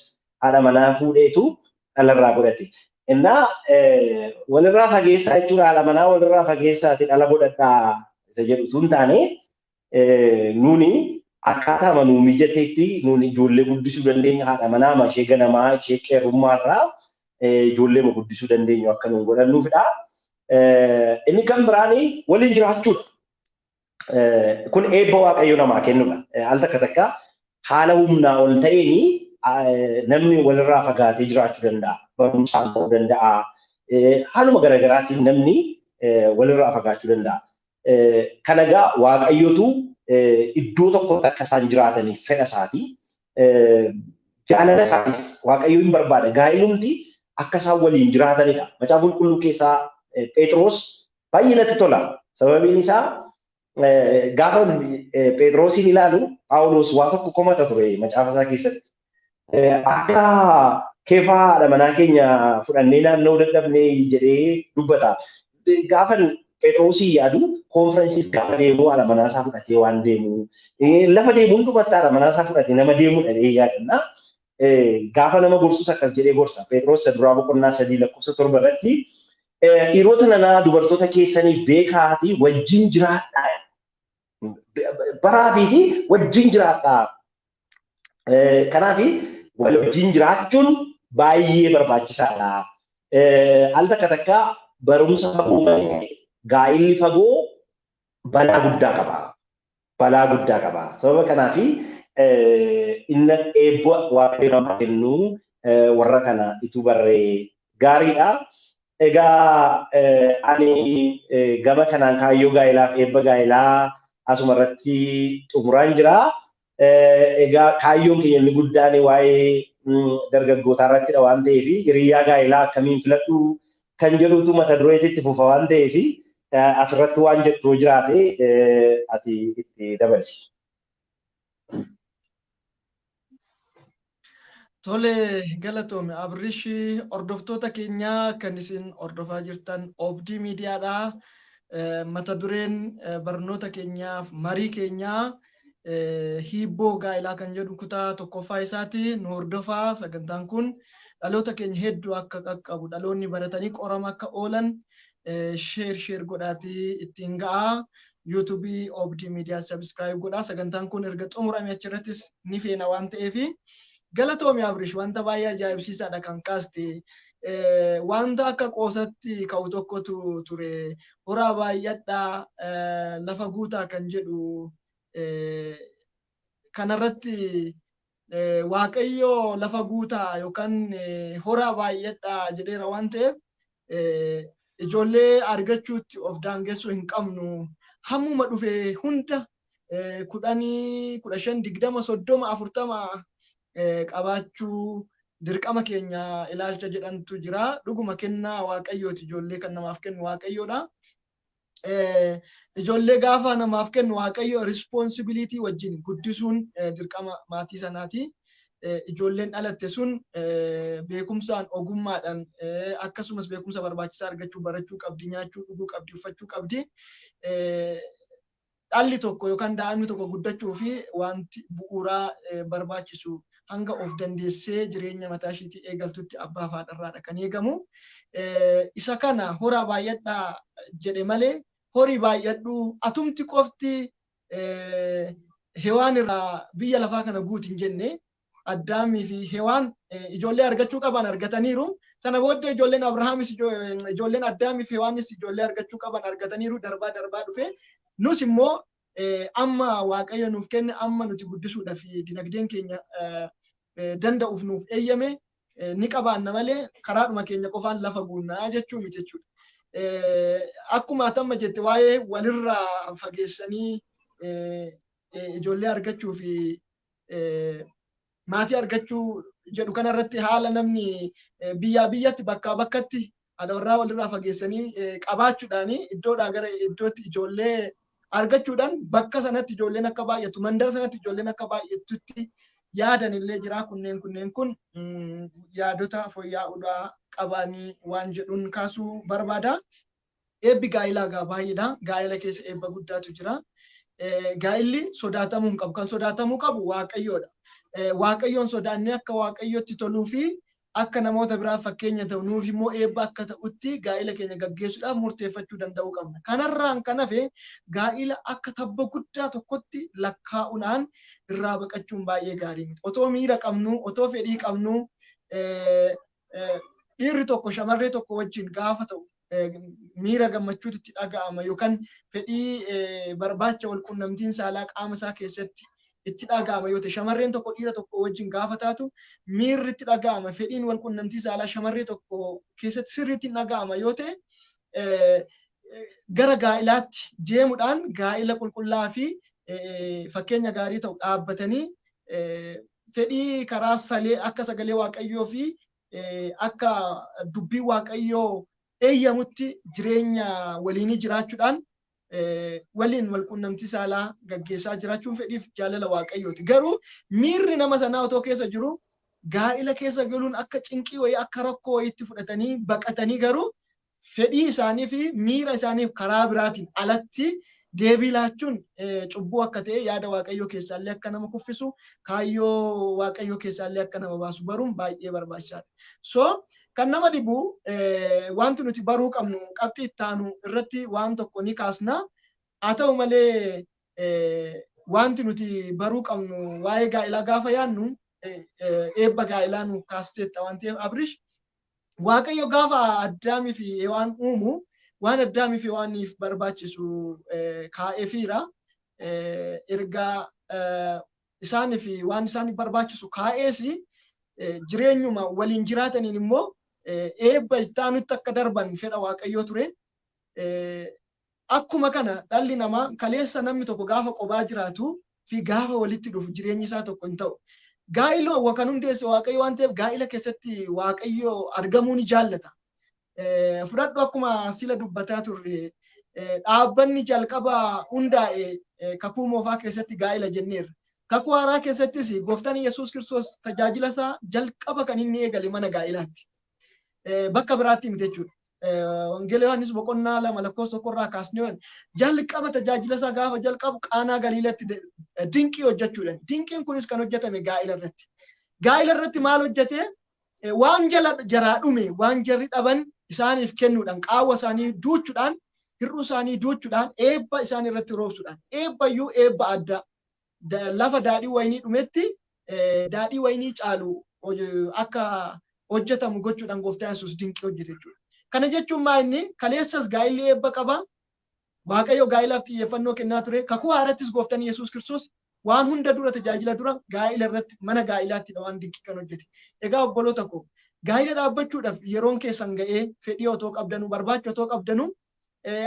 Speaker 2: haadha manaa fuudheetu dhalarraa godhate. Innaa walirraa fageessaa jechuun haadha manaa walirraa fageessaati dhala godhadhaa isa jedhu tun taane nuuni akkaataa nuu mijateetti nuuni ijoollee guddisuu dandeenya haadha manaa ishee ganamaa ishee qeerrummaarraa ijoollee guddisuu dandeenyu akka nuun godhannuufidha. Inni kan biraan waliin jiraachuudha. Kun eebba Waaqayyo namaa kennudha. Al takka takka haala humnaa ol ta'een namni walirraa fagaatee jiraachuu danda'a. Barumsaan ta'uu danda'a. Haaluma garaagaraatiin namni walirraa fagaachuu danda'a. Kana egaa Waaqayyotu iddoo tokkotti akka isaan jiraataniif fedha isaati. Jaalala isaatis Waaqayyo hin barbaada. Gaa'ilumti akka isaan waliin jiraatanidha. Macaafa Qulqulluu keessaa Phexros baay'ee natti tola. Sababiin isaa gaafa Phexrosiin ilaalu Phaawulos waa tokko komata ture macaafa isaa keessatti. Akka keefaa haadha manaa keenya fudhannee naannoo dadhabnee jedhee dubbata. Gaafa Phexrosii yaadu konferensiis gaafa deemu haadha manaa isaa fudhatee waan deemu. Lafa deemu hundumatti haadha manaa isaa fudhatee nama deemudha jedhee yaadanna. Gaafa nama gorsus akkas jedhee gorsa. Phexros duraa boqonnaa 3 lakkoofsa 7 irratti dhiirota nanaa dubartoota keessanii beekaatii wajjin jiraadhaa. Baraafiitii wajjin jiraadhaa. Kanaaf wajjin jiraachuun baay'ee barbaachisaadha. Al takka takka barumsa fagoo malee gaa'illi fagoo balaa guddaa qaba. Balaa guddaa qaba. Sababa kanaaf inni eebba Waaqayyo namaa kennu warra kana ituu barree gaariidha. Egaa ani gama kanaan kaayyoo gaa'ilaaf eebba gaa'ilaa asuma irratti xumuraan jira. Egaa kaayyoon keenya inni guddaan waa'ee dargaggootaa irrattidha waan ta'eef hiriyyaa gaa'ilaa akkamiin filadhu kan jedhutu mata dureetti itti fufa waan ta'eef asirratti waan jettu jiraate ati itti dabali.
Speaker 1: Tole galatoome Abrish, hordoftoota keenyaa kan isin hordofaa jirtan Oobdii Miidiyaadha. Mata dureen barnoota keenyaaf marii keenyaa hiibboo gaa'ilaa kan jedhu kutaa tokkoffaa isaati. Nu hordofaa, sagantaan kun dhaloota keenya hedduu akka qaqqabu, dhaloonni baratanii qorama akka oolan share share godhaatii ittiin ga'a. YouTubeii Oobdii Miidiyaa subscribe godhaa. Sagantaan kun erga xumurame achirrattis ni feena waan ta'eefi. Galatoomi Abrish, wanta baay'ee ajaa'ibsiisaadha kan kaaste. Wanta akka qoosatti ka'u tokkotu ture. Horaa baay'adhaa lafa guutaa kan jedhu kanarratti Waaqayyo lafa guutaa yookaan horaa baay'adhaa jedheera waan ta'eef ijoollee argachuutti of daangessuu hin qabnu. Hammuma dhufe hunda 10, 15, 20, 30, 40 qabaachuu dirqama keenya ilaalcha jedhantu jira. Dhuguma kennaa Waaqayyooti, ijoollee kan namaaf kennu Waaqayyoodha. Ijoollee gaafa namaaf kennu Waaqayyo responsibility wajjin guddisuun dirqama maatii sanaati. Ijoolleen dhalatte sun beekumsaan, ogummaadhaan, akkasumas beekumsa barbaachisaa argachuu, barachuu qabdi, nyaachuu, dhuguu qabdi, uffachuu qabdi. Dhalli tokko yookaan daa'imni tokko guddachuu fi wanti bu'uuraa barbaachisu hanga of dandeessee jireenya mataa ishiitii eegaltutti abbaa fi haadharraadha kan eegamu. Isa kana horaa baay'adhaa jedhe malee horii baay'adhu atumti qofti Hewaan irraa biyya lafaa kana guuti hin jenne. Addaamii fi Hewaan ijoollee argachuu qaban argataniiru. Sana booddee ijoolleen Abrahaamis, ijoolleen Addaamii fi Hewaanis ijoollee argachuu qaban argataniiru, darbaa darbaa dhufe. Nus immoo amma Waaqayyo nuuf kenne, amma nuti guddisuudhaaf dinagdeen keenya danda'uuf nuuf eeyyame ni qabaanna malee karaadhuma keenya qofaan lafa guunnaa jechuu miti jechuudha. Akkuma ati amma jette waa'ee walirraa fageessanii ijoollee argachuu fi maatii argachuu jedhu kanarratti haala namni biyyaa biyyatti, bakkaa bakkatti haadha warraa walirraa fageessanii qabaachuudhaan iddoodhaa gara iddootti ijoollee argachuudhaan bakka sanatti ijoolleen akka baay'atu, mandara sanatti ijoolleen akka baay'atutti yaadan illee jira. Kunneen kun yaadota fooyya'uudhaa qabanii waan jedhuun kaasuu barbaada. Eebbi gaa'ilaa gaa baay'eedha. Gaa'ila keessa eebba guddaatu jira. Gaa'illi sodaatamuu hin qabu. Kan sodaatamuu qabu Waaqayyoodha. Waaqayyoon sodaannee akka Waaqayyotti toluu fi akka namoota biraaf fakkeenya ta'u, nuuf immoo eebba akka ta'utti gaa'ila keenya gaggeessuudhaaf murteeffachuu danda'uu qabna. Kanarraan kan hafe gaa'ila akka tabba guddaa tokkotti lakkaa'uudhaan irraa baqachuun baay'ee gaarii miti. Otoo miira qabnu, otoo fedhii qabnu, dhiirri tokko shamarree tokko wajjin gaafa ta'u miira gammachuutu itti dhaga'ama yookaan fedhii barbaacha walqunnamtiin saalaa qaama isaa keessatti itti dhaga'ama yoo ta'e, shamarreen tokko dhiira tokko wajjin gaafa taatu miirri itti dhaga'ama, fedhiin walqunnamtii saalaa shamarree tokko keessatti sirriitti dhaga'ama yoo ta'e, gara gaa'ilaatti deemuudhaan gaa'ila qulqullaa fi fakkeenya gaarii ta'u dhaabbatanii fedhii karaa salee akka sagalee Waaqayyoo fi akka dubbii Waaqayyoo eeyyamutti jireenya waliinii jiraachuudhaan waliin walqunnamtii saalaa gaggeessaa jiraachuun fedhiif jaalala Waaqayyooti. Garuu miirri nama sanaa otoo keessa jiru gaa'ila keessa galuun akka cinqii wayii, akka rakkoo wayiitti fudhatanii baqatanii, garuu fedhii isaanii fi miira isaaniif karaa biraatiin alatti Deebii laachuun cubbuu akka ta'e yaada Waaqayyoo keessaallee akka nama kuffisu, kaayyoo Waaqayyoo keessaallee akka nama baasu baruun baay'ee barbaachisaadha. So kan nama dhibu wanti nuti baruu qabnu qabxii ittaanu irratti waan tokko ni kaasna. Haa ta'u malee wanti nuti baruu qabnu waa'ee gaa'ilaa gaafa yaadnu eebba gaa'ilaa nuuf kaasteetta waan ta'eef Abrish, Waaqayyo gaafa Addaamii fi Hewaan uumu waan Addaamii fi Hewaaniif barbaachisu kaa'eefiira. Erga isaaniif waan isaaniif barbaachisu kaa'ees jireenyuma waliin jiraataniin immoo eebba ittaanutti akka darban fedha Waaqayyoo ture. Akkuma kana dhalli namaa kaleessa namni tokko gaafa qobaa jiraatu fi gaafa walitti dhufu jireenyi isaa tokko hin ta'u. Gaa'ila kan hundeesse Waaqayyo waan ta'eef gaa'ila keessatti Waaqayyo argamuu ni jaallata. Fudhadhu akkuma sila dubbataa turre dhaabbanni jalqaba hundaa'e kakuu moofaa keessatti gaa'ila jenneerra. Kakuu haaraa keessattis gooftaan Yesuus Kiristoos tajaajila isaa jalqaba kan inni eegale mana gaa'ilaatti. Bakka biraatti miti jechuudha. Wangeela Yohaannis boqonnaa 2 lakkoofsa 1 irraa kaasnee jalqaba tajaajila isaa gaafa jalqabu Qaanaa Galiilatti dinqii hojjechuudhaan. Dinqiin kunis kan hojjetame gaa'ila irratti. Gaa'ila irratti maal hojjete? Waan jala jaraa dhume, waan jarri dhaban isaaniif kennuudhaan, qaawwa isaanii duuchuudhaan, hir'uu isaanii duuchuudhaan, eebba isaan irratti roobsuudhaan. Eebba iyyuu eebba addaa. Lafa daadhii wayinii dhumetti daadhii wayinii caalu akka hojjetamu gochuudhaan gooftaan Yesuus dinqii hojjete jechuudha. Kana jechuun maa inni kaleessas gaa'illi eebba qaba. Waaqayyo gaa'ilaaf xiyyeeffannoo kennaa ture. Kakuu haarattis gooftaan Yesuus Kiristoos waan hunda dura tajaajila dura gaa'ila irratti mana gaa'ilaattidha waan dinqii kan hojjete. Egaa obboloota koo gaa'ila dhaabbachuudhaaf yeroon keessan ga'ee fedhii otoo qabdanuu barbaacha otoo qabdanuu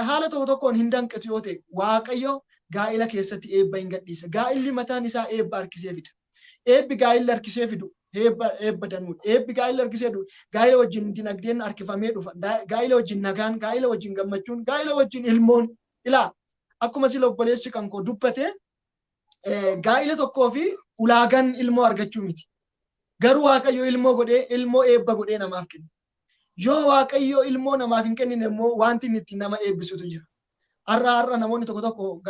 Speaker 1: haala tokko tokkoon hin danqatu yoo ta'e Waaqayyo gaa'ila keessatti eebba hin gadhiisa. Gaa'illi mataan isaa eebba harkisee fida. Eebbi gaa'illi harkisee fidu eebba danuudha. Eebbi gaa'ila harkisee fidu gaa'ila wajjin dinagdeen harkifamee dhufa. Gaa'ila wajjin nagaan, gaa'ila wajjin gammachuun, gaa'ila wajjin ilmoon. Ilaa akkuma sila obboleessi kan koo dubbate gaa'ila tokkoo fi ulaagaan ilmoo argachuu miti. Garuu Waaqayyo ilmoo godhee ilmoo eebba godhee namaaf kenna. Yoo Waaqayyo ilmoo namaaf hin kennine immoo wanti inni ittiin nama eebbisutu jira. Har'a namoonni tokko tokko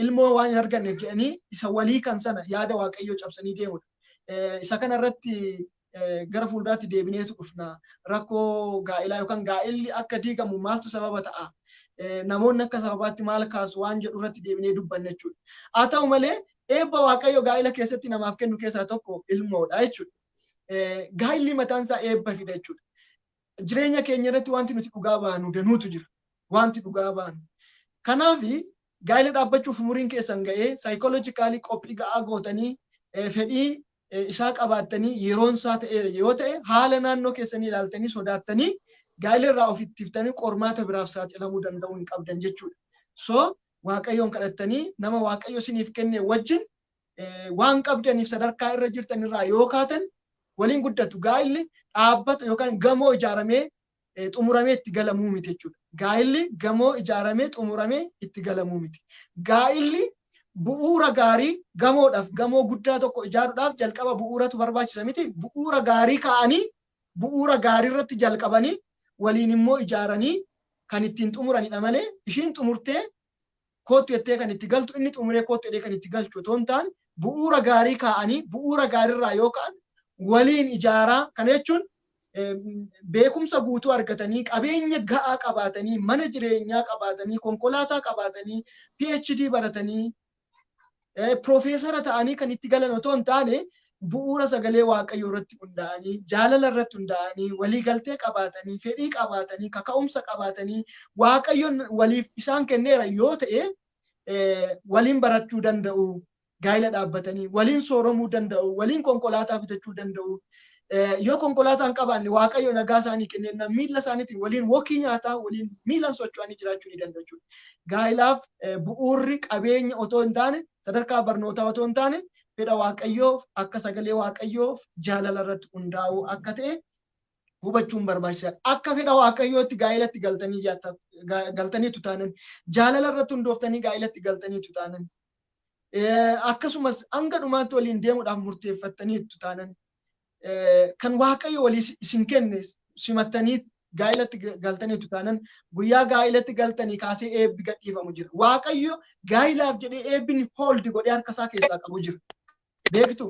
Speaker 1: ilmoo waan hin arganneef jedhanii isa walii kan sana yaada Waaqayyoo cabsanii deemudha. Isa kana irratti gara fuulduraatti deebineetu dhufna. Rakkoo gaa'ilaa yookaan gaa'illi akka diigamu maaltu sababa ta'a? Namoonni akka sababaatti maal kaasu waan jedhu irratti deebinee dubbanna jechuudha. Haa ta'u malee eebba Waaqayyo gaa'ila keessatti namaaf kennu keessaa tokko ilmoodha jechuudha. Gaa'illi mataan isaa eebba fida jechuudha. Jireenya keenya irratti wanti nuti dhugaa baanu danuutu jira. Wanti dhugaa baanu. Kanaaf gaa'ila dhaabbachuuf umuriin keessan ga'ee saayikooloojikaalii qophii ga'aa gootanii fedhii isaa qabaattanii yeroon isaa ta'eera yoo ta'e haala naannoo keessanii ilaaltanii sodaattanii gaa'ila irraa of ittiftanii qormaata biraaf saaxilamuu danda'uu hin qabdan jechuudha. So Waaqayyoon kadhattanii nama Waaqayyo isiniif kenne wajjin waan qabdaniif sadarkaa irra jirtan irraa yoo kaatan waliin guddatu. Gaa'illi dhaabbata yookaan gamoo ijaaramee xumuramee itti galamuu miti jechuudha. Gaa'illi gamoo ijaaramee xumuramee itti galamuu miti. Gaa'illi bu'uura gaarii gamoodhaaf gamoo guddaa tokko ijaaruudhaaf jalqaba bu'uuratu barbaachisa miti. Bu'uura gaarii kaa'anii bu'uura gaarii irratti jalqabanii waliin immoo ijaaranii kan ittiin xumuranidha malee ishiin xumurtee kootu jettee kan itti galtu inni xumuree kootu jedhee kan itti galchu otoo hin taane bu'uura gaarii kaa'anii bu'uura gaariirraa yoo ka'an waliin ijaaraa. Kana jechuun beekumsa guutuu argatanii qabeenya ga'aa qabaatanii mana jireenyaa qabaatanii konkolaataa qabaatanii PhD baratanii piroofeesara ta'anii kan itti galan otoo hin taane bu'uura sagalee Waaqayyoo irratti hundaa'anii jaalala irratti hundaa'anii waliigaltee qabaatanii fedhii qabaatanii kaka'umsa qabaatanii Waaqayyoon waliif isaan kenneera yoo ta'e waliin barachuu danda'u, gaa'ila dhaabbatanii waliin sooromuu danda'u, waliin konkolaataa bitachuu danda'u. Yoo konkolaataa hin qabaanne Waaqayyo nagaa isaanii kenneenna miila isaaniitiin waliin wokii nyaataa waliin miilaan socho'anii jiraachuu ni danda'u jechuudha. Gaa'ilaaf bu'uurri qabeenya otoo hin taane sadarkaa barnootaa otoo hin taane fedha Waaqayyoof akka sagalee Waaqayyoof jaalala irratti hundaa'uu akka ta'e hubachuun barbaachisaadha. Akka fedha Waaqayyootti gaa'ilatti galtaniitu taanan, jaalala irratti hundooftanii gaa'ilatti galtaniitu taanan, akkasumas hanga dhumaatti waliin deemuudhaaf murteeffattaniitu taanan, kan Waaqayyo walii isin kenne simattanii Gaa'ilatti galtaniitu taanan guyyaa gaa'ilatti galtanii kaasee eebbi gadhiifamu jira. Waaqayyo gaa'ilaaf jedhee eebbini hold godhee harka isaa keessaa qabu jira. Beektu?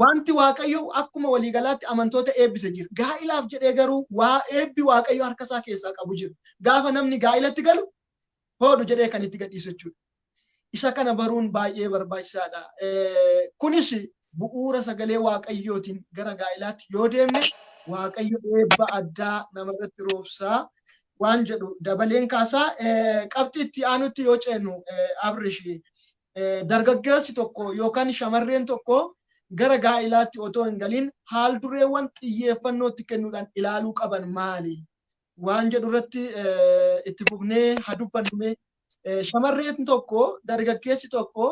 Speaker 1: Wanti Waaqayyo akkuma waliigalaatti amantoota eebbise jira. Gaa'ilaaf jedhee garuu waa eebbi Waaqayyo harka isaa keessaa qabu jira. Gaafa namni gaa'ilatti galu hoodhu jedhee kan itti gadhiisu jechuudha. Isa kana baruun baay'ee barbaachisaadha. Kunis bu'uura sagalee Waaqayyootiin gara gaa'ilaatti yoo deemne Waaqayyo eebba addaa namarratti roobsaa waan jedhu dabaleen kaasaa. Qabxii itti aanutti yoo ceenu, Abrish, dargaggeessi tokko yookaan shamarreen tokko gara gaa'ilaatti otoo hin galin haal dureewwan xiyyeeffannootti kennuudhaan ilaaluu qaban maali? Waan jedhu irratti itti fufnee haa dubbannume. Shamarreen tokko, dargaggeessi tokko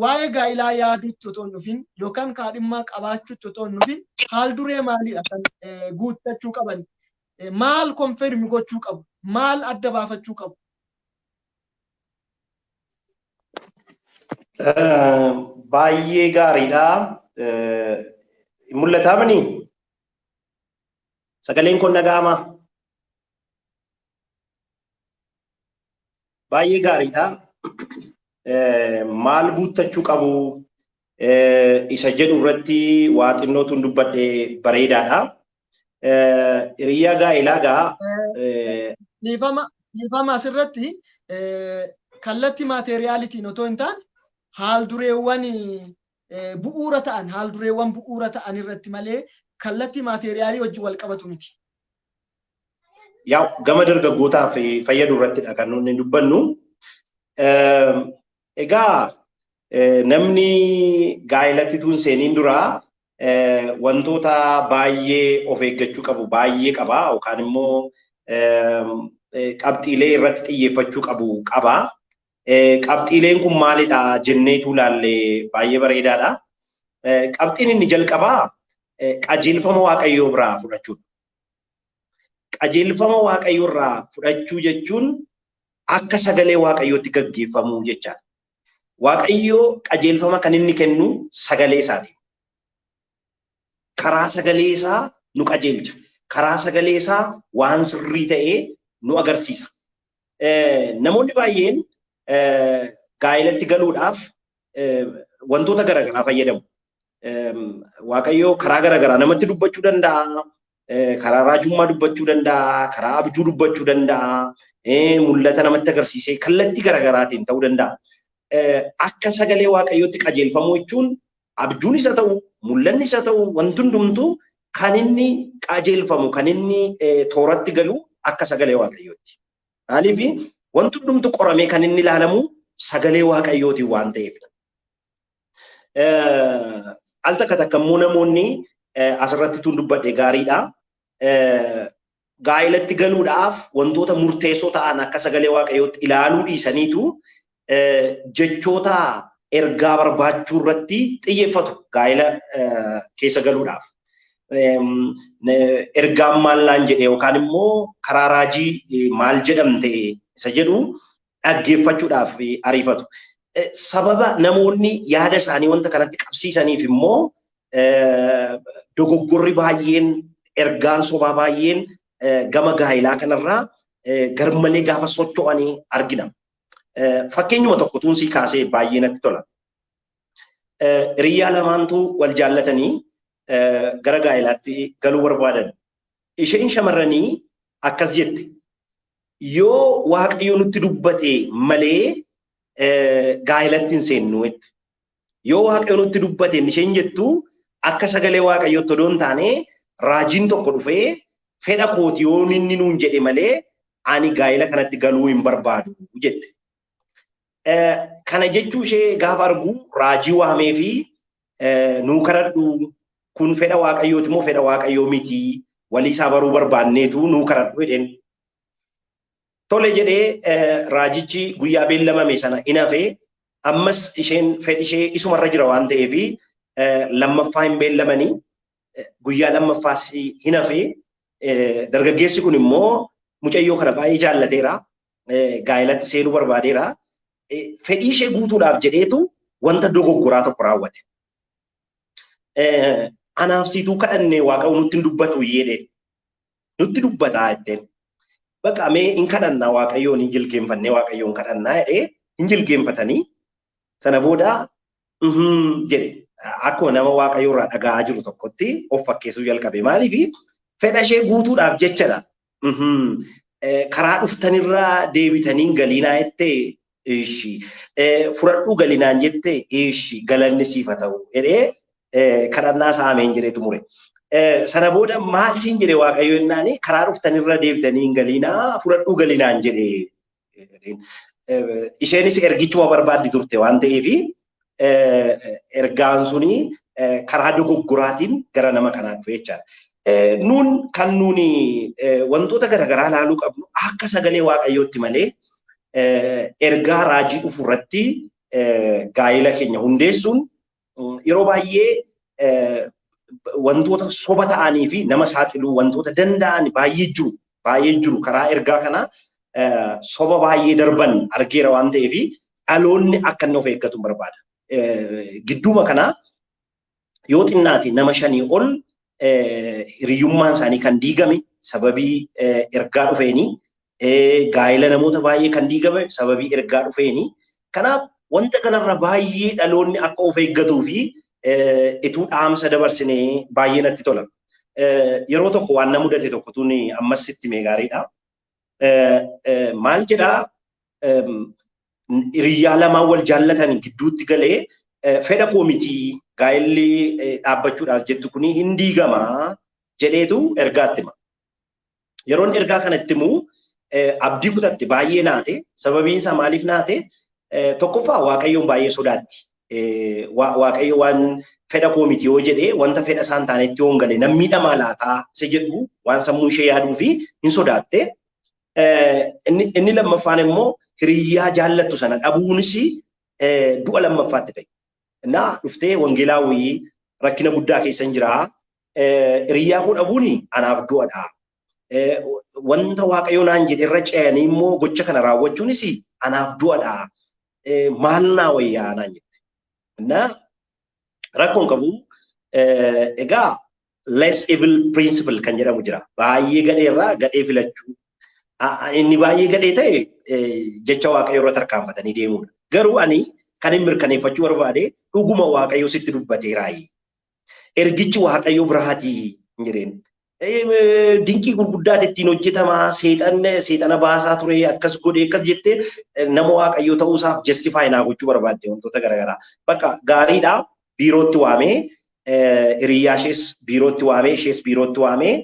Speaker 1: waa'ee gaa'ilaa yaaduutti otoo hin dhufin yookaan kaadhimmaa qabaachuutti otoo hin dhufin haal duree maalidha kan guuttachuu qaban? Maal confirm gochuu qabu? Maal adda baafachuu qabu?
Speaker 2: Baay'ee gaariidha. Mul'ataa manii? Sagaleen kun dhaga'amaa? Baay'ee gaariidha. Maal guuttachuu qabu isa jedhu irratti waa xinnootu dubbadhe bareedaadha. Hiriyaa gaa'elaa gaa.
Speaker 1: Dhiifama, asirratti kallattii maateeriyaalitiin otoo hin taane haal dureewwan bu'uura ta'an, haal dureewwan bu'uura ta'an irratti malee kallattii maateeriyaalii wajjin wal qabatu miti.
Speaker 2: Yaa, gama dargaggootaaf fayyadu irrattidha kan nuti dubbannu. Egaa namni gaa'elatti tun seeniin duraa wantoota baay'ee of eeggachuu qabu baay'ee qaba yookaan immoo qabxiilee irratti xiyyeeffachuu qabu qaba. Qabxiileen kun maalidha jenneetu ilaalle baay'ee bareedaadha. Qabxiin inni jalqabaa qajeelfama Waaqayyoo biraa fudhachuudha. Qajeelfama Waaqayyoo irraa fudhachuu jechuun akka sagalee Waaqayyootti gaggeeffamuu jechaadha. Waaqayyoo qajeelfama kan inni kennu sagalee isaatiin. Karaa sagalee isaa nu qajeelcha. Karaa sagalee isaa waan sirrii ta'ee nu agarsiisa. Namoonni baay'een gaa'elatti galuudhaaf wantoota garaagaraa fayyadamu. Waaqayyoo karaa garaagaraa namatti dubbachuu danda'a. Karaa raajummaa dubbachuu danda'a. Karaa abjuu dubbachuu danda'a. Mul'ata namatti agarsiisee kallattii garaagaraatiin ta'uu danda'a. Akka sagalee Waaqayyootti qajeelfamuu jechuun abjuun isa ta'u, mul'anni isa ta'u, wanti hundumtuu kan inni qajeelfamu, kan inni tooratti galu akka sagalee Waaqayyooti. Maaliif, wanti hundumtuu qoramee kan inni ilaalamu sagalee Waaqayyootiin waan ta'eefidha. Al takka takka immoo namoonni, asirratti tun dubbadhe gaariidha. Gaa'elatti galuudhaaf wantoota murteessoo ta'an akka sagalee Waaqayyootti ilaaluu dhiisaniitu jechoota ergaa barbaachuu irratti xiyyeeffatu gaa'ela keessa galuudhaaf. Ergaan maal naan jedhe yookaan immoo karaa raajii maal jedhamte isa jedhu dhaggeeffachuudhaaf ariifatu. Sababa namoonni yaada isaanii wanta kanatti qabsiisaniif immoo dogoggorri baay'een, ergaan sobaa baay'een gama gaa'elaa kanarraa garmalee gaafa socho'anii argina. Fakkeenyuma tokko tuunsii kaasee baay'ee natti tola. Hiriyaa lamaantu wal jaallatanii gara gaa'elaatti galuu barbaadan. Isheen shamarranii akkas jette: "Yoo Waaqayyo nutti dubbate malee gaa'elatti hin seennu," jette. Yoo Waaqayyo nutti dubbate isheen jettu akka sagalee Waaqayyootti odoo hin taane raajiin tokko dhufee fedha kooti yoo inni nuun jedhe malee ani gaa'ela kanatti galuu hin barbaadu jette. Kana jechuu ishee gaafa argu raajii waamee fi "Nuu kadhadhu, kun fedha Waaqayyooti moo fedha Waaqayyoo miti, walii isaa baruu barbaanneetu nuu kadhadhu," jedheen. Tole jedhee raajichi guyyaa beellamame sana hin hafee. Ammas isheen fedhi ishee isumarra jira waan ta'eef lammaffaa hin beellamanii, guyyaa lammaffaas hin hafee. Dargaggeessi kun immoo mucayyoo kana baay'ee jaallateera. Gaa'elatti seenuu barbaadeera. Fedhii ishee guutuudhaaf jedheetu wanta dogoggoraa tokko raawwate. "Anaaf siituu kadhanne, Waaqayyo nutti hin dubbatu," jedheen. Nutti dubbataa jetteen. Bakka mee hin kadhannaa Waaqayyoon hin jilgeenfannee Waaqayyoon kadhannaa jedhee hin jilgeenfatanii sana booda jedhe akkuma nama Waaqayyoo irraa dhaga'aa jiru tokkotti of fakkeessuu jalqabe. Maaliif fedha ishee guutuudhaaf jechadha. Karaa dhuftanirraa deebitanii galiinaa jettee ishi fudhadhuu galinaan jettee ishi galanni siif haa ta'u jedhee kadhannaa isaa ameen jedhee xumure. Sana booda maal siin jedhe Waaqayyo jennaani karaa dhuftanirra deebitanii hin galiinaa fudhadhuu galinaan jedhe. Isheenis ergichuma barbaaddi turte waan ta'eef ergaan suni karaa dogoggoraatiin gara nama kanaa dhufe jechaadha. Nuun kan nuuni wantoota garaagaraa ilaaluu qabnu akka sagalee Waaqayyootti malee ergaa raajii dhufu irratti gaa'ela keenya hundeessuun yeroo baay'ee wantoota soba ta'anii fi nama saaxiluu wantoota danda'an baay'ee jiru. Baay'ee jiru karaa ergaa kana soba baay'ee darban argeera waan ta'eef dhaloonni akka inni of eeggatu barbaada. Gidduuma kana yoo xinnaate nama 5 ol hiriyyummaan isaanii kan diigame sababii ergaa dhufeeni, gaa'ela namoota baay'ee kan diigame sababii ergaa dhufeeni. Kanaaf wanta kanarra baay'ee dhaloonni akka of eeggatuu fi ituu dhaamsa dabarsinee baay'ee natti tola. Yeroo tokko waan na mudate tokkotuun ammas sitti mee gaariidha. Maal jedhaa hiriyyaa lamaan wal jaallatan gidduutti galee fedha koo miti gaa'elli dhaabbachuudhaaf jettu kuni hin diigamaa jedheetu ergaatti hima. Yeroon ergaa kanatti himu abdii kutatte baay'ee naate. Sababiin isaa maaliif naate? Tokkoffaa Waaqayyoon baay'ee sodaatti. Waaqayyo waan fedha koo miti yoo jedhee wanta fedha isaan taanetti yoo hin gale namni miidhamaa laataa isa jedhu waan sammuu ishee yaaduu fi hin sodaatte. Inni lammaffaan immoo hiriyyaa jaallattu sana dhabuunis du'a lammaffaatti ta'e. Innaa dhuftee wangeelaawwii rakkina guddaa keessa hin jiraa. Hiriyyaa koo dhabuun anaaf du'adha. Wanta Waaqayyo naan jedhe irra ce'anii immoo gocha kana raawwachuunis anaaf du'adha. Maal naa wayyaa naan jette. Innaa rakkoon qabu egaa less evil principle kan jedhamu jira. Baay'ee gadheerraa gadhee filachuu. Inni baay'ee gadhee ta'e jecha Waaqayyo irra tarkaanfatanii deemuudha. Garuu ani kan hin mirkaneeffachuu barbaade dhuguma Waaqayyo sitti dubbateeraayi. Ergichi Waaqayyo biraatii jedheen. Dinqii gurguddaati ittiin hojjetamaa seexana baasaa ture akkas godhee akkas jettee nama Waaqayyo ta'uusaaf justify naa gochuu barbaadde wantoota garaagaraa. Bakka gaariidha biirootti waamee hiriyyaa ishees biirootti waamee ishees biirootti waamee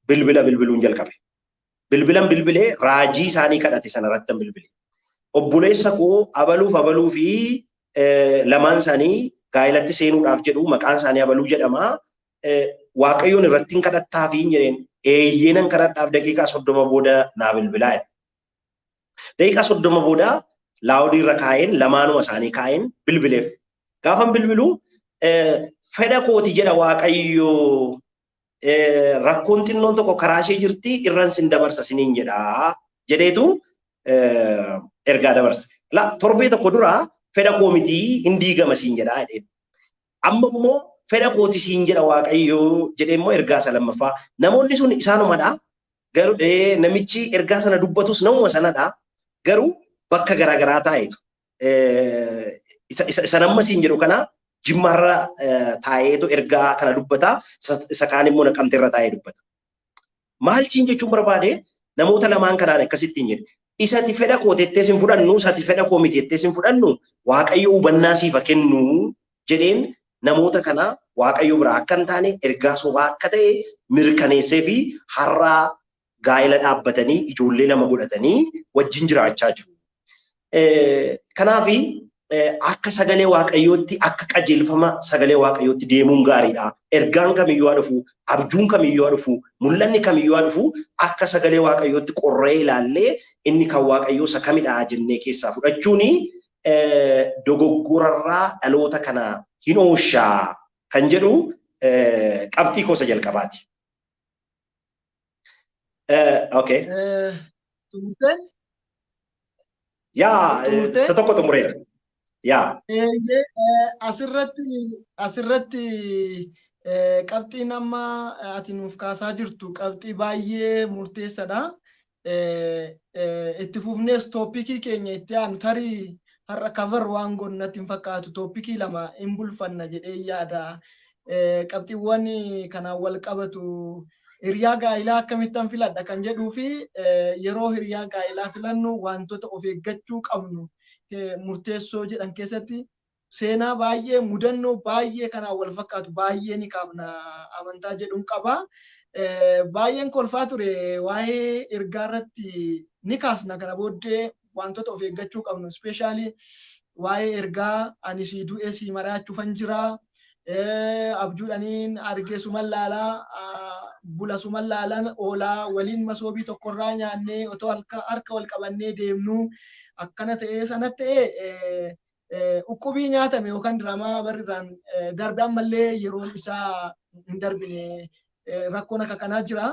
Speaker 2: bilbila bilbiluun jalqabe. Bilbilan bilbilee raajii isaanii kadhate sanarratti bilbile. Obboleessa koo abaluuf abaluu fi lamaan isaanii gaa'elatti seenuudhaaf jedhu maqaan isaanii abaluu jedhama. Waaqayyoon irratti hin kadhattaa fi hin jedheen eeyyee nan kadhadhaaf daqiiqaa 30 booda naa bilbilaa jedhe. Daqiiqaa 30 booda laawudii irra kaa'een lamaanuma isaanii kaa'een bilbileef. Gaafan bilbiluu fedha kooti jedha Waaqayyo rakkoon xinnoon tokko karaa ishee jirti irran sin dabarsa siniin jedha jedheetu ergaa dabarse. La torbee tokko dura fedha koo miti hin diigama siin jedha jedheen. Amma immoo fedha kooti siin jedha Waaqayyo jedhee immoo ergaa isa lammaffaa. Namoonni sun isaanumadha. Garuu namichi ergaa sana dubbatus namuma sanadha. Garuu bakka garaagaraa taa'eetu. Isa nama siin jedhu kana Jimmaarra taa'eetu ergaa kana dubbata. Isa kaan immoo Naqamteerra taa'ee dubbata. Maal siin jechuun barbaade namoota lamaan kanaan akkasittiin jedhe. Isati fedha koo tettee sin fudhannu, isati fedha koo miti jettee sin fudhannu, Waaqayyo hubannaa siif haa kennu jedheen namoota kana Waaqayyo biraa akka hin taane ergaa sobaa akka ta'e mirkaneessee fi har'aa gaa'ela dhaabbatanii ijoollee lama godhatanii wajjin jiraachaa jiru. Kanaaf akka sagalee Waaqayyootti akka qajeelfama sagalee Waaqayyootti deemuun gaariidha. Ergaan kamiyyuu haa dhufu, abjuun kamiyyuu haa dhufu, mul'anni kamiyyuu haa dhufu akka sagalee Waaqayyootti qorree ilaallee inni kan Waaqayyoo isa kamidha jennee keessaa fudhachuuni dogoggorarraa dhaloota kana hin ooshaa kan jedhu qabxii kosa jalqabaati. Okay.
Speaker 1: Xumurtee?
Speaker 2: Yaa isa tokko xumureera. Yaa.
Speaker 1: Asirratti Qabxiin amma ati nuuf kaasaa jirtu qabxii baay'ee murteessaadha. Itti fufnees topicii keenya itti aanu tarii har'a cover waan goonu natti hin fakkaatu, topicii lama hin bulfanna jedhee yaada. Qabxiiwwan kanaan wal qabatu, hiriyaa gaa'ilaa akkamittan filadha kan jedhuu fi yeroo hiriyaa gaa'ilaa filannu wantoota of eeggachuu qabnu murteessoo jedhan keessatti seenaa baay'ee, mudannoo baay'ee kanaan wal fakkaatu baay'ee ni kaafna amantaa jedhuun qaba. Baay'een kolfaa ture, waa'ee ergaa irratti ni kaasna kana booddee, wantoota of eeggachuu qabnu, especially waa'ee ergaa ani sii du'ee sii maraachuufan jira. Abjuudhaniin argee suman laalaa bula, suman laalaan oolaa, waliin masoobii tokkorraa nyaannee otoo harka wal qabannee deemnu akkana ta'ee sana ta'ee, uqqubii nyaatame yookaan diraamaa barriirraan darbe ammallee yeroon isaa hin darbine rakkoon akka kanaa jira.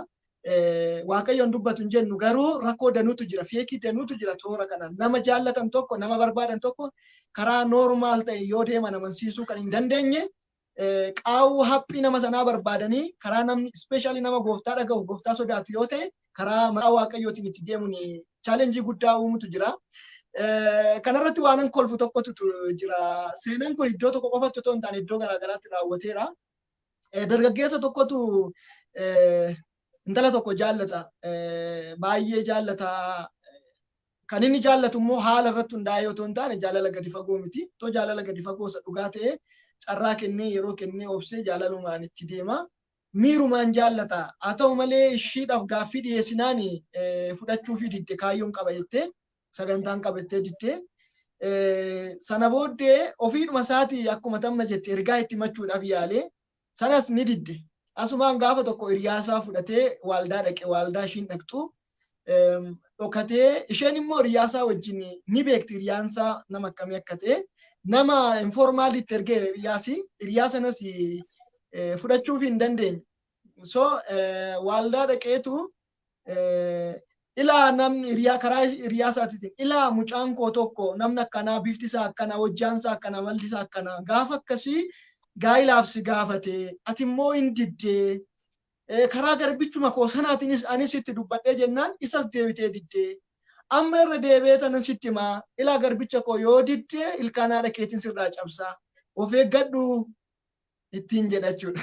Speaker 1: Waaqayyoon dubbatu hin jennu, garuu rakkoo danuutu jira, fake danuutu jira toora kana. Nama jaallatan tokko, nama barbaadan tokko karaa normal ta'e yoo deeman amansiisuu kan hin dandeenye, qaawwa haphii nama sanaa barbaadanii, karaa namni especially nama gooftaa dhaga'u, gooftaa sodaatu yoo ta'e, karaa maqaa Waaqayyootiin itti deemuun challenge guddaa uumutu jira. Kanarratti waan kolfu tokkotu jira. Seenaan kun iddoo tokko qofatti otoo hin taane iddoo garaagaraatti raawwateera. Dargaggeessa tokkotu intala tokko jaallata. Baay'ee jaallata. Kan inni jaallatu immoo haala irratti hundaa'ee otoo hin taane jaalala gadi fagoo miti. Otoo jaalala gadi fagoo isa dhugaa ta'e carraa kennee, yeroo kennee, obsee jaalalumaan itti deema. Miirumaan jaallata. Haa ta'u malee ishiidhaaf gaaffii dhiyeessinaan fudhachuu fi didde, kaayyoon qaba jettee, sagantaan qabattee diddee. Sana booddee ofiidhuma isaatii akkuma tamma jette ergaa itti machuudhaaf yaalee sanas ni didde. Asumaan gaafa tokko hiriyaasaa fudhatee waaldaa dhaqe, waaldaa ishiin dhaqxu dhokatee, isheen immoo hiriyaasaa wajjin ni beekti hiriyaansaa nama akkamii akka ta'e, nama informalitti ergee hiriyaasi, hiriyaa sanas fudhachuuf hin dandeenye. So waaldaa dhaqeetu, ilaa namni hiriyaa karaa hiriyaa isaatiin, ilaa mucaan koo tokko namni akkanaa, bifti isaa akkanaa, hojjaan isaa akkanaa, malli isaa akkanaa, gaafa akkasii gaa'ilaaf si gaafate, ati immoo hin diddee, karaa garbichuma koo sanaatiinis anis itti dubbadhee jennaan isas deebitee diddee, amma irra deebi'ee tanan sitti himaa, ilaa garbicha koo yoo diddee ilkaan haadha keetiin sirraa cabsaa, of eeggadhu ittiin jedha jechuudha.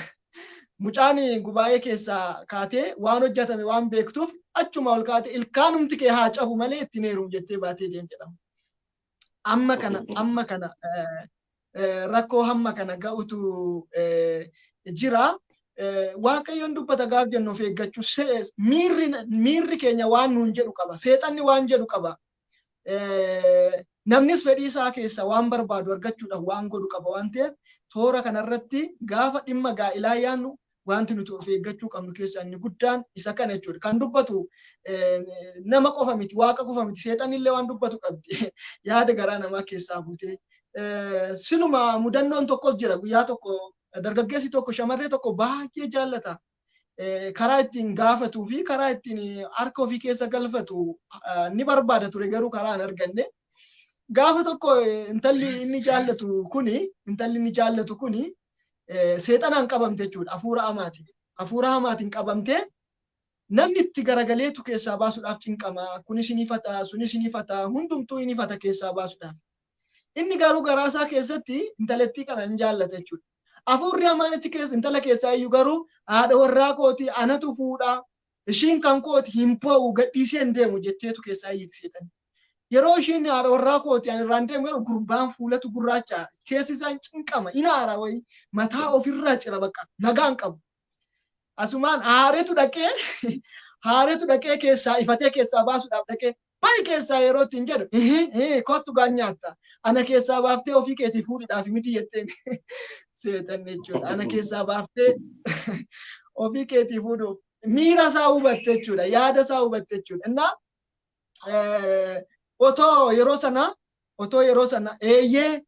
Speaker 1: Mucaan gubaa'ee keessaa kaatee waan hojjetame waan beektuuf achuma ol kaatee ilkaanumti kee haa cabu malee ittiin heerumu jettee baatee deemte jedhama. Amma kana rakkoo hamma kana ga'utu jira. Waaqayyoon dubbata gaaf jennu of eeggachuu, miirri keenya waan nuun jedhu qaba. Seexanni waan jedhu qaba. Namnis fedhii isaa keessa waan barbaadu argachuudhaaf waan godhu qaba waan ta'eef, toora kanarratti gaafa dhimma gaa'ilaa yaannu wanti nuti of eeggachuu qabnu keessaa inni guddaan isa kana jechuudha. Kan dubbatu nama qofa miti, Waaqa qofa miti, seexanni illee waan dubbatu qabdi. Yaada garaa namaa keessaa buutee. Siluma mudannoon tokkos jira. Guyyaa tokko dargaggeessi tokko shamarree tokko baay'ee jaallata. Karaa ittiin gaafatuu fi karaa ittiin harka ofii keessa galfatu ni barbaada ture, garuu karaa hin arganne. Gaafa tokko intalli inni jaallatu kuni seexanaan qabamte jechuudha. Hafuura hamaatiin. Hafuura hamaatiin qabamtee namni itti garagaleetu keessaa baasuudhaaf cinqama. Kunis ni ifata, sunis ni ifata, hundumtuu ni ifata keessaa baasuudhaaf. Inni garuu garaa isaa keessatti intalattii kana hin jaallata jechuudha. Hafuurri hamaan achi keessa intala keessaa iyyuu garuu haadha warraa kooti, anatu fuudhaa, ishiin kan kooti, hin ba'u, gadhiisee hin deemu jetteetu keessaa iyyiti seexanni. Yeroo ishiin haadha warraa kooti, ani irraan deemu yeroo gurbaan fuulatu gurraacha, keessi isaa hin cinqama, hin aara, wayi mataa ofirraa cira, bakka nagaan qabu. Asumaan haaretu dhaqee keessaa ifatee keessaa baasuudhaaf dhaqee, bayi keessaa yeroo ittiin jedhu, kottu gaan nyaatta, ana keessaa baaftee ofii keetii fuudhuudhaaf miti jetteen seexanni jechuudha. Ana keessaa baaftee ofii keetii fuudhuuf miira isaa hubatte jechuudha, yaada isaa hubatte jechuudha. Innaa otoo yeroo sana eeyyee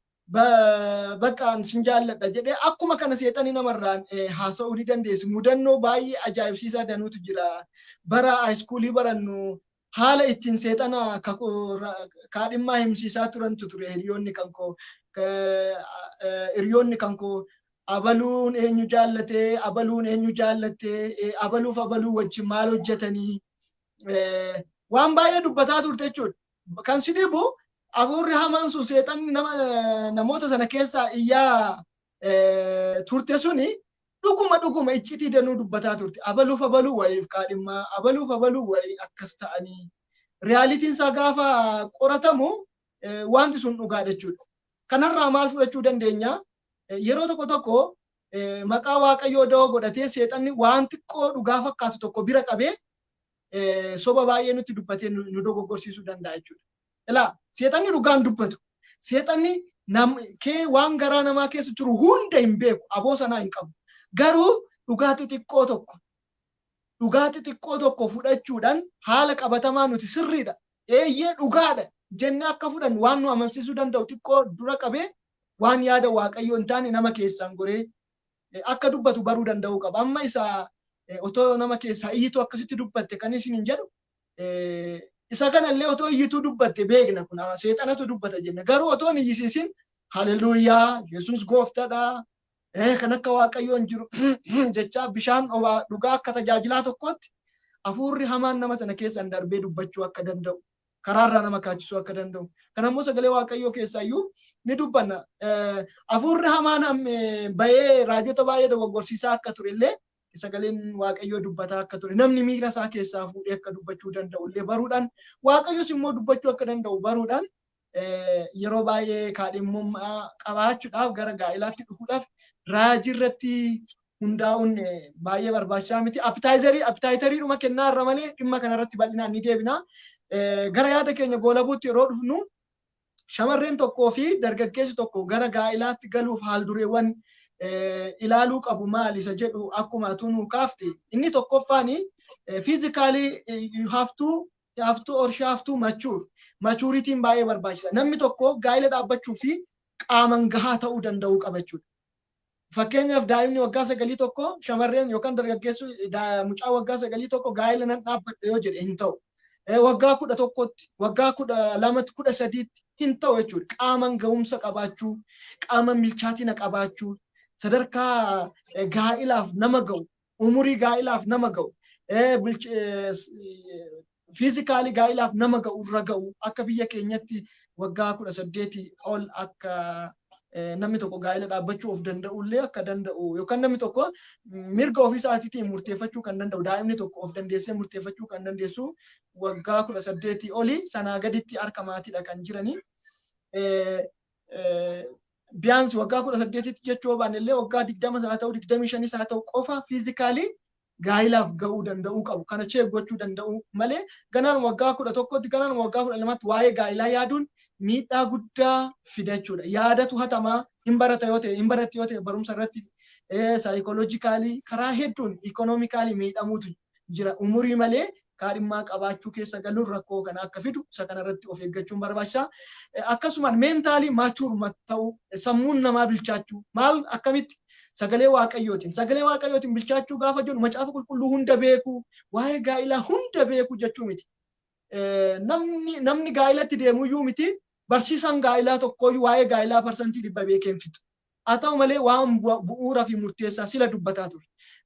Speaker 1: bakka sin jaalladha jedhee, akkuma kana seexanii namarraan haasa'uu ni dandeessi. Mudannoo baay'ee ajaa'ibsiisaa danuutu jira. Bara high schoolii barannu haala ittiin seexana kaadhimmaa himsiisaa turantu ture hiriyoonni kan koo. Hiriyoonni kan koo Abaluun eenyu jaallatee, abaluun eenyu jaallattee, abaluuf abaluu wajjin maal hojjetanii waan baay'ee dubbataa turte jechuudha. Kan si dhibu hafuurri hamaan sun seexanni namoota sana keessaa iyyaa turte suni dhuguma dhuguma iccitii danuu dubbataa turte. Abaluuf abaluu waliif kaadhimmaa, abaluuf abaluu waliin akkas ta'anii. Realityn isaa gaafa qoratamu wanti sun dhugaadha jechuudha. Kanarraa maal fudhachuu dandeenya? Yeroo tokko tokko maqaa Waaqayyoo da'oo godhatee seexanni waan xiqqoo dhugaa fakkaatu tokko bira qabee soba baay'ee nutti dubbatee nu dogoggorsiisuu danda'a jechuudha. Ilaa, seexanni dhugaan dubbatu. Seexanni kee waan garaa namaa keessa jiru hunda hin beeku, aboo sanaa hin qabu. Garuu dhugaa xixiqqoo tokko fudhachuudhaan haala qabatamaa nuti sirriidha, eeyyee dhugaadha jennee akka fudhannu waan nu amansiisuu danda'u xiqqoo dura qabee waan yaada Waaqayyoo hin taane nama keessaan goree akka dubbatu baruu danda'uu qaba. Amma isa otoo nama keessaa iyyituu akkasitti dubbatte kan isin hin jedhu, isa kanallee otoo iyyituu dubbatte beekna, kun seexanatu dubbata jenna. Garuu otoo hin iyyisiisin "Haleluuyaa, Yesuus gooftadha, kan akka Waaqayyoo hin jiru" jechaa bishaan dhugaa akka tajaajilaa tokkotti hafuurri hamaan nama sana keessaan darbee dubbachuu akka danda'u, karaarraa nama kaachisuu akka danda'u. Kanammoo sagalee Waaqayyoo keessaayyuu ni dubbanna. Hafuurri hamaan bahee raajota baay'ee dogoggorsiisaa akka ture illee sagaleen Waaqayyoo dubbataa akka ture, namni miira isaa keessaa fuudhee akka dubbachuu danda'u illee baruudhaan, Waaqayyos immoo dubbachuu akka danda'u baruudhaan, yeroo baay'ee kaadhimummaa qabaachuudhaaf gara gaa'ilaatti dhufuudhaaf raajii irratti hundaa'uun baay'ee barbaachisaa miti. Appetizeriidhuma kennaa irra malee dhimma kanarratti bal'inaan ni deebina. Gara yaada keenya goolabuutti yeroo dhufnu, shamarreen tokkoo fi dargaggeessi tokko gara gaa'ilaatti galuuf haal dureewwan ilaaluu qabu maali isa jedhu akkuma atuu kaafte, inni tokkoffaan physically you have to or she have to mature. Maturityn baay'ee barbaachisa. Namni tokko gaa'ila dhaabbachuu fi qaaman gahaa ta'uu danda'uu qaba jechuudha. Fakkeenyaaf, daa'imni waggaa 9 tokko, shamarreen yookaan dargaggeessu mucaa waggaa 9 tokko gaa'ila nan dhaabbadha yoo jedhe hin ta'u. Waggaa 11tti, waggaa 12tti, 13tti hin ta'u jechuudha. Qaaman ga'umsa qabaachuu, qaama milchaatina qabaachuu, sadarkaa gaa'ilaaf nama ga'u, umurii gaa'ilaaf nama ga'u, physically gaa'ilaaf nama ga'u irra ga'u, akka biyya keenyatti waggaa 18 ol akka namni tokko gaa'ila dhaabbachuu of danda'u illee akka danda'u, yookaan namni tokko mirga ofii isaatiitiin murteeffachuu kan danda'u, daa'imni tokko of dandeessee murteeffachuu kan dandeessu waggaa 18 olii. Sanaa gaditti harka maatiidha kan jiranii. Biyaansi waggaa 18tti jechuu baanne illee, waggaa 20 haa ta'u, 25 haa ta'u, qofa physically gaa'ilaaf ga'uu danda'uu qabu. Kana check gochuu danda'u malee ganaan waggaa 11tti, ganaan waggaa 12tti waa'ee gaa'ilaa yaaduun miidhaa guddaa fida jechuudha. Yaadatu hatamaa hin barata yoo ta'e, hin baratti yoo ta'e, barumsa irratti psychologically karaa hedduun economically miidhamuutu jira. Umurii malee kaadhimmaa qabaachuu keessa galuun rakkoo kana akka fidu isa kanarratti of eeggachuun barbaachisaa. Akkasumaan mentally mature ta'uu, sammuun namaa bilchaachuu maal akkamitti sagalee Waaqayyootiin bilchaachuu gaafa jennu, macaafa qulqulluu hunda beekuu, waa'ee gaa'ilaa hunda beekuu jechuu miti. Namni gaa'ilatti deemuyyuu miti, barsiisaan gaa'ilaa tokkooyyuu waa'ee gaa'ilaa 100% beekee hin fixu. Haa ta'u malee waan bu'uuraa fi murteessaa sila dubbataa ture.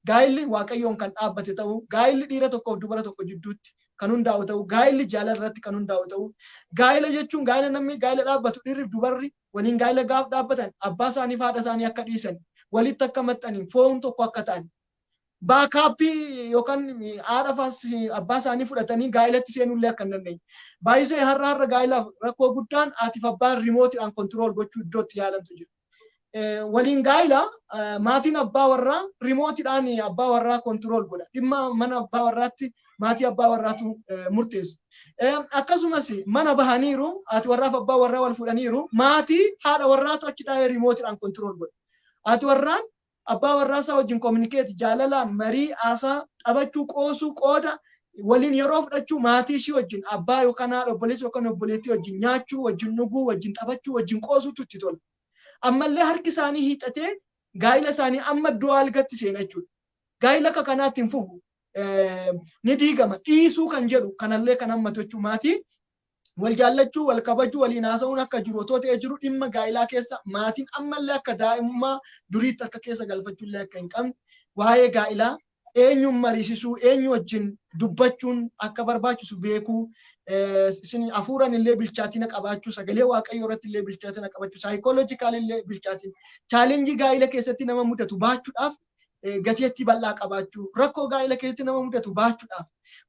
Speaker 1: Gaa'illi Waaqayyoon kan dhaabbate ta'uu, gaa'illi dhiira tokkoof dubara tokko jidduutti kan hundaa'u ta'uu, gaa'illi jaalala irratti kan hundaa'u ta'uu, gaa'ila jechuun gaa'ila namni gaa'ila dhaabbatu dhiirri fi dubarri waliin gaa'ila gaaf dhaabbatan abbaa isaanii fi haadha isaanii akka dhiisan, walitti akka maxxaniin foon tokko akka ta'an, backup yookaan haadha abbaa isaanii fudhatanii gaa'ilatti seenullee akka hin dandeenye. Baay'isee har'a har'a gaa'ilaaf rakkoo guddaan haatiif abbaan remoteiidhaan control gochuu iddootti yaalantu jira. Waliin gaa'ila maatiin abbaa warraa remoteiidhaan abbaa warraa control godha. Dhimma mana abbaa warraatti maatii abbaa warraatu murteessa. Akkasumas mana bahaniiru, haati warraaf abbaa warraa wal fuudhaniiru, maatii haadha warraatu achi taa'ee remoteiidhaan control godha. Haati warraan abbaa warraa isaa wajjin communicate, jaalalaan marii, haasaa taphachuu, qoosuu, qooda waliin yeroo fudhachuu, maatii ishii wajjin, abbaa yookaan haadha, obboleessa yookaan obboleettii wajjin nyaachuu, wajjin dhuguu, wajjin taphachuu, wajjin qoosuutu itti tola. Ammallee harki isaanii hiixatee gaa'ila isaanii amma iddoo algatti seena jechuudha. Gaa'ila akka kanaatti hin fufu. Ni diigama. Dhiisuu kan jedhu kanallee kan hammatu jechuudha. Maatii Wal jaallachuu, wal kabajuu, waliin haasa'uun akka jiru otoo ta'ee jiru dhimma gaa'ilaa keessa maatiin ammallee akka daa'imummaa duriitti akka keessa galfachuullee akka hin qabne, waa'ee gaa'ilaa eenyuun mariisisuu, eenyu wajjin dubbachuun akka barbaachisu beekuu, isin hafuuraan illee bilchaatina qabaachuu, sagalee Waaqayyoo irratti illee bilchaatina qabaachuu, psychological illee bilchaatina, challenge gaa'ila keessatti nama mudatu baachuudhaaf gateettii bal'aa qabaachuu, rakkoo gaa'ila keessatti nama mudatu baachuudhaaf,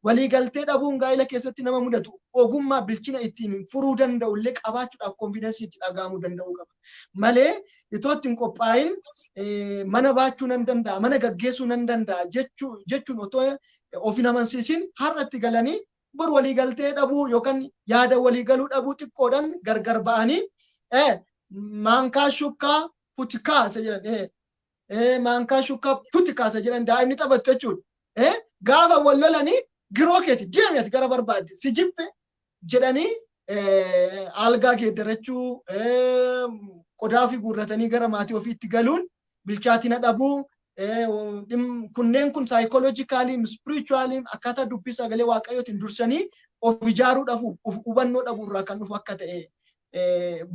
Speaker 1: waliigaltee dhabuun gaa'ila keessatti nama mudatu ogummaa bilchina ittiin furuu danda'u illee qabaachuudhaaf confidence itti dhaga'amuu danda'uu qaba. Malee itoo ittiin hin qophaa'in mana baachuu nan danda'a, mana gaggeessuu nan danda'a jechuun otoo of hin amansiisin har'atti galanii bor waliigaltee dhabuu yookaan yaada waliigaluu dhabuu xiqqoodhaan gargar ba'anii maankaa shukkaa putikaa isa jedhan, maankaa shukkaa putikaa isa jedhan daa'imni taphattu jechuudha. Gaafa wal lolanii giroo keeti deemi ati gara barbaadde si jibbe jedhanii algaa geeddarachuu, qodaa ofii guurratanii gara maatii ofiitti galuun bilchaatina dhabuu, kunneen kun psychologically, spiritually akkaataa dubbii sagalee Waaqayyootiin dursanii of ijaaruu dhabuu, of hubannoo dhabuu irraa kan dhufu akka ta'e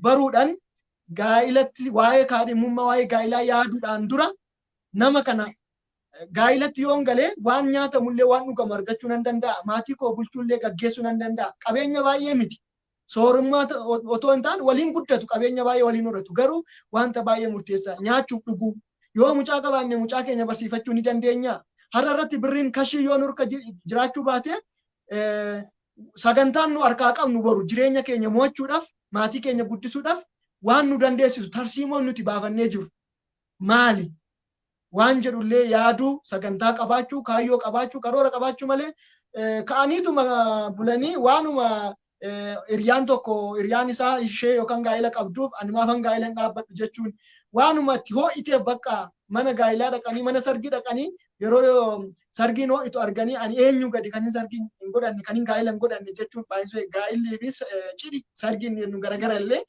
Speaker 1: baruudhaan gaa'ilatti waa'ee kaadhimummaa, waa'ee gaa'ilaa yaaduudhaan dura nama kana gaa'ilatti yoon galee waan nyaatamullee waan dhugamu argachuu nan danda'a, maatii koo bulchuullee gaggeessuu nan danda'a, qabeenya baay'ee miti, soorummaa otoo hin taane waliin guddatu, qabeenya baay'ee waliin horatu, garuu wanta baay'ee murteessaa nyaachuuf dhuguu, yoo mucaa qabaanne mucaa keenya barsiifachuu ni dandeenya. Har'a irratti birriin kashii yoo nurka jiraachuu baate sagantaan nu harkaa qabnu boru jireenya keenya mo'achuudhaaf, maatii keenya guddisuudhaaf waan nu dandeessisu tarsiimoon nuti baafannee jiru maali waan jedhullee yaaduu, sagantaa qabaachuu, kaayyoo qabaachuu, karoora qabaachuu malee ka'aniituma bulanii waanuma hiriyaan tokko hiriyaan isaa ishee yookaan gaa'ila qabduuf ani maafan gaa'ila hin dhaabbadhu jechuun, waanuma itti hoo'iteef bakka mana gaa'ilaa dhaqanii, mana sargii dhaqanii yeroo sargiin hoo'itu arganii ani eenyu gadi kan hin sargii hin godhanne, kan hin gaa'ila hin godhanne jechuun, baay'isuu gaa'illii fi cidhi sargiin nu garagara illee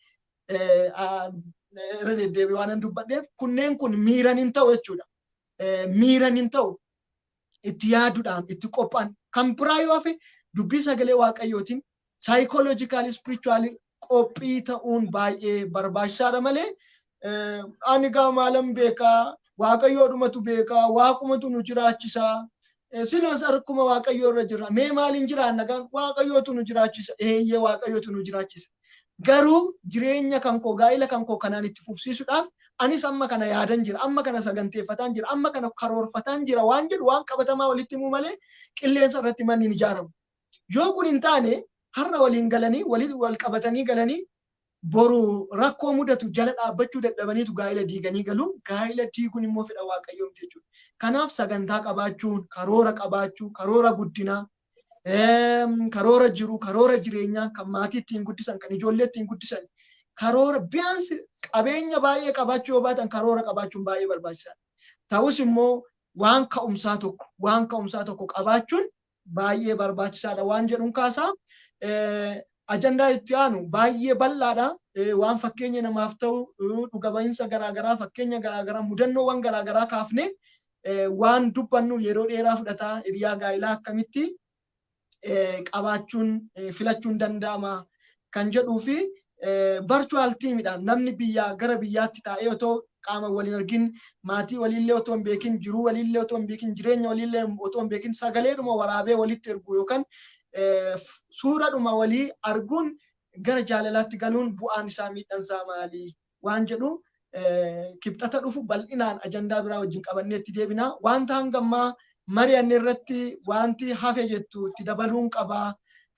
Speaker 1: irra deddeebi'ee waan hin dubbadheef kunneen kun miiran hin ta'u jechuudha. Miiran hin ta'u, itti yaaduudhaan itti qophaa'an kan biraa yoo hafe dubbii sagalee Waaqayyootiin psychologically, spiritually qophii ta'uun baay'ee barbaachisaadha malee ani gaa maalan beekaa, Waaqayyoodhumatu beekaa, Waaqumatu nu jiraachisaa, silas harkuma Waaqayyoo irra jira, mee maaliin jiraanna gaan Waaqayyootu nu jiraachisa, eeyyee Waaqayyootu nu jiraachisa. Garuu jireenya kan koo, gaa'ila kan koo kanaan itti fufsiisuudhaaf anis amma kana yaadan jira, amma kana saganteeffataan jira, amma kana karoorfataan jira waan jedhu waan qabatamaa walitti himuu malee qilleensa irratti manni hin ijaaramu. Yoo kun hin taane har'a waliin galanii wal qabatanii galanii boru rakkoo mudatu jala dhaabbachuu dadhabaniitu gaa'ila diiganii galu. Gaa'ila diiguun immoo fedha Waaqayyoo miti jechuudha. Kanaaf sagantaa qabaachuun, karoora qabaachuu, karoora guddinaa, karoora jiru, karoora jireenyaa kan maatii ittiin guddisan, kan ijoollee ittiin guddisan, karoora biyaansi qabeenya baay'ee qabaachuu yoo baatan karoora qabaachuun baay'ee barbaachisaadha. Ta'us immoo waan ka'umsaa tokko qabaachuun baay'ee barbaachisaadha waan jedhuun kaasaa. Ajandaa itti aanu baay'ee bal'aadha. Waan fakkeenya namaaf ta'u dhuga bahinsa garaagaraa, fakkeenya garaagaraa, mudannoowwan garaagaraa kaafne waan dubbannu yeroo dheeraa fudhataa. Hiriyaa gaa'ilaa akkamitti qabaachuun, filachuun danda'ama kan jedhuu fi virtual teamidhaan namni biyyaa gara biyyaatti taa'ee otoo qaama waliin argin, maatii waliillee otoo hin beekin, jiruu waliillee otoo hin beekin, jireenya waliillee otoo hin beekin sagaleedhuma waraabee walitti ergu yookaan suuradhuma walii arguun gara jaalalaatti galuun bu'aan isaa, miidhaan isaa maali waan jedhu Kibxata dhufu bal'inaan ajandaa biraa wajjin qabannee itti deebina. Wanta hangammaa mari'anne irratti wanti hafe jettu, itti dabaluun qaba,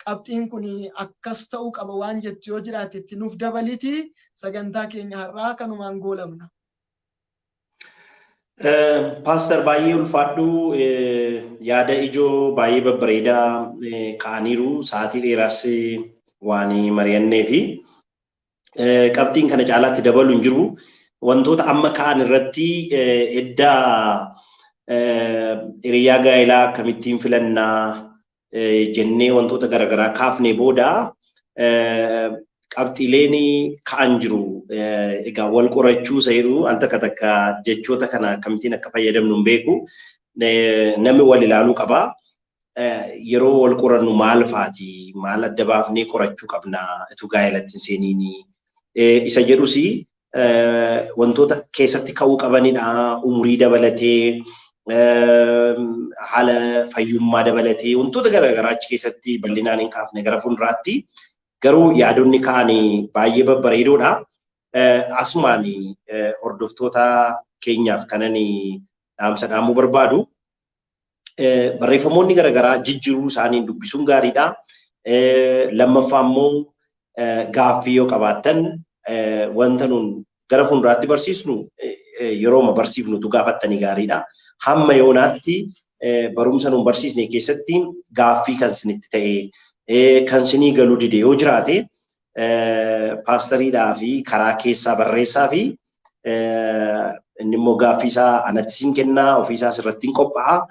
Speaker 1: qabxiin kun akkas ta'uu qaba waan jettu yoo jiraate itti nuuf dabaliiti, sagantaa keenya har'aa kanumaan goolamna.
Speaker 2: Paaster, baay'ee ulfaadhu. Yaada ijoo baay'ee babbareedaa ka'aniiru, sa'aatii dheeraas waan mari'annee fi qabxiin kana caalaatti dabalu hin jiru. Wantoota amma ka'an irratti eddaa hiriyaa gaa'elaa akkamittiin filannaa jennee wantoota garaagaraa kaafnee booda qabxiileen ka'an jiru. Egaa wal qorachuu isa jedhu al takka takka jechoota kana akkamittiin akka fayyadamnu hin beeku. Namni wal ilaaluu qaba. Yeroo wal qorannu maal faati, maal adda baafnee qorachuu qabna utuu gaa'elatti hin seeniini. Isa jedhus wantoota keessatti ka'uu qabanidha. Umurii dabalatee, haala fayyummaa dabalatee wantoota garaagaraa achi keessatti bal'inaan hin kaafne gara fuulduraatti. Garuu yaadonni ka'anii baay'ee babbareedoodha. Asumaan hordoftoota keenyaaf kanan dhaamsa dhaamuu barbaadu. Barreeffamoonni garaagaraa jijjiiruu isaaniin dubbisuun gaariidha. Lammaffaa immoo gaaffii yoo qabaattan wanta nuun gara fuulduraatti barsiisnu yerooma barsiifnutu gaafattanii gaariidha. Hamma yoonaatti barumsa nuun barsiisne keessatti gaaffii kan isinitti ta'e, kan isinii galuu dide yoo jiraate, paastariidhaa fi karaa keessaa barreessaa fi inni immoo gaaffii isaa anatti siin kennaa, ofii isaas irratti hin qophaa'a.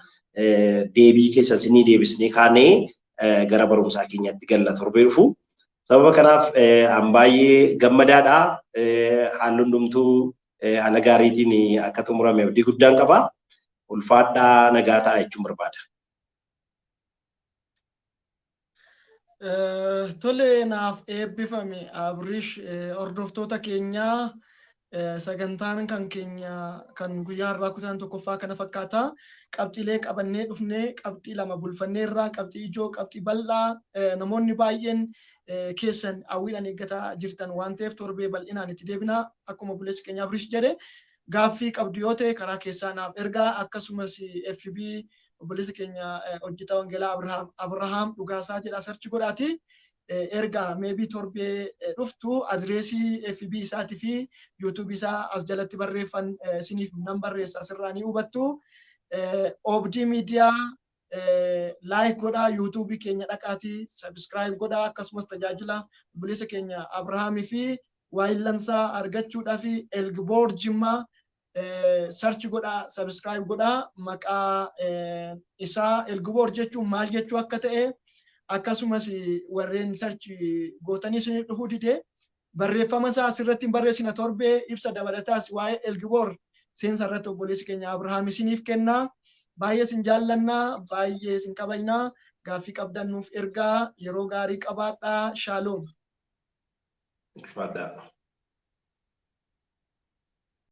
Speaker 2: Deebii keessan isinii deebisnee kaanee gara barumsaa keenyatti galla torbee dhufu. Sababa kanaaf an baay'ee gammadaadha. Haalli hundumtuu haala gaariitiin akka xumurame abdii guddaan qaba. Ulfaadhaa, nagaa ta'a jechuun barbaada.
Speaker 1: Tole, naaf eebbifame Abrish. Hordoftoota keenyaa, sagantaan kan keenya kan guyyaa har'aa kutaan tokkoffaa kana fakkaata. Qabxiilee qabannee dhufnee qabxii lama bulfannee irraa qabxii ijoo, qabxii bal'aa namoonni baay'een keessan hawwiidhaan eeggataa jirtan waan ta'eef torbee bal'inaan itti deebina. Akkuma obboleessi keenya Abrish jedhe, gaaffii qabdu yoo ta'e karaa keessaa naaf ergaa. Akkasumas FB obboleessa keenya hojjetaa wangeelaa Abrahaam Dhugaasaa jedha search godhaati. Ergaa maybe torbee dhuftu adireesii FB isaatii fi YouTube isaa as jalatti barreeffan isiniif nan barreessa, asirraa ni hubattu. Oobdii Miidiyaa like godhaa, YouTube keenya dhaqaatii subscribe godhaa. Akkasumas tajaajila obboleessa keenya Abrahaamii fi waayillansaa argachuudhaaf Elgboor Jimmaa search godhaa, subscribe godhaa. Maqaa isaa Elgboor jechuun maal jechuu akka ta'e, akkasumas warreen search gootanii isinii dhufuu dide barreeffama isaa asirratti hin barreessina. Torbee ibsa dabalataas waa'ee Elgboor seensa irratti obboleessi keenya Abrahaam isiniif kenna. Baay'ee isin jaallannaa, baay'ee isin kabajnaa. Gaaffii qabdan nuuf ergaa. Yeroo gaarii qabaadhaa. Shaaloom.
Speaker 2: Ulfaadhaa.